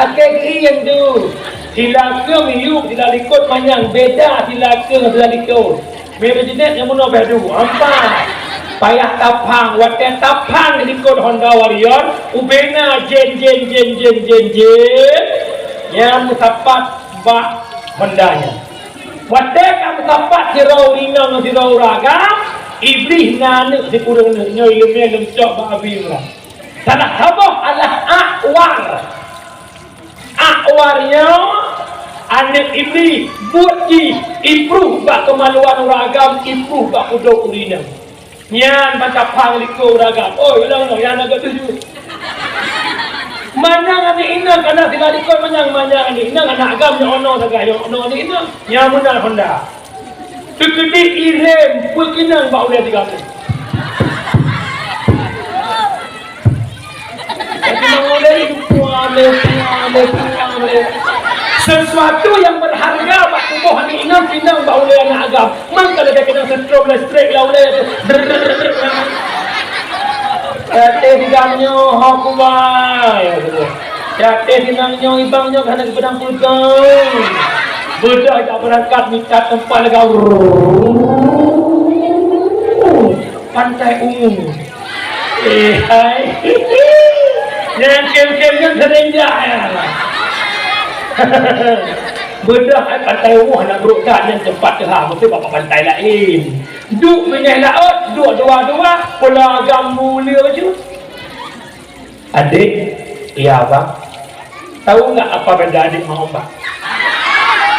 Akai geuieng tu. Sila keu miyueb, sila likot manyang. Beda sila keu ngon sila likot. Meurejenek nyang bunoe beh du. Ampat. Payah taphang. Watèe taphang likot Honda Warrior, ubena jen, jen, jen, jen, jen, jen. Nyan meusapat bak Honda nyan. Watèe ka meusapat sidroe ureueng inong ngon sidroe ureueng agam, Iblih na aneuk sikureueng aneuk nyoe ileumèe lom cok bak Abi Imran. Salah saboh adalah Akwar. Akwar nyoe aneuk Iblih, buet jih ipruh bak keumaluan ureueng agam, ipruh bak udôk ureueng inong. Nyan ban taphang likot ureueng agam. Oh, ulang-ulang, nyan agak tuju. Manyang aneuk inong, kana sila likot manyang, manyang aneuk inong, aneuk agam nyoe ono sagai, nyoe ono aneuk inong. Nyan meunan Honda. Teukeudi irem, peukeunong bak ulèe tiga puluh. Jadi, bak ulèe itu puale, puale, puale. Sesuatu yang berharga bak tuboh aneuk inong pinong bak ulèe aneuk agam. Mangka lagèe keunong setrum listrik lam ulèe tu. Até sidang nyoe, ho kubai. Até sidang nyoe, ibang nyoe ka hana geupeudang peugah. Beudôh jak beurangkat mita teumpat lagèe Pantai Ungu. Eh, hai. Nyang kem-kem nyan seuneuk jak, ya. Beudôh, hai, Pantai Ungu hana brôk that, nyan teumpat teuhah, meusti bak pantai laén. Duek binéh laôt, duek dua-dua, peulagang mulia ju. Adék, ya, Abang. Tahu nggak apa beda adék sama ombak?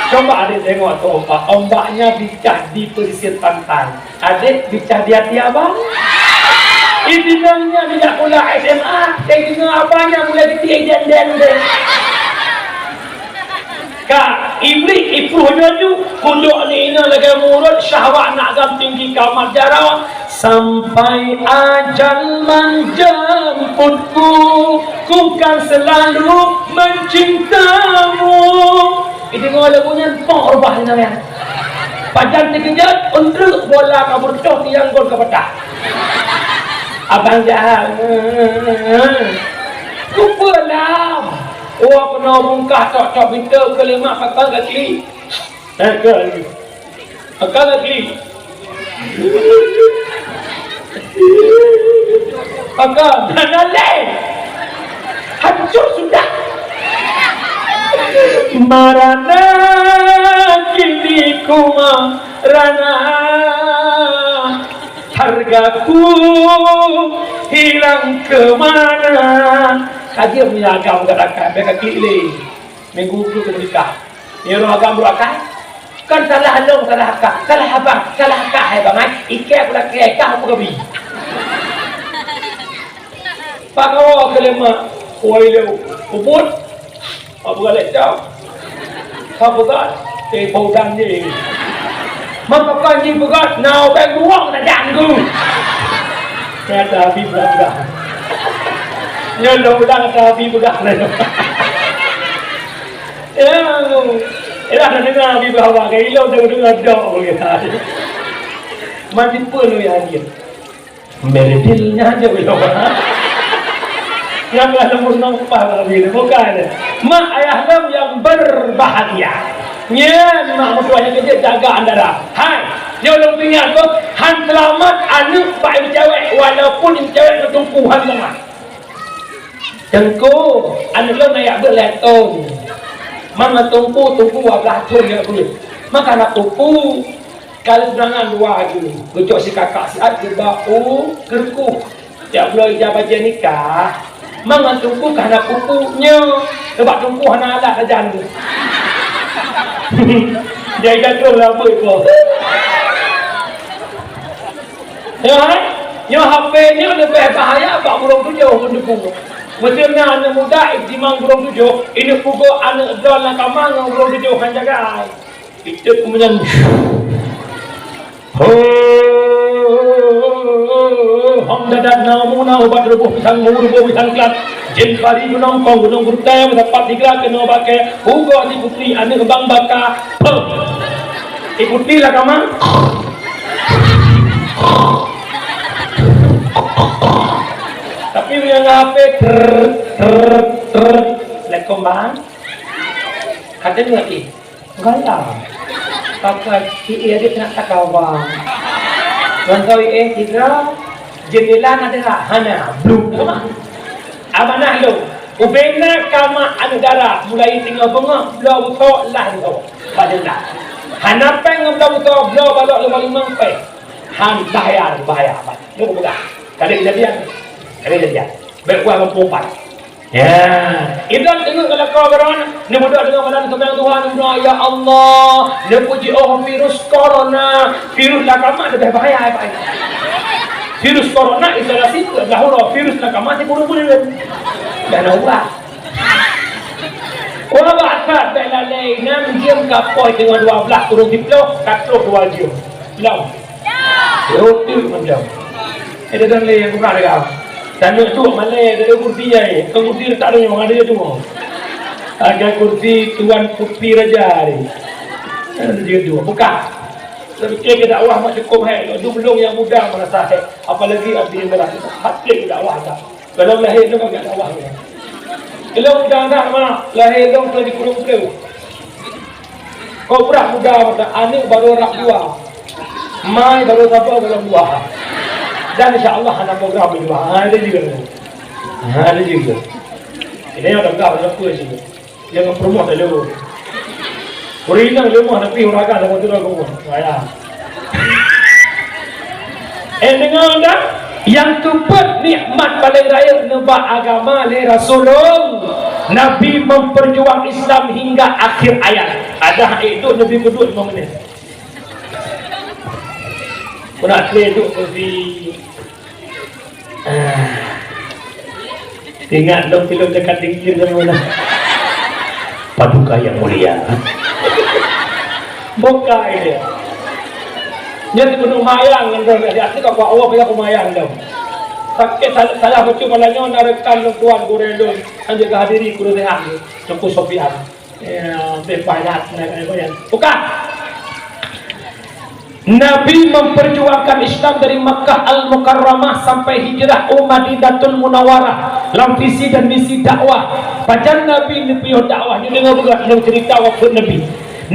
Coba adék tengok tu ombak. Ombaknya bicah di pesisir pantai. Adék bicah di hati abang. Idinongnya di sekolah S M A, idinong abangnya mulai geuti iden-den deh. Ka, Iblih ipruh nyoe ju, kudok ni ina lagèe murot syahwat nak gam tinggi kamat jaroe. Sampai ajal menjemputku, ku kan selalu mencintamu. Ideungoe lagu nyan, poh reubah nyan. Pajan teukeujot, eunteuk bola ka beureutoh tiang gol ka patah. Abang jahat. Kupeue lam. Wah, keunoe bungkah cok-cok pintoe keulimak pakon kaki. Pakon. Pakon kaki. Pakon. Hana lé. Hancur sudah. Marana kini kuma rana. Hargaku hilang ke mana? Ka jeuet meunyoe agam gata ka, bèk ka klik lé. Minggu keu keu nikah. Nyoe agam beurakai. Kan salah lôn, salah kah, salah abang, salah kah hai bang ai. Iké pula keu kah apa kabi. Pak kawa keu lé mak. Wai lé ubot. Apa galak cok? Ka peugah, eh, bau dan je. Maka kan ji peugah, na ubeng buang na janggu. Kata Abi peugah. Nyoe dah ulang kata Abi peugah na. Ya, elah na dengar Abi peugah awak, ilong dah dengar dok. Mati pun ya dia. Meredil nyan je ulôn. Nyang lah lôn peunoh paih lagi tu, bukan. Mak ayah lôn yang berbahagia. Nyan mak meutuah nyang keujeuet jaga andara. Hai, nyoe lôn peuingat tu, han seulamat aneuk bak nyang cewek, walaupun nyang cewek meutuku han seulamat. Teungku, aneuk lôn na jak beuet lhèe thôn. Mangat teungku, teungku dua blaih thôn jak beuet. Maka na pupu, ka lheueh beunangan dua jeuem, geucok sikakak siat geuba u keureukuh. Jak bloe ija bajèe nikah, mangat teungku ka na pupu nyoe. Sabab teungku hana alat sajan tu. Jadi ija troh lah beuet ko. Nyoe hai, nyoe H P nyoe leubeh bahaya bak buleuen tujoh pun teupeu. Meuseu na aneuk muda itimang buleuen tujoh, ineuk pugoe aneuk droe lam kama ngon buleuen tujoh han jagai. Itet keumudian, ho, hom dadat na muna ubat ruboh pisang mu, ruboh pisang klat. Jén pari gunong kong, gunong gurutée, meusapat sigra keunoe bakée, pugoe si putri aneuk bang baka. Peuh! Ikuti lah kama. Tapi meunyoe ngon H P, trrr, trrr, trrr. Assalamualaikum, Bang. Ka deungoe, eh? Gaya. Pakai, eh, adik nak tak kawan. Contoh, eh, tiga. Jendela nak dengar. Hana. Blue. Sama. Amanah lôn. Ubena kama aneuk dara, mulai teungoh beungoh, bloe beusoe lah rinto. Bak jendela. Hana péng ngon bloe beusoe, bloe balok lima limong péng. Han, bahaya, bahaya. Nyoe peugah. Ka lheueh kejadian. Ka lheueh kejadian. Bèk kuah gampông pat. Ya, idong teungoh ngon lakoe droe, neubeudôh deungon malam seumayang Tuhan, neubeudôh, "Ya Allah, neupeujiôh virus corona." Virus lam kama leubeh bahaya, Pak. Virus corona isolasi dua belas uroe, virus lam kama sikureueng buleuen. Dan ulah. Wah, bak that bèk lalai, nam jeuem ka poh teungoh dua belas kureueng siplôh, ka trôh dua jeuem. Lom. Roti macam. Eh, dah lé yang bukan dekat. Tanya tu malai, ada kursi ai. Bukan kursi letak tu, memang ada je tu. Ada kursi tuan putri raja ni. Ada je tu. Bukan. Saya fikir ke dakwah mak cukup hai. Dulu belum yang muda merasa hai. Apalagi abis yang belah. Hati ke dakwah tak. Kalau lahé lôn agak dakwah. Ilôn muda dah mak, lahé lôn keu di kureueng kleuh. Kobra muda mata aneuk baru rab dua. Mai baru sabar baru dua. Dan insya Allah hana program dua. Ha, ada juga. Ha, ada juga. Ini ada program apa sih? Jangan promote dulu. Ureueng inong leumoh tapi ureueng agam sama tu lagu. Wayah. Eh, deungoe dah? Nyang keupeuet nikmat paleng rayeuk neuba agama lé Rasulullah. Nabi memperjuang Islam hingga akhir hayat. Ada hak duek, Nabi peuduek lima menit. Pernah duek kursi. Ah. Ingat lom filem dekat dingin zaman. Paduka yang mulia. Bukai dia. Dia tu penuh mayang ngon dia. Dia tu kau Allah bila aku mayang tu. Sakit salah, salah betul malah nyonya rekan lom tuan gurèe lom. Kan jaga hadiri guru sehat. Cukup sopian. Ya, bebas nak nak. Bukan. Nabi memperjuangkan Islam dari Makkah Al-Mukarramah sampai hijrah u Madinatul Munawwarah lam visi dan misi dakwah. Pajan Nabi neupiôh dakwah, nyoe deungoe beugöt lôn cerita wafeuet Nabi.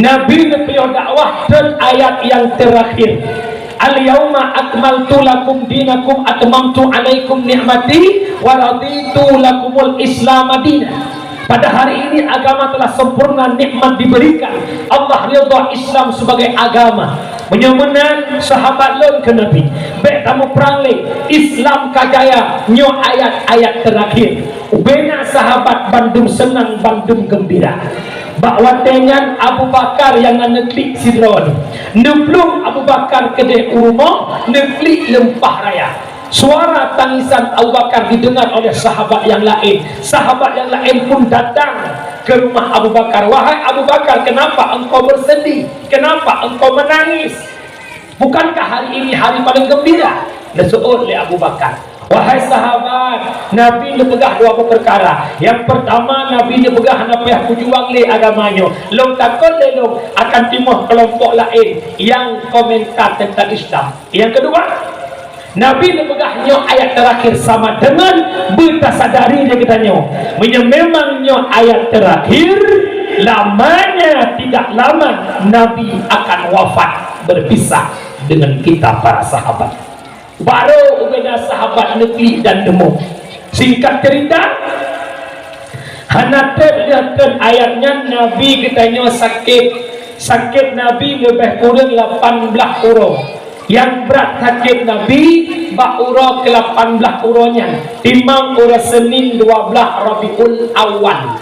Nabi neupiôh dakwah thon ayat nyang teurakhir, "Al-yauma akmaltu lakum dinakum atmamtu alaikum ni'mati wa raditu lakumul Islama dina." Pada hari ini agama telah sempurna, nikmat diberikan. Allah ridha Islam sebagai agama. Meunyoe meunan, sahabat lôn keu Nabi, bèk tamuprang lé, Islam ka jaya, nyoe ayat-ayat teurakhir. Ubena sahabat bandum seunang, bandum geumbira. Bak watèe nyan Abu Bakar nyang na neuklik sidroe. Neuplueng Abu Bakar keudeh u rumoh, neuklik leumpah raya. Suara tangisan Abu Bakar didengar oleh sahabat yang lain. Sahabat yang lain pun datang ke rumah Abu Bakar. "Wahai Abu Bakar, kenapa engkau bersedih? Kenapa engkau menangis? Bukankah hari ini hari paling gembira?" Disebut oleh Abu Bakar, "Wahai sahabat, Nabi neupeugah dua buah perkara. Yang pertama, Nabi neupeugah hana payah kujuang lé agama nyoe. Lôn takot lé lôn akan timoh kelompok lain yang komentar tentang Islam. Yang kedua, Nabi neupeugah nyoe ayat terakhir sama dengan beutasadari lé geutanyoe. Meunyoe memang nyoe ayat terakhir, lamanya tidak lama Nabi akan wafat berpisah dengan kita para sahabat." Barô ubena sahabat neuklik dan neumong. Singkat cerita, hana trép lheueh trép ayat nyan Nabi geutanyoe sakét. Sakét Nabi leubeh kureueng lapan blaih uroe. Nyang brat sakét Nabi bak uroe keulapan blaih uroe nyan, timang uroe Senin dua blaih Rabiul Awal.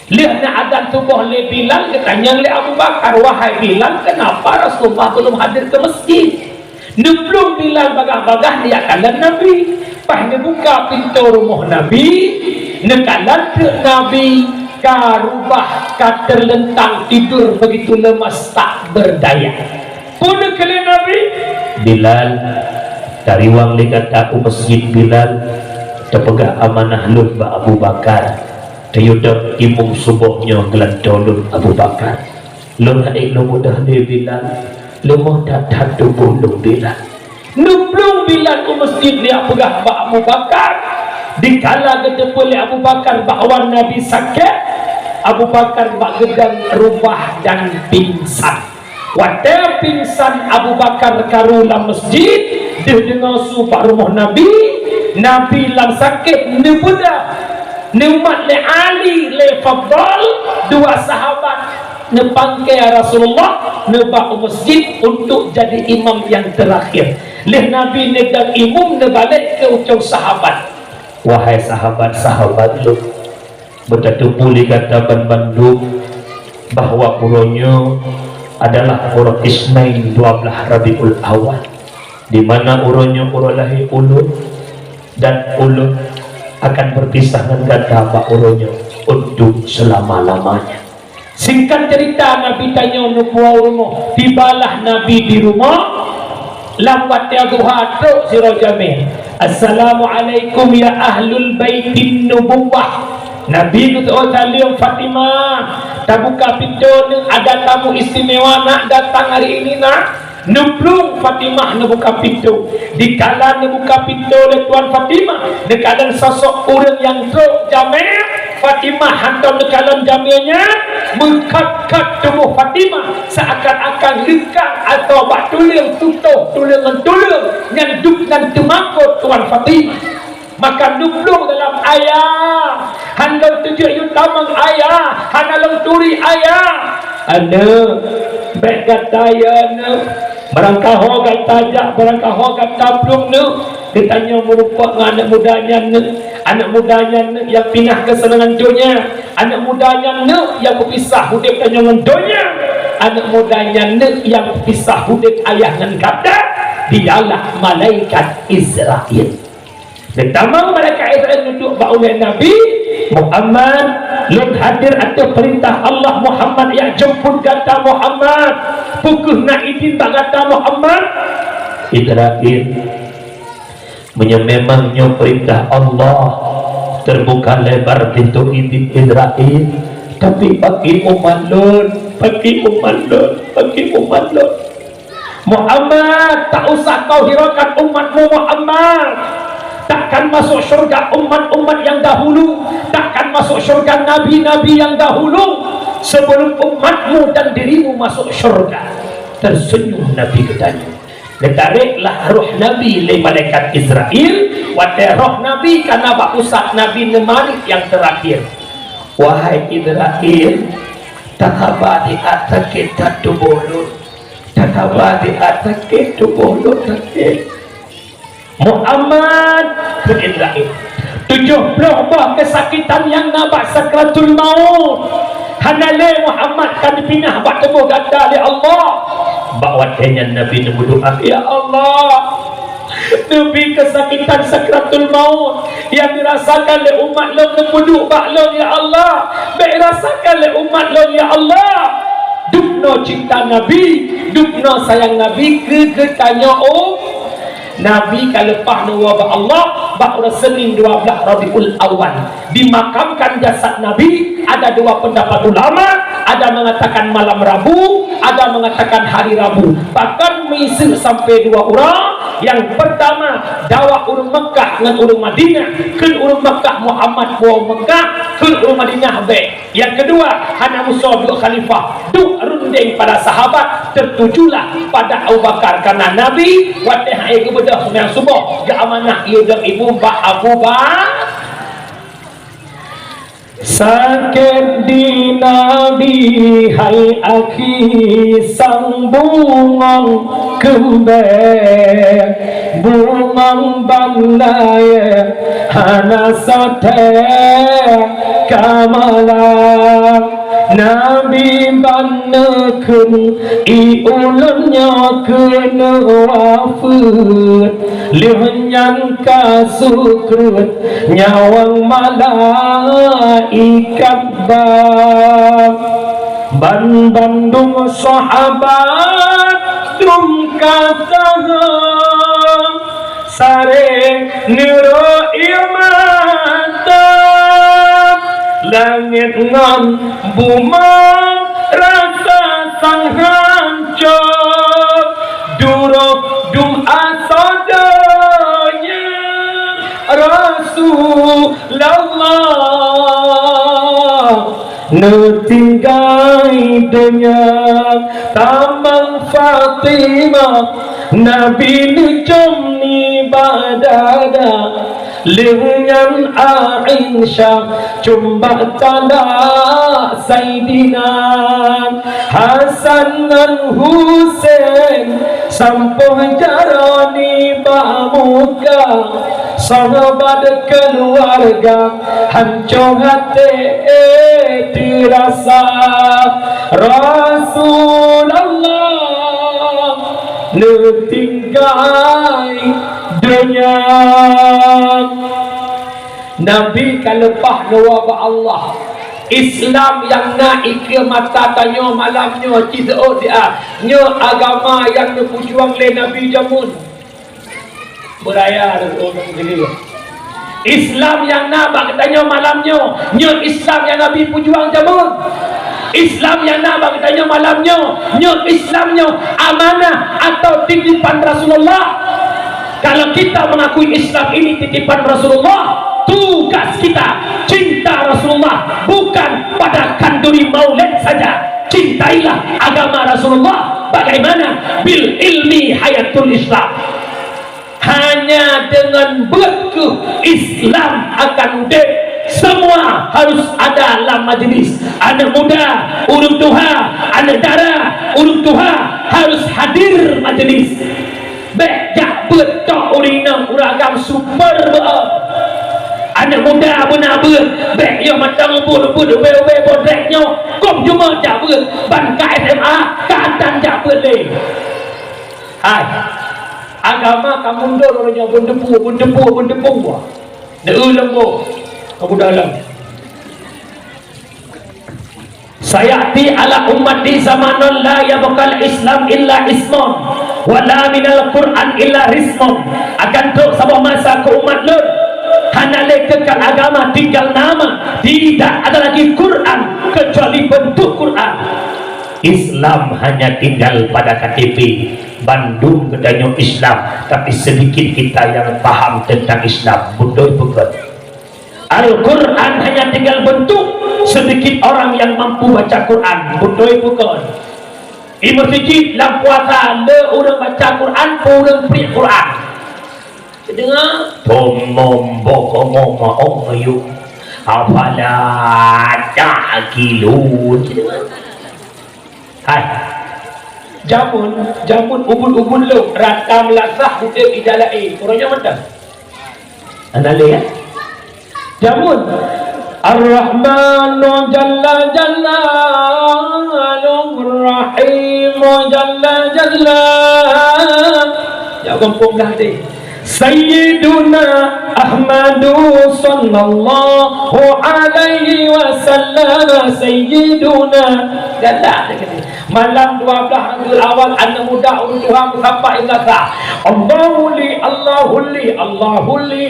Lheueh na azan suboh lé Bilal, geutanyong lé Abu Bakar, "Wahai Bilal, kenapa Rasulullah belum hadir ke masjid?" Neuplueng Bilal bagah-bagah neujak kalon Nabi. Paih neubuka pintoe rumoh Nabi, neukalon teuk Nabi ka rubah, ka teuleuntang tidur begitu lemas tak berdaya. Peue neukheun lé Nabi? "Bilal, tariwang lé gata u masjid, Bilal. Tapeugah amanah lôn bak Abu Bakar. Tayue dong imum suboh nyoe geulantoe lôn, Abu Bakar." "Lôn hana ék lôn mudah lé, Bilal. Leumoh that-that tuboh lôn, Bilal." Neuplueng Bilal u masjid, neujak peugah bak Abu Bakar. Dikala geuteupeue lé Abu Bakar bahwa Nabi sakét, Abu Bakar bak geudong rubah dan pingsan. Watèe pingsan Abu Bakar karu lam masjid, deuh deungoe su bak rumoh Nabi, Nabi lam sakét neubeudôh, neumat lé Ali, lé Fadhal, dua sahabat, neupangkée Rasulullah, neuba u masjid untuk jadi imam nyang teurakhir. Lheueh Nabi neudong imum, neubalek keu ucong sahabat, "Wahai sahabat-sahabat lôn, beutateupeue lé gata banmandum bahwa uroe nyoe adalah uroe Isnain dua blaih Rabiul Awal, di mana uroe nyoe uroe lahé ulôn, dan ulôn akan berpisah ngon gata bak uroe nyoe untuk selama-lamanya." Singkat cerita, Nabi tanyoe neupuwoe u rumoh, tibalah Nabi di rumoh, lam watée duha trok sidroe jamé, "Assalamualaikum ya ahlul baitin nubuwah." Nabi geuseuôt saleuem, "Fatimah, tabuka pintoe, neuk ada tamu istimewa nak datang hari ini nak." Neuplueng Fatimah neubuka pintoe. Dikala neubuka pintoe lé Tuan Fatimah, neukalon sosok ureuëng nyang trok jamé. Fatimah hantom neukalon jamé nyan, meukat-kat tuboh Fatimah seakan-akan leukang atau bak tuleueng tutoh, tuleueng ngon tuleueng nyang duek nan teumakot Tuan Fatimah. Maka neuplueng dalam, "Ayah, hana lôn teujeuet yue tamong, Ayah, hana lôn turi, Ayah." "Aneuëk, bék gata, ya aneuëk. Barangkaho gata jak, barangkaho gata plueng, neuk. Geutanyoe meurumpok ngon aneuëk muda nyan, neuk. Aneuëk muda nyan, neuk, nyang pinah keuseunangan donya. Aneuëk muda nyan, neuk, nyang peupisah udeb tanyoe ngon donya. Aneuëk muda nyan, neuk, nyang peupisah udeb ayah ngon gata. Dialah malaikat Israel." Geutamong malaikat Israel neuduek bak ulée Nabi, "Muhammad, lôn hadir ateueh peurintah Allah, Muhammad, jak jemput gata, Muhammad. Peu kheueh na idin bak gata, Muhammad?" "Israel, meunyoe memang nyoe peurintah Allah, teubuka lebar pintoe idin, Israel. Tapi bagi umat lôn, bagi umat lôn, bagi umat lôn." Muhammad, tak usah kau hiraukan umatmu, Muhammad. Takkan masuk syurga umat-umat yang dahulu, takkan masuk syurga nabi-nabi yang dahulu sebelum umatmu dan dirimu masuk syurga. Tersenyum Nabi geutanyong. Geutarek lah roh Nabi lé malaikat Israel, watée roh Nabi ka na bak pusat, Nabi neumarit nyang teurakhir. Wahai Israel, takaba di ateueh kitab tuboh lôn. Takaba di ateueh kitab tuboh lôn, Muhammad, kheun Israel. Tujoh ploh boh keusakitan nyang na bak sakratul maut. Hana lé Muhammad ka neupinah bak tuboh gata lé Allah. Bak watée nyan Nabi neumeudoá, "Ya Allah, neubi keusakitan sakratul maut nyang dirasakan lé umat lôn neupeuduek bak lôn, ya Allah. Bék rasakan lé umat lôn, ya Allah." Dubnoe cinta Nabi, dubnoe sayang Nabi keu geutanyoe, oh. Nabi ka leupah neuwoe bak Allah bak uroe Senin dua belas Rabiul Awal. Dimakamkan jasad Nabi, ada dua pendapat ulama, ada mengatakan malam Rabu, ada mengatakan hari Rabu. Bahkan meuiseuk sampai dua ureuëng, yang pertama dawah ureuëng Mekah ngon ureuëng Madinah, kheun ureuëng Mekah Muhammad woe Mekah, kheun ureuëng Madinah bék. Yang kedua, hana musoh duek khalifah, duek rundeng para sahabat, tertujulah pada Abu Bakar, karena Nabi watée hai geubeudôh seumayang suboh geuamanah ie dong ibu bak Abu Bakar. Sakét di Nabi hai akhi sang bungong keumbée, bungong bandai hana soe tée ka malam. Nabi ban neukheun, "I ulôn nyoe keuneuk wafeuet." Lheueh nyan ka sukreut nyawöng malaikat ban. Banbandum sahabat dum ka tahe, saré neurô ie mata. Langét ngon bumoe rasa sang hanco, duroh dum asoe donya Rasulullah. Neutinggai donya tamong Fatimah, Nabi neujom nibak dada. Lheueh nyan Aisyah cumbak tada Saidina Hasan ngon Husen, sampoe jaroe nibak muka. Sahabat keuluwarga hanco até teurasa, Rasulullah neutinggai donya. Nabi ka leupah neuwoe bak Allah. Islam nyang na ikeue mata tanyoe malam nyoe, ci seuôt siat, nyoe agama nyang neupeujuang lé Nabi jameun. Beuraya ureuëng sendiri. Islam nyang na bak geutanyoe malam nyoe, nyoe Islam nyang Nabi peujuang jameun. Islam nyang na bak geutanyoe malam nyoe, nyoe Islam nyoe amanah atau titipan Rasulullah. Kalau kita mengakui Islam ini titipan Rasulullah, tugas kita cinta Rasulullah bukan pada khanduri maulid saja. Cintailah agama Rasulullah bagaimana? Bil ilmi hayatul Islam. Hanya dengan beuet kheueh Islam akan udeb. Semua harus ada lam majlis. Aneuk muda, ureuëng tuha, aneuk dara, ureuëng tuha harus hadir majlis. Bék jak beuet tok ureuëng inong ureuëng agam super beuet. Aneuk muda beuna beuet, bék yoh mantong ubit-ubit ubé-ubé bodrek nyoe. Kok jumeuet jak beuet, ban ka S M A ka tan jak beuet lé. Hai, agama ka mundur uroe nyoe beundepu, beundepu, beundepu. Neueu lom boh, kamu dalam. Sayati ala ummati zamanun la yabqal Islam illa ismun, wa la minal Qur'an illa rismun. Akan trok saboh masa keu umat lôn, hana lé keukai agama, tinggal nama, tidak ada lagi Quran kecuali bentuk Quran. Islam hanya tinggal pada K T P. Bandum geutanyoe Islam, tapi sedikit kita yang paham tentang Islam. Beutôi bukan? Al-Quran hanya tinggal bentuk, sedikit orang yang mampu baca Quran. Beutôi bukan? Di meuseujid lam puasa le ureueng baca Quran, peu ureueng priek Quran. Teudeungoe? Thumma bukmun umyun afala ta'qilun. Teudeungoe? Hai. Jameun, jameun ubit-ubit lôn, rata meulasah udeb idalae. Uroe nyoe mantong. Hana lé, ya? Jameun. Ar-Rahmanu jalla jalaluhu, Ar-Rahimu jalla jalla. Ya, gampông dah deh. Sayyiduna Ahmadu sallallahu alaihi wasallam, Sayyiduna. Galak dah kata. Malam dua belas Rabiul Awal, aneuk muda ureueng tuha meusapat iblasa. Allahu li, Allahu li, Allahu li,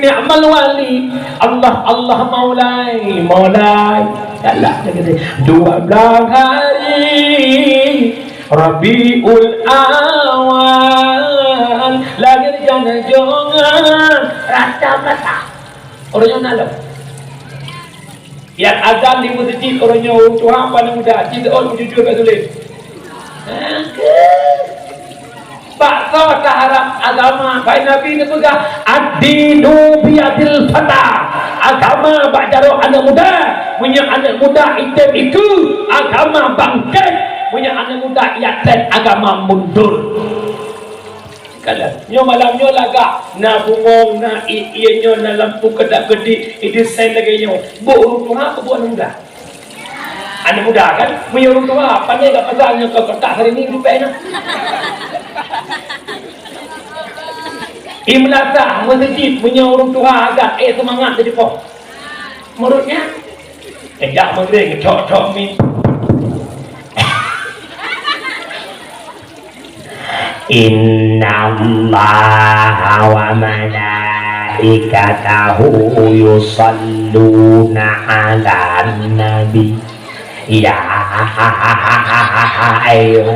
ni'mal wali. Allah, Allah, maulai, maulai. Galak dah kata. Dua belas hari Rabiul Awal, lahir jana jongan rata mata. Uroe nyoe na lom. Nyang azan di meuseujid uroe nyoe ureueng tuha apa aneuk muda, ci seuôt meujujur bak tuléh. Bak soe taharab agama, bai Nabi neupeugah, "Ad-dinu biyadil fata." Agama bak jaroe aneuk muda. Meunyoe aneuk muda item iku, agama bangkét. Meunyoe aneuk muda item, agama mundur. Kalon. Nyoe malam nyoe lagak, na bungong, na ié, ié nyoe, na lampu keudap-keudip, idesain lagèe nyoe. Buet ureueng tuha keu buet aneuk muda? Aneuk muda kan? Meunyoe ureueng tuha, pandai gak pasal nyoe keu kotak hari ni rupèe nyoe. Imeulasah meuseujid meunyoe ureueng tuha agak, eh, seumangat jadi poh. Meurut nyan, eh, jak meugreng, thok-thok mi. Innallaha wa malaikatahu yusalluna 'alan nabi. Ya, ayo.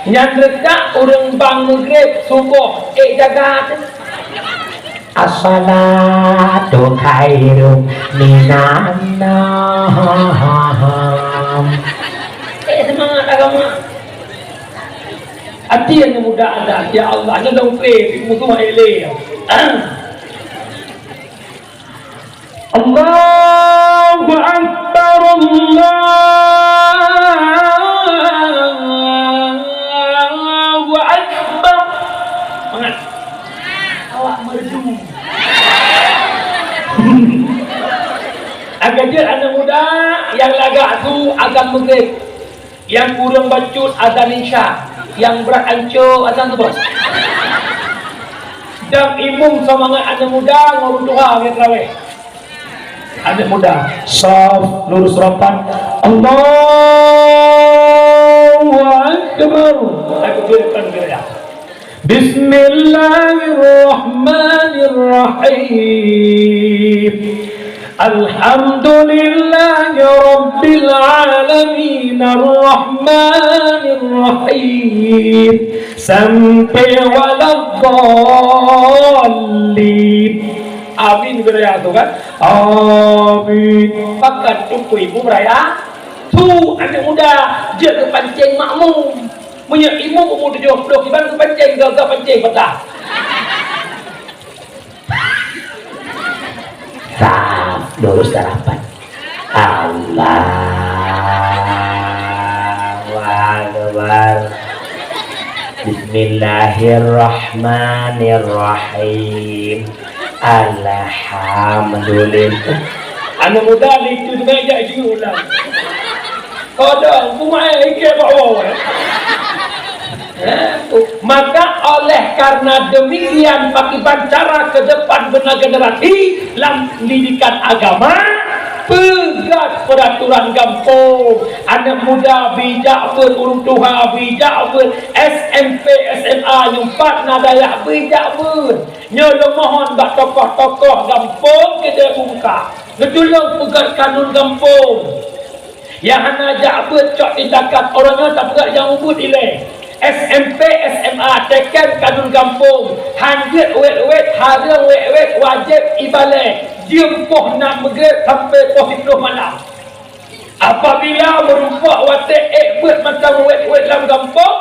Nyan reutak ureueng bang meugreb suboh, eh, jaga teuh. As-salatu khairum minan naum. Eh, seumangat agama. Até aneuk muda ada, ya Allah, nyoe dong kre, musuh ele. Allahu Akbar, Allahu Akbar. Semangat. Awak merdu. Agak jeuet aneuk muda nyang lagak su azan Maghrib. Nyang kureueng bacut azan Isya, nyang brat ancô azan Suboh. Dan imum seumangat aneuk muda ngon ureueng tuha nyang teurawéh. Aneuk muda, saf, lurus rapat. Allahu Akbar. Takbir takbir ya. Bismillahirrahmanirrahim. Alhamdulillahi rabbil alamin, arrahmanirrahim, sampai waladdallin. Amin, beuraya tu kan? Amin. Pakat teungku ibu beuraya. Tu aneuk muda, jeuet geupancéng makmum. Meunyoe imum umu tujoh ploh, kiban geupancéng, gagah pancéng patah. Saf, lurus dan rapat. Allahu Akbar. Bismillahirrahmanirrahim. Alhamdulillah. Aneuk muda itu juga jak jiôh ulang. Kodong, kumai ikei bak woe. Maka oleh karena demikian, pakiban cara ke depan beuna generasi lam pendidikan agama, peugöt peraturan gampông. Aneuk muda bijak beuet, ureueng tuha bijak beuet, S M P, S M A nyumpat na dayah bijak beuet. Nyoe lôn mohon bak tokoh-tokoh gampông keudeh bungka, neutulông peugöt kanun gampông. Nyang hana jak beuet cok tindakan, uroe nyoe tapeugah nyang ubit ilée. S M P, S M A, teken kadun gampông, hanjeuet wét-wét, hareuem wét-wét, wajéb ibalée, jeuem poh nam meugréb sampoe poh siplôh malam. Apabila meurumpok watée ék beuet mantong wét-wét lam gampông,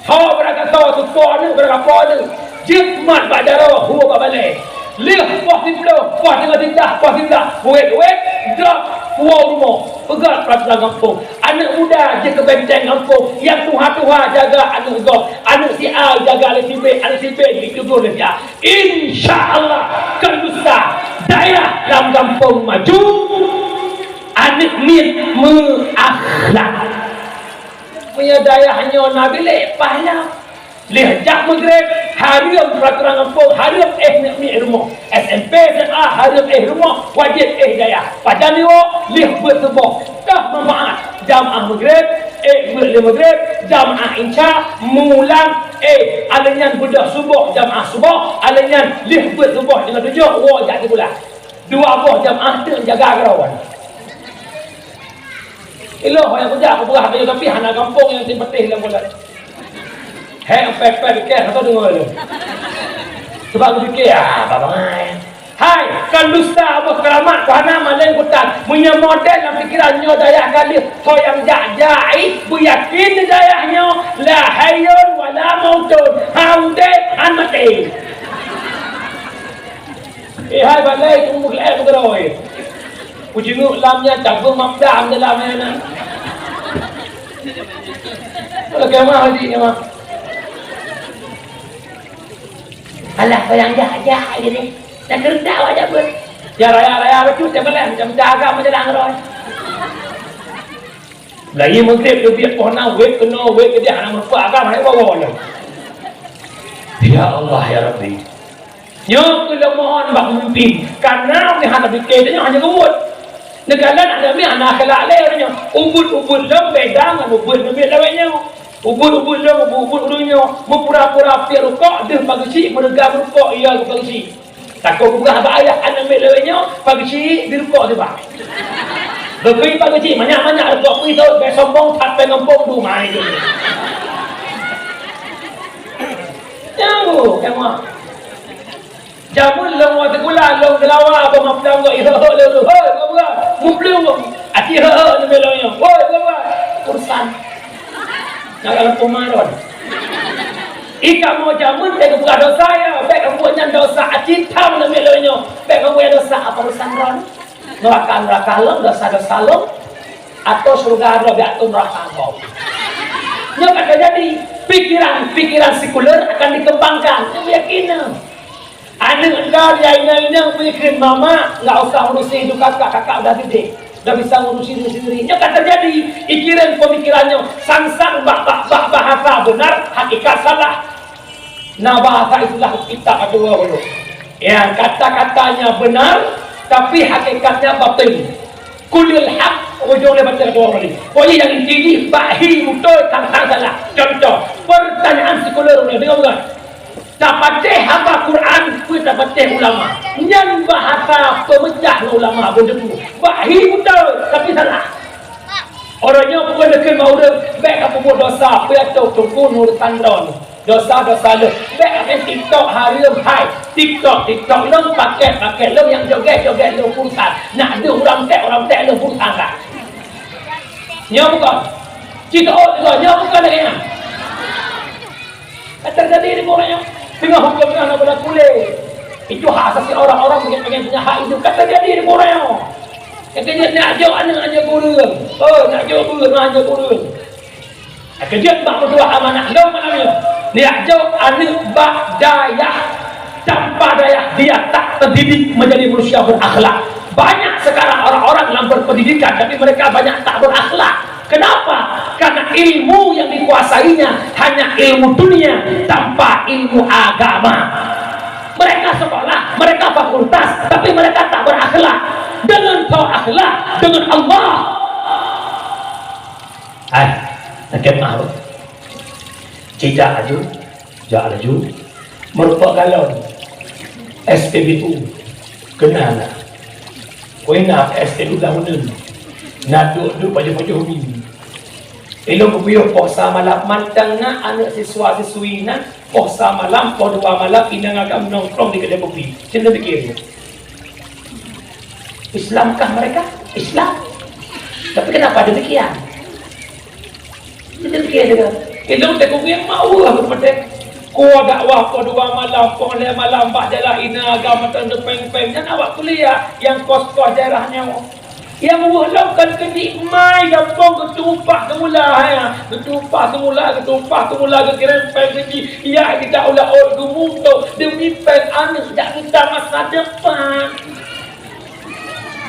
tho beurangkat tho, teupo aneuëk beurangkat po aneuëk, jeuet mat bak jaroe, hue bak balée. Lheueh poh siplôh, poh teungoh titah, poh siblaih, wét-wét, drop, puwoe u rumoh, peugah peuratoran gampông. Aneuëk muda jeuet keu benteng gampông, nyang tuha-tuha jaga aneuëk gob, aneuëk si A jaga lé si B, aneuëk si B jiteugur lé si A. Insya Allah, keu lusa dayah lam gampông maju, aneuëk miet meuakhlak. Meunyoe dayah nyoe na bilék pahala, lheueh jak meugréb, hareuem peuratoran gampông, hareuem éh aneuëk miet rumoh. S M P, S M A, hareuem éh rumoh, wajéb éh dayah. Pajan nyoe, lheueh beuet suboh, toh manfaat. Jamaah meugréb, éh beuet lé meugréb, jamaah insya, mulang, éh, alèh nyan beudôh suboh, jamaah suboh, alèh nyan lheueh beuet suboh, jinoe tujoh, woe jak sikula. Dua boh jamaah teuk jaga keurawan. Ilôn nyang kujak kupeugah tadi, tapi hana gampông nyang sipeuteh lam bulan. Hei, pepet keh, atau deungoe lôn. Sebab kupike, ah, babangai. Hai, kan dusta boh keuramat, ku hana maleng kutan. Meunyoe model lam pikeran nyoe dayah galeh, ho nyang jak-jak, ih, beuyakin dayah nyoe, la hayyun wa la mautun. Han udeb, han maté. Eh, hai balai, tunggu lé beugurôi. Kujeungok lam nyan, cabeueng mapdam dalam nyan. Kalau kemah, adik kemah. Alah, sayang jak-jak je ni. Dah kerentak awak jak pun. Ya, raya-raya bacut, saya malam, macam-macam agam macam dah ngeroi. Lagi maghrib, lebih pohon, wet kena, wet ke dia, anak mertua agam, hai bawa ni. Ya Allah, ya Rabbi. Nyoe keuh lôn mohon bak pemimpin, kareuna ureueng hana pike tanyoe hana geubuet. Neukalon aneuk miet hana akhlak lé ureueng nyoe. Ubuet-ubuet lôn beda ngon ubuet aneuk miet lawét nyoe. Ubuet-ubuet lôn, ubuet-ubuet ureueng nyoe, meupura-pura piep rukok deuh pageuchik, meureugam rukok, iya geuh pageuchik. Takot geupeugah bak ayah aneuk miet lawét nyoe, pageuchik di rukok teuba. Geukui pageuchik, manyak-manyak rukok kui thot, bèk sombong that péng gampông dumai tu. Nyan, kemah. Jameun lôn watèe sikula, lôn geulawa, abah maplang gok, "Hei, hei, lôn, hei, hei, hei, hei." Muplang gok. Aci, "Hei, hei, lôn, lôn, lôn." "Hei, hei, hei." Urusan. Nak lakukan pemaron. Ika mau jameun, bèk geupeugah dosa, ya. Bèk geubuet nyan dosa. Aci, tham, lôn, lôn, lôn. Bèk geubuet dosa. Apa urusan ron? Neuraka, neuraka lôn, dosa, dosa lôn. Atau syurga lôn, bèk atau neuraka lôn. Nyoe ka teujadi. Pikiran, pikiran sekuler akan dikembangkan. Nyoe yakin. Aneuk lôn nyang inong-inong peue kheun, "Mama, nggak usah urusi hidup kakak, kakak udah gede, udah bisa ngurusi diri sendiri." Nyoe ka teujadi, ikirén pemikiran nyoe, sang-sang bak, bak, bak bahasa benar, hakikat salah. Nah, bahasa istilah kitab atau apa tu? Yang kata-katanya benar, tapi hakikatnya batil. Kulil haq, ujong dia baca dua kali. Pokoknya yang inti ni, bak hi beutôi, sang-sang salah. Contoh, pertanyaan sekuler, dengar bukan? Tapatéh haba Quran, peue tapatéh ulama. Nyan bahasa peumeucah ngon ulama beutôi. Bak hi beutôi, tapi salah. Orang nyoe peubuet deukeuet bak ureueng, bèk ka peubuet dosa, peue atau teungku nurut tandron. Dosa-dosa lôn. Bèk ka main TikTok hareuem hai. TikTok, TikTok lôn, paket, paket lôn, nyang joget, joget lôn urusan. Nak deuh ureueng tek, ureueng tek lôn urusan ka. Nyoe bukon. Cit oh, nyoe bukon lagèe nyan. Ka teujadi di bumoe nyoe. Teungoh huköm nyoe hana beulaku lé. Itu hak asasi orang-orang, pengen, pengen punya hak hidup. Ka teujadi di bumoe nyoe. Ka teujadi nak jok aneuk, aneuk ureueng. Oh, nak jok ureueng, aneuk ureueng. Ka teujadi bak meutuah amanah lom malam nyoe. Nak jok aneuk bak dayah. Tanpa dayah, dia tak terdidik menjadi manusia berakhlak. Banyak sekarang orang-orang yang berpendidikan, tapi mereka banyak tak berakhlak. Kenapa? Karena ilmu yang dikuasainya hanya ilmu dunia tanpa ilmu agama. Mereka sekolah, mereka fakultas, tapi mereka tak berakhlak. Dengan tho akhlak dengan Allah. Hai, sakét mah. Cijak aju. Jak laju, meurumpok galon, S P B U, keunan na. Keunan na S P B U dah uneun. Na duek-duek pajoh-pajoh mi. Ilôn geupiôh poh sa malam, mantong na aneuk siswa-siswi na poh sa malam, poh dua malam, inong agam nongkrong di keudè kupi. Cen demikian. Islamkah mereka? Islam. Tapi kenapa demikian? Demikian juga. Ilôn teukueng mak Allah geupeudeh. Kuah dakwah poh dua malam, poh lhèe malam bak jalan inong agam mantong teupeng-peng. Nyan awak kuliah nyang kos-kos daerah nyoe. Nyang weueh lom kan keuneuk mai gampông geutumpah seumula, hai, geutumpah seumula, geutumpah seumula geukirém péng siji, yak geudak u laôt geumutôh deumi péng aneuk dak geuta masa depan.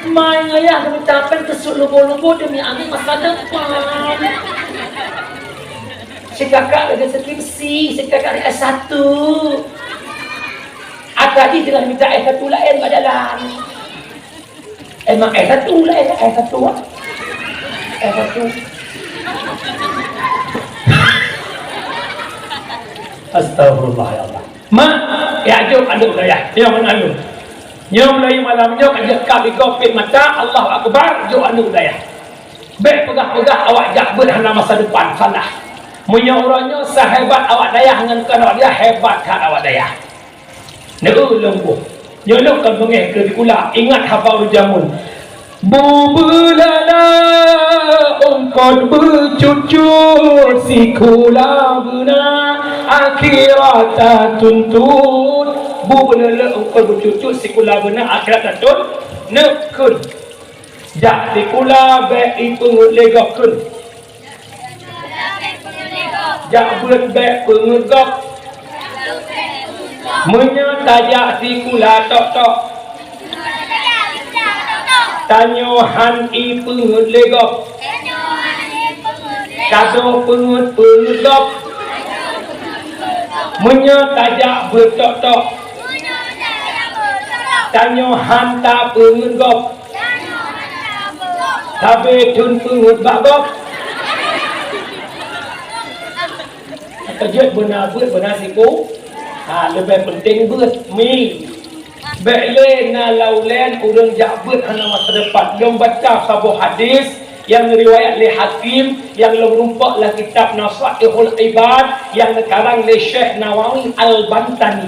Mai ngayah geuta péng teusut lubo-lubo deumi aneuk masa depan. Sikakak lagèe skripsi, sikakak S satu. Ata jih teungoh mita S satu laén bak jalan. Emang S satu lah, S satu ah. S satu. Astagfirullah ya Allah. Mak, ya jok aneuk dayah. Ya mana aneuk? Nyoe mulai malam nyoe ka jeuet ka bigop pit mata, Allahu Akbar, jok aneuk dayah. Bèk peugah-peugah awak jak beuet hana masa depan, salah. Meunyoe uroe nyoe sahebat awak dayah ngon kon awak dayah, hebat that awak dayah. Neu lôn boh. Nyoe lôn kon beungéh keu sikula, ingat haba ureueng jameun. Bu beulala eungkot beucut-cut sikula beuna akhirat tatuntut. Bu beulala eungkot beucut-cut sikula beuna akhirat tatuntut. Neukheun. Jak sikula bèk ipeungeut lé gob kheun. Jak beuet bèk peungeut gob. Meunyoe tajak sikula tok-tok, tanyoe han ipeungeut lé gob. Tadoh peungeut-peungeut gob. Meunyoe tajak beuet tok-tok, tanyoe han tapeungeut gob. Sabe thon peungeut bak gob. Ka jeuet beuna beuet, beuna siku. Ha, leubeh penting beuet. Mi. Bèk lé na laulén ureueng jak beuet hana masa depan. Lôn baca saboh hadis nyang riwayat lé Hakim, nyang lôn rumpok lam kitab Nasaihul Ibad nyang neukarang lé Syekh Nawawi Al-Bantani.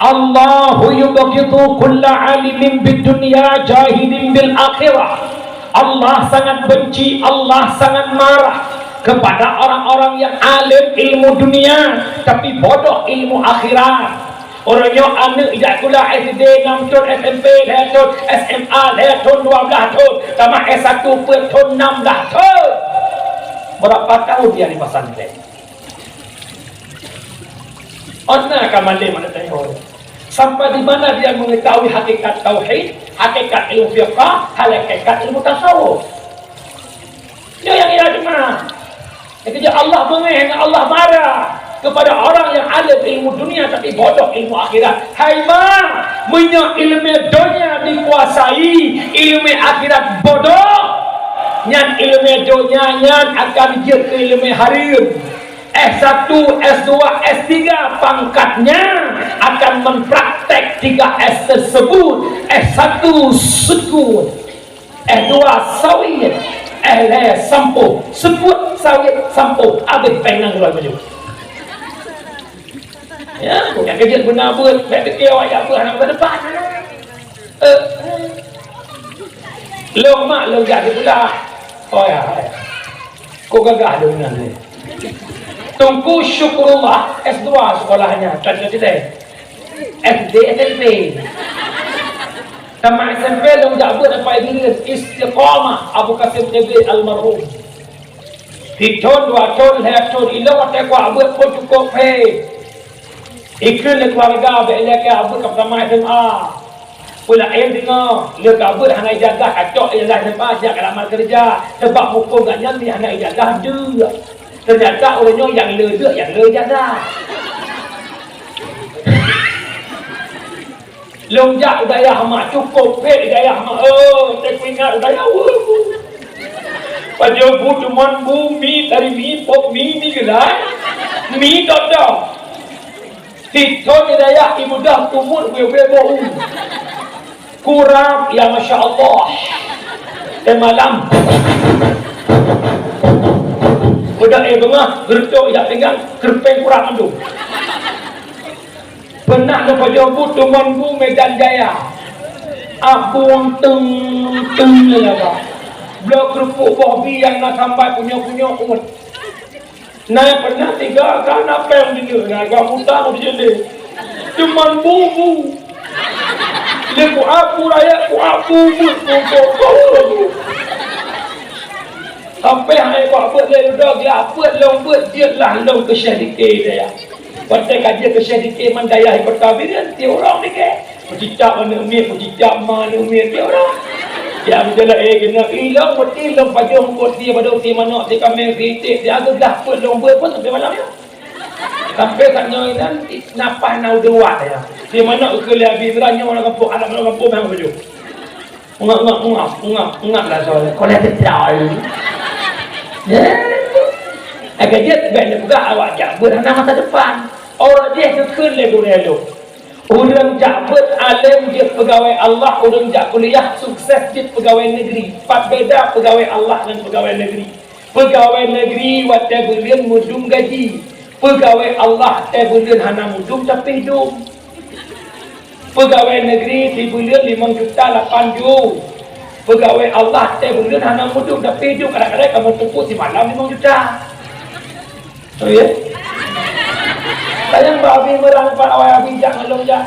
Allahu yubghidu kulla alimin bid dunya jahilin bil akhirah. Allah sangat benci, Allah sangat marah kepada orang-orang yang alim ilmu dunia tapi bodoh ilmu akhirat. Uroe nyoe aneuk jak sikula S D nam thon, S M P lhèe thon, S M A lhèe thon, dua blah thon, tamat S satu peuet thon, nam blah thon. Berapa tahun dia di pesantren? Ôn na ka malém aneuk tanyoe. Sampai di mana dia mengetahui hakikat tauhid, hakikat ilmu fiqah, hakikat ilmu tasawuf? Nyoe nyang ia teuma. Jadi Allah beungéh, Allah marah kepada orang yang alim ilmu dunia tapi bodoh ilmu akhirat. Hai ma, meunyoe ileumé donya dikuasai, ileumé akhirat bodoh, nyan ileumé donya nyan akan jeuet keu ileumé hareuem. S satu, S dua, S tiga pangkatnya akan mempraktek tiga S tersebut. S satu sukun, S dua sawit, S lhèe sampoh, sukun sawit sampoh, habéh péng nanggroe meunyoe. Ya, bukan kejut beuna beuet, bèk teuke awak jak beuet aneuk masa depan. Eh. Lôn mak lôn jak sikula. Oh ya, oh ya. Kok gagah deungon ni. Teungku Syukurullah S dua sekolahnya, kan kata dia. S D S M P. Tamat S M P lôn jak beuet Bapak Idris Istiqamah Abu Kasim T B almarhum. Sithon, dua thon, lhèe thon, ilôn watèe kuak beuet pun cukôp phé. Ikheun lé keuluwarga bèk lé keu abeuet ka peutamah S M A. Peulaén deungoe, lé ka beuet hana ijazah, ka cok ijazah S M A, jak lamar keureuja. Sabab muphom gobnyan hana ijazah deuk. Teunyata ureueng nyoe nyang le deuk, nyang le ijazah. Lôn jak u dayah mak, cukôp phet dayah mak. Oh, teuingat u dayah, wuh. Pajoh bu teumon bu mi, tari mi, pop mi, mi geulai. Mi dodong. Sithon di dayah ibudah tumut wé-wé bau. Kurab, ya masya Allah. Teumalam. Udah eh beungah, geureutok jak pinggang, keureumpeng kurak mandum. Pernah neupajoh bu teumon bu Medan Jaya. Abong teng teng laba. Bloe keurupuk boh bi nyang na sambai punyok-punyok uet. Na pernah tiga ka na péng di na gua utang di jendela. Teumon bu bu. Lé ku aku rakyat ku aku bu bu bu bu. Sampai hai buat buat lé udah dia buat long buat dia lah long ke syedikit dia. Watèe ka jeuet keu syedikit mandaya di Kota Bireuen, tiep ureueng dikèe. Meucicak aneuk miet, meucicak ma aneuk miet, tiep ureueng. Ya, meujalan, eh, keuneuk ilong, meuti ilong pajoh, meuko tie badong, tie manok, tie kaméng, tie iték, tie ageuh, glah peuet lông beuet pun sampai malam nyoe. Sampai saat nyoe inan, napah na udeuwat ya. Tie manok geukheun lé Abi Imran nyoe lam gampông, anak lam gampông memang pajoh. Ungap, ungap, ungap, ungap, ungap lah soe. Kolej teutrai. Ya. Agak jeuet bèk neupeugah awak jak beuet hana masa depan. Orang jih geukheun lé gurèe lôn. Ureueng jak beuet além jeuet peugawée Allah, ureueng jak kuliah sukses jeuet peugawée negeri. Pat beda peugawée Allah ngon peugawée negeri. Peugawée negeri watèe buleuen mudum gaji. Peugawée Allah watèe buleuen hana mudum tapi dum. Peugawée negeri sibuleuen limong juta lapan ju. Peugawée Allah watèe buleuen hana mudum tapi dum, kadang-kadang kamoe tumpôk simalam limong juta. Oh ya? Sayang bak Abi Imran pat awai Abi jak ngon lôn jak.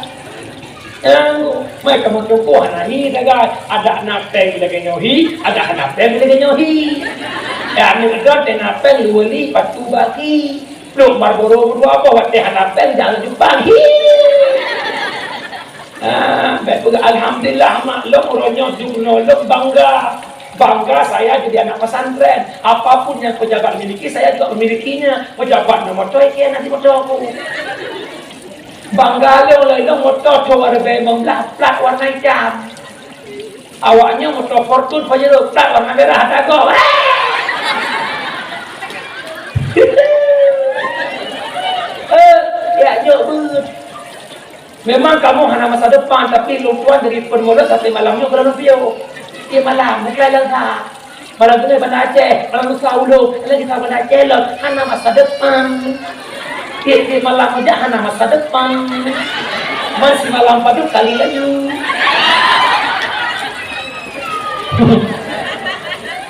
Nyang, mai kamoe tumpôk hana hi sagai. Adak na péng lagèe nyoe hi, adak hana péng lagèe nyoe hi. Ya, ni beutôi teuh na péng lôn li patu baki. Lôn Marlboro dua boh watèe hana péng jak laju pang. Hi. Ah, bèk peugah alhamdulillah mak lôn uroe nyoe jumnoe lôn bangga. Bangga saya jadi anak pesantren. Apapun yang pejabat miliki, saya juga memilikinya. Pejabat na moto, ikei na di moto aku. Bangga lôn lé lôn moto dua ribu lima belas plat warna hitam. Awaknyan moto Fortuner Pajero plat warna merah ada gob. Eh, ya nyok beut. Memang kamoe hana masa depan, tapi lôn tuan jadi pengurus sampai malam nyoe keunan piôh. Di malam, bukan lengkap. Malam tu Banda Aceh, malam tu Saulung, lagi sama Banda Aceh lom, hana masa depan. Tiap-tiap malam aja hana masa depan. Masih malam padu kali laju.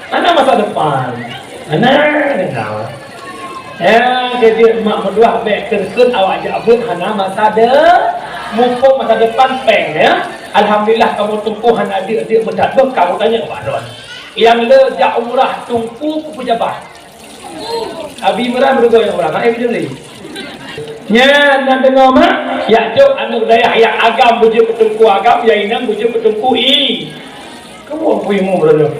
Hana masa depan. Hana, hana. Ya, jadi mak meutuah bèk keu-keu awak jak beuet hana masa de-, mumpung masa depan péng, ya. Alhamdulillah, kamoe tumpôk hana deuk-deuk meudat beuh, kamoe tanyong bak droen. Nyang le jak umrah Teungku pejabat. Abi Imran meurugoe nyang umrah, hai Abi Imran. Nyan na deungoe mak, jak cok aneuk dayah nyang agam beujeuet keu Teungku agam, nyang inong beujeuet keu Teungku i. Kamoe peue imum droeneuh.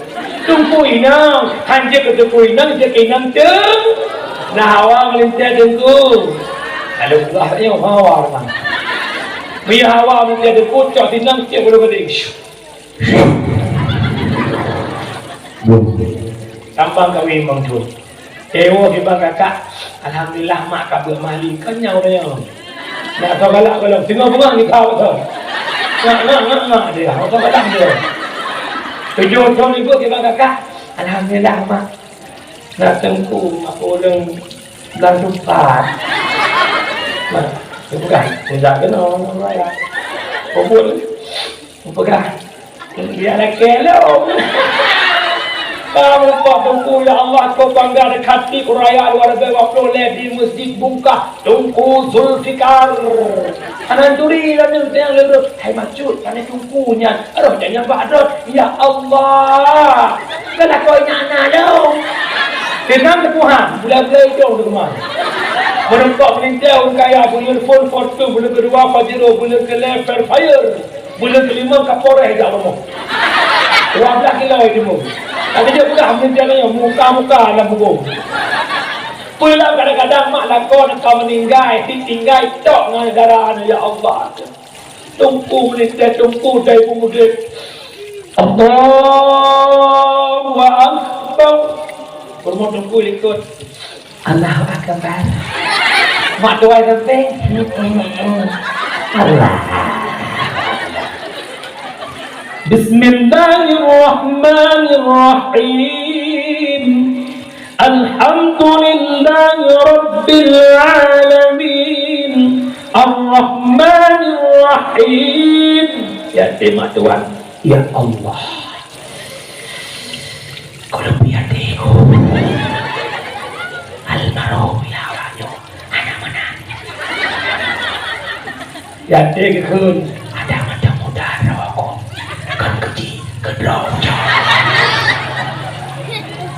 Teungku inong, han jeuet keu Teungku inong, jeuet keu inong teung. Na hawa meulintèe Teungku. Lalu peugah nyoe hawa teuma. Meunyoe hawa meulintèe Teungku, cok sinong cit bulu geude. Tambang kawin Mang Jun. Ewo kiban kakak, alhamdulillah mak ka beuet mali, kan nyang udah nyang. Nak kau galak golom, singoh bunga ni kau tu. Ngak, ngak, ngak, ngak dia, kau galak dia. Tujuh tahun ibu kiban kakak, alhamdulillah mak. Nak Teungku, mak urang bulan empat. Mak, bukan, tidak kena orang raya. Kubur, pegang. Dia lagi lo. Kamu Pak Teungku, ya Allah, kau bangga dekat di raya dua ribu dua puluh leh di Masjid Bungkah, Teungku Zulfikar. Anan turi dan yang lurus, hai macut, karena Teungku nyan, roh jangan bak dot. Ya Allah, kan aku ingat anak lo. Tenang tepuhan, bulan-bulan hidung tu kemana. Menempat melintas orang kaya, bulan phone, Fortuner, bulan kedua, Pajero, bulan kelima, Fair Fire. Buleuen keulima Kapolres jak rumoh. Dua belas kilo jimeuem. Tapi dia peugah meuntang nyoe muka-muka lam bubong. Peue lam kadang-kadang mak lakoe ka meuninggai, tinggai tok ngon dara nyoe, ya Allah. Teungku meulintèe, teungku dai peumudik. Allahu Akbar. Peurumoh teungku likot. Allahu Akbar. Mak tuai sampai. Allah. Bismillahirrahmanirrahim. Alhamdulillahi rabbil alamin. Arrahmanirrahim. Ya, terima Tuhan. Ya Allah. Kalau pian deh, oh. Almarhum ya Allah, nyoe. Anak mana? Yatim kheun. Ada macam muda rokok. Kan kecil, kedrong.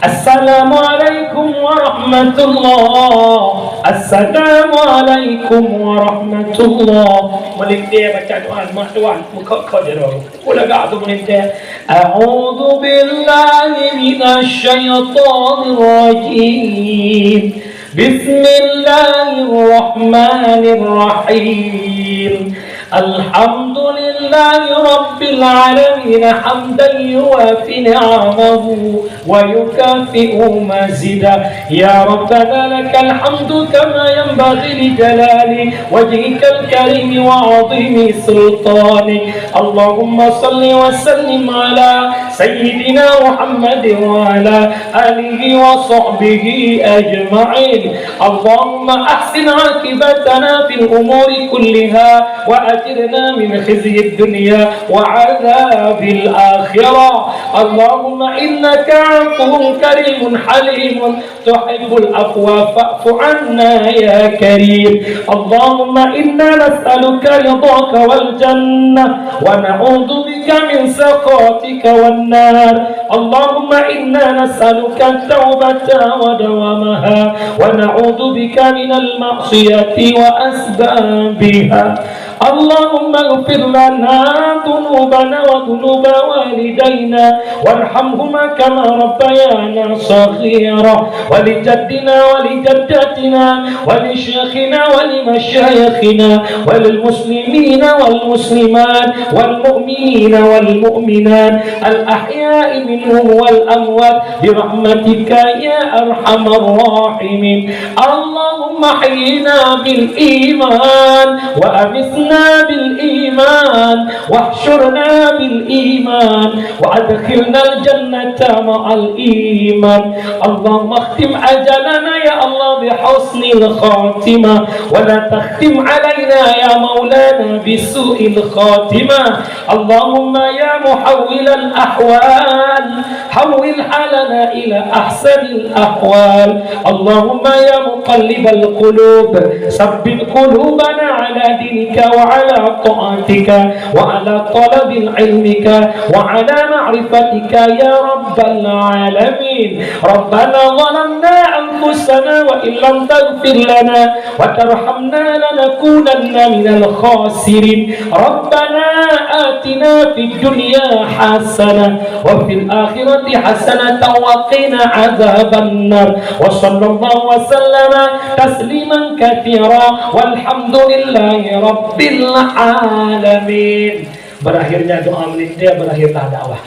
Assalamualaikum warahmatullah. Assalamualaikum warahmatullah. Meulintèe baca doa, mak tuan, mukot-kot jaroe. Ulagak tu meulintèe. A'udzu billahi minasy syaithanir rajim. Bismillahirrahmanirrahim. Alhamdulillahi rabbil alamin, hamdan yuwafi ni'amahu wa yukafi'u mazidah. Ya Rabbana lakal hamdu kama yanbaghi li jalali wajhikal karimi wa 'azimi sultanik. Allahumma salli wa sallim ala sayyidina Muhammadin wa ala alihi wa sahbihi ajma'in. Allahumma ahsin aqibatana fil umuri kulliha wa ajirna min khizyid dunya wa adzabil akhirah. Allahumma innaka 'afuwwun karimun halimun tuhibbul 'afwa fa'fu 'anna ya karim. Allahumma inna nas'aluka ridhaka wal jannah wa na'udzu bika min sakhatika wan nar. Allahumma inna nas'aluka taubata wa dawamaha wa na'udzu bika minal ma'siyati wa asbabiha. Allahumma ighfir lana dzunubana wa dzunuba walidaina warhamhuma kama rabbayana shaghira, wa li jaddina wa li jaddatina wa li syaikhina wa li masyayikhina wa lil muslimina wal muslimat wal mu'minina wal mu'minat al ahya'i minhum wal amwat bi rahmatika ya arhamar rahimin. Allahumma ahyina bil iman wa amitna bil iman wahsyurna bil iman wa adkhilnal jannata ma'al iman. Allahumma khtim ajalana ya Allah bi husnil khatimah wa la takhtim alaina ya maulana bi su'il khatimah. Allahumma ya muhawwilal ahwal, hawwil halana ila ahsanil ahwal. Allahumma ya muqallibal qulub, sabbit qulubana ala dinika wa ala ta'atika wa ala talabil ilmika wa ala ma'rifatika ya rabbal alamin. Rabbana zalamna anfusana wa illam taghfir lana wa tarhamna lanakunanna minal khasirin. Rabbana atina fid dunya hasanah wa fil akhirati hasanatan wa qina adzabannar. Wa sallallahu wa sallama tasliman katsira. Walhamdulillahi rabbil alamin. Berakhirnya doa meulintèe, berakhirlah dakwah.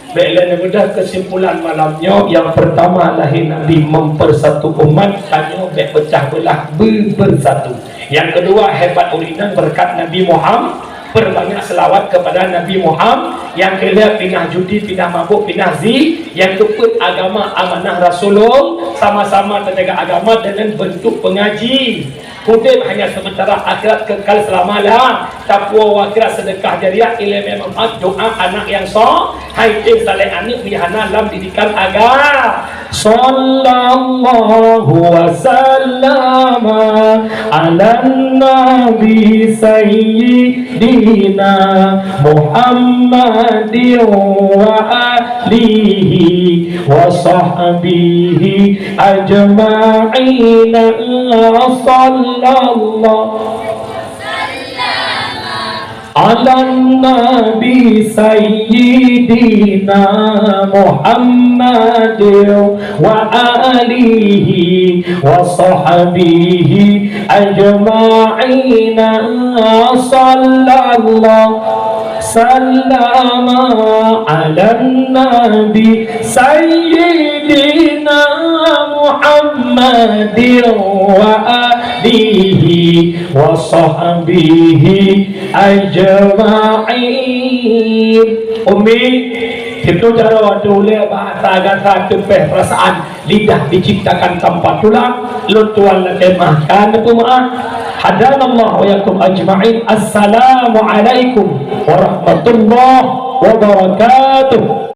Bèk lé neubeudoh keusimpulan malam nyoe, nyang peurtama lahé Nabi mempersatu umat, tanyoe bèk peucah beulah, beubersatu. Nyang keudua, hebat ureueng inong beureukat Nabi Muham-, peurbanyak seulaweuet keupada Nabi Muham-, nyang keulhèe, pinah judi, pinah mabök, pinah zi-, nyang keupeuet, agama amanah Rasulullah, sama-sama tajaga agama deungon beuntuk peungaji. Udép hanya sementara, akhirat kekal selama-lamanya. Takwa wa akhirat, sedekah jariah, ileumèe manfaat, doa anak nyang so-, hai, eh, saleh aneuk meuhana lam didikan agama. Sallallahu wa sallama ala nabi sayyidina Muhammadin wa alihi wa sahbihi ajma'in. Sallallahu ala nabi sayyidina Muhammadin wa alihi wa sahbihi ajma'in. Sallallahu sallama ala nabi sayyidina Muhammadin wa alihi wa sahbihi ajma'in. Ummi, situ cara watée ulée bahasa gata teupeh perasaan, lidah diciptakan tanpa tulang, lôn tuan lakée meuah, ka neupeumaáh. Hadanallahu wa iyyakum ajma'in. Assalamualaikum warahmatullahi wabarakatuh.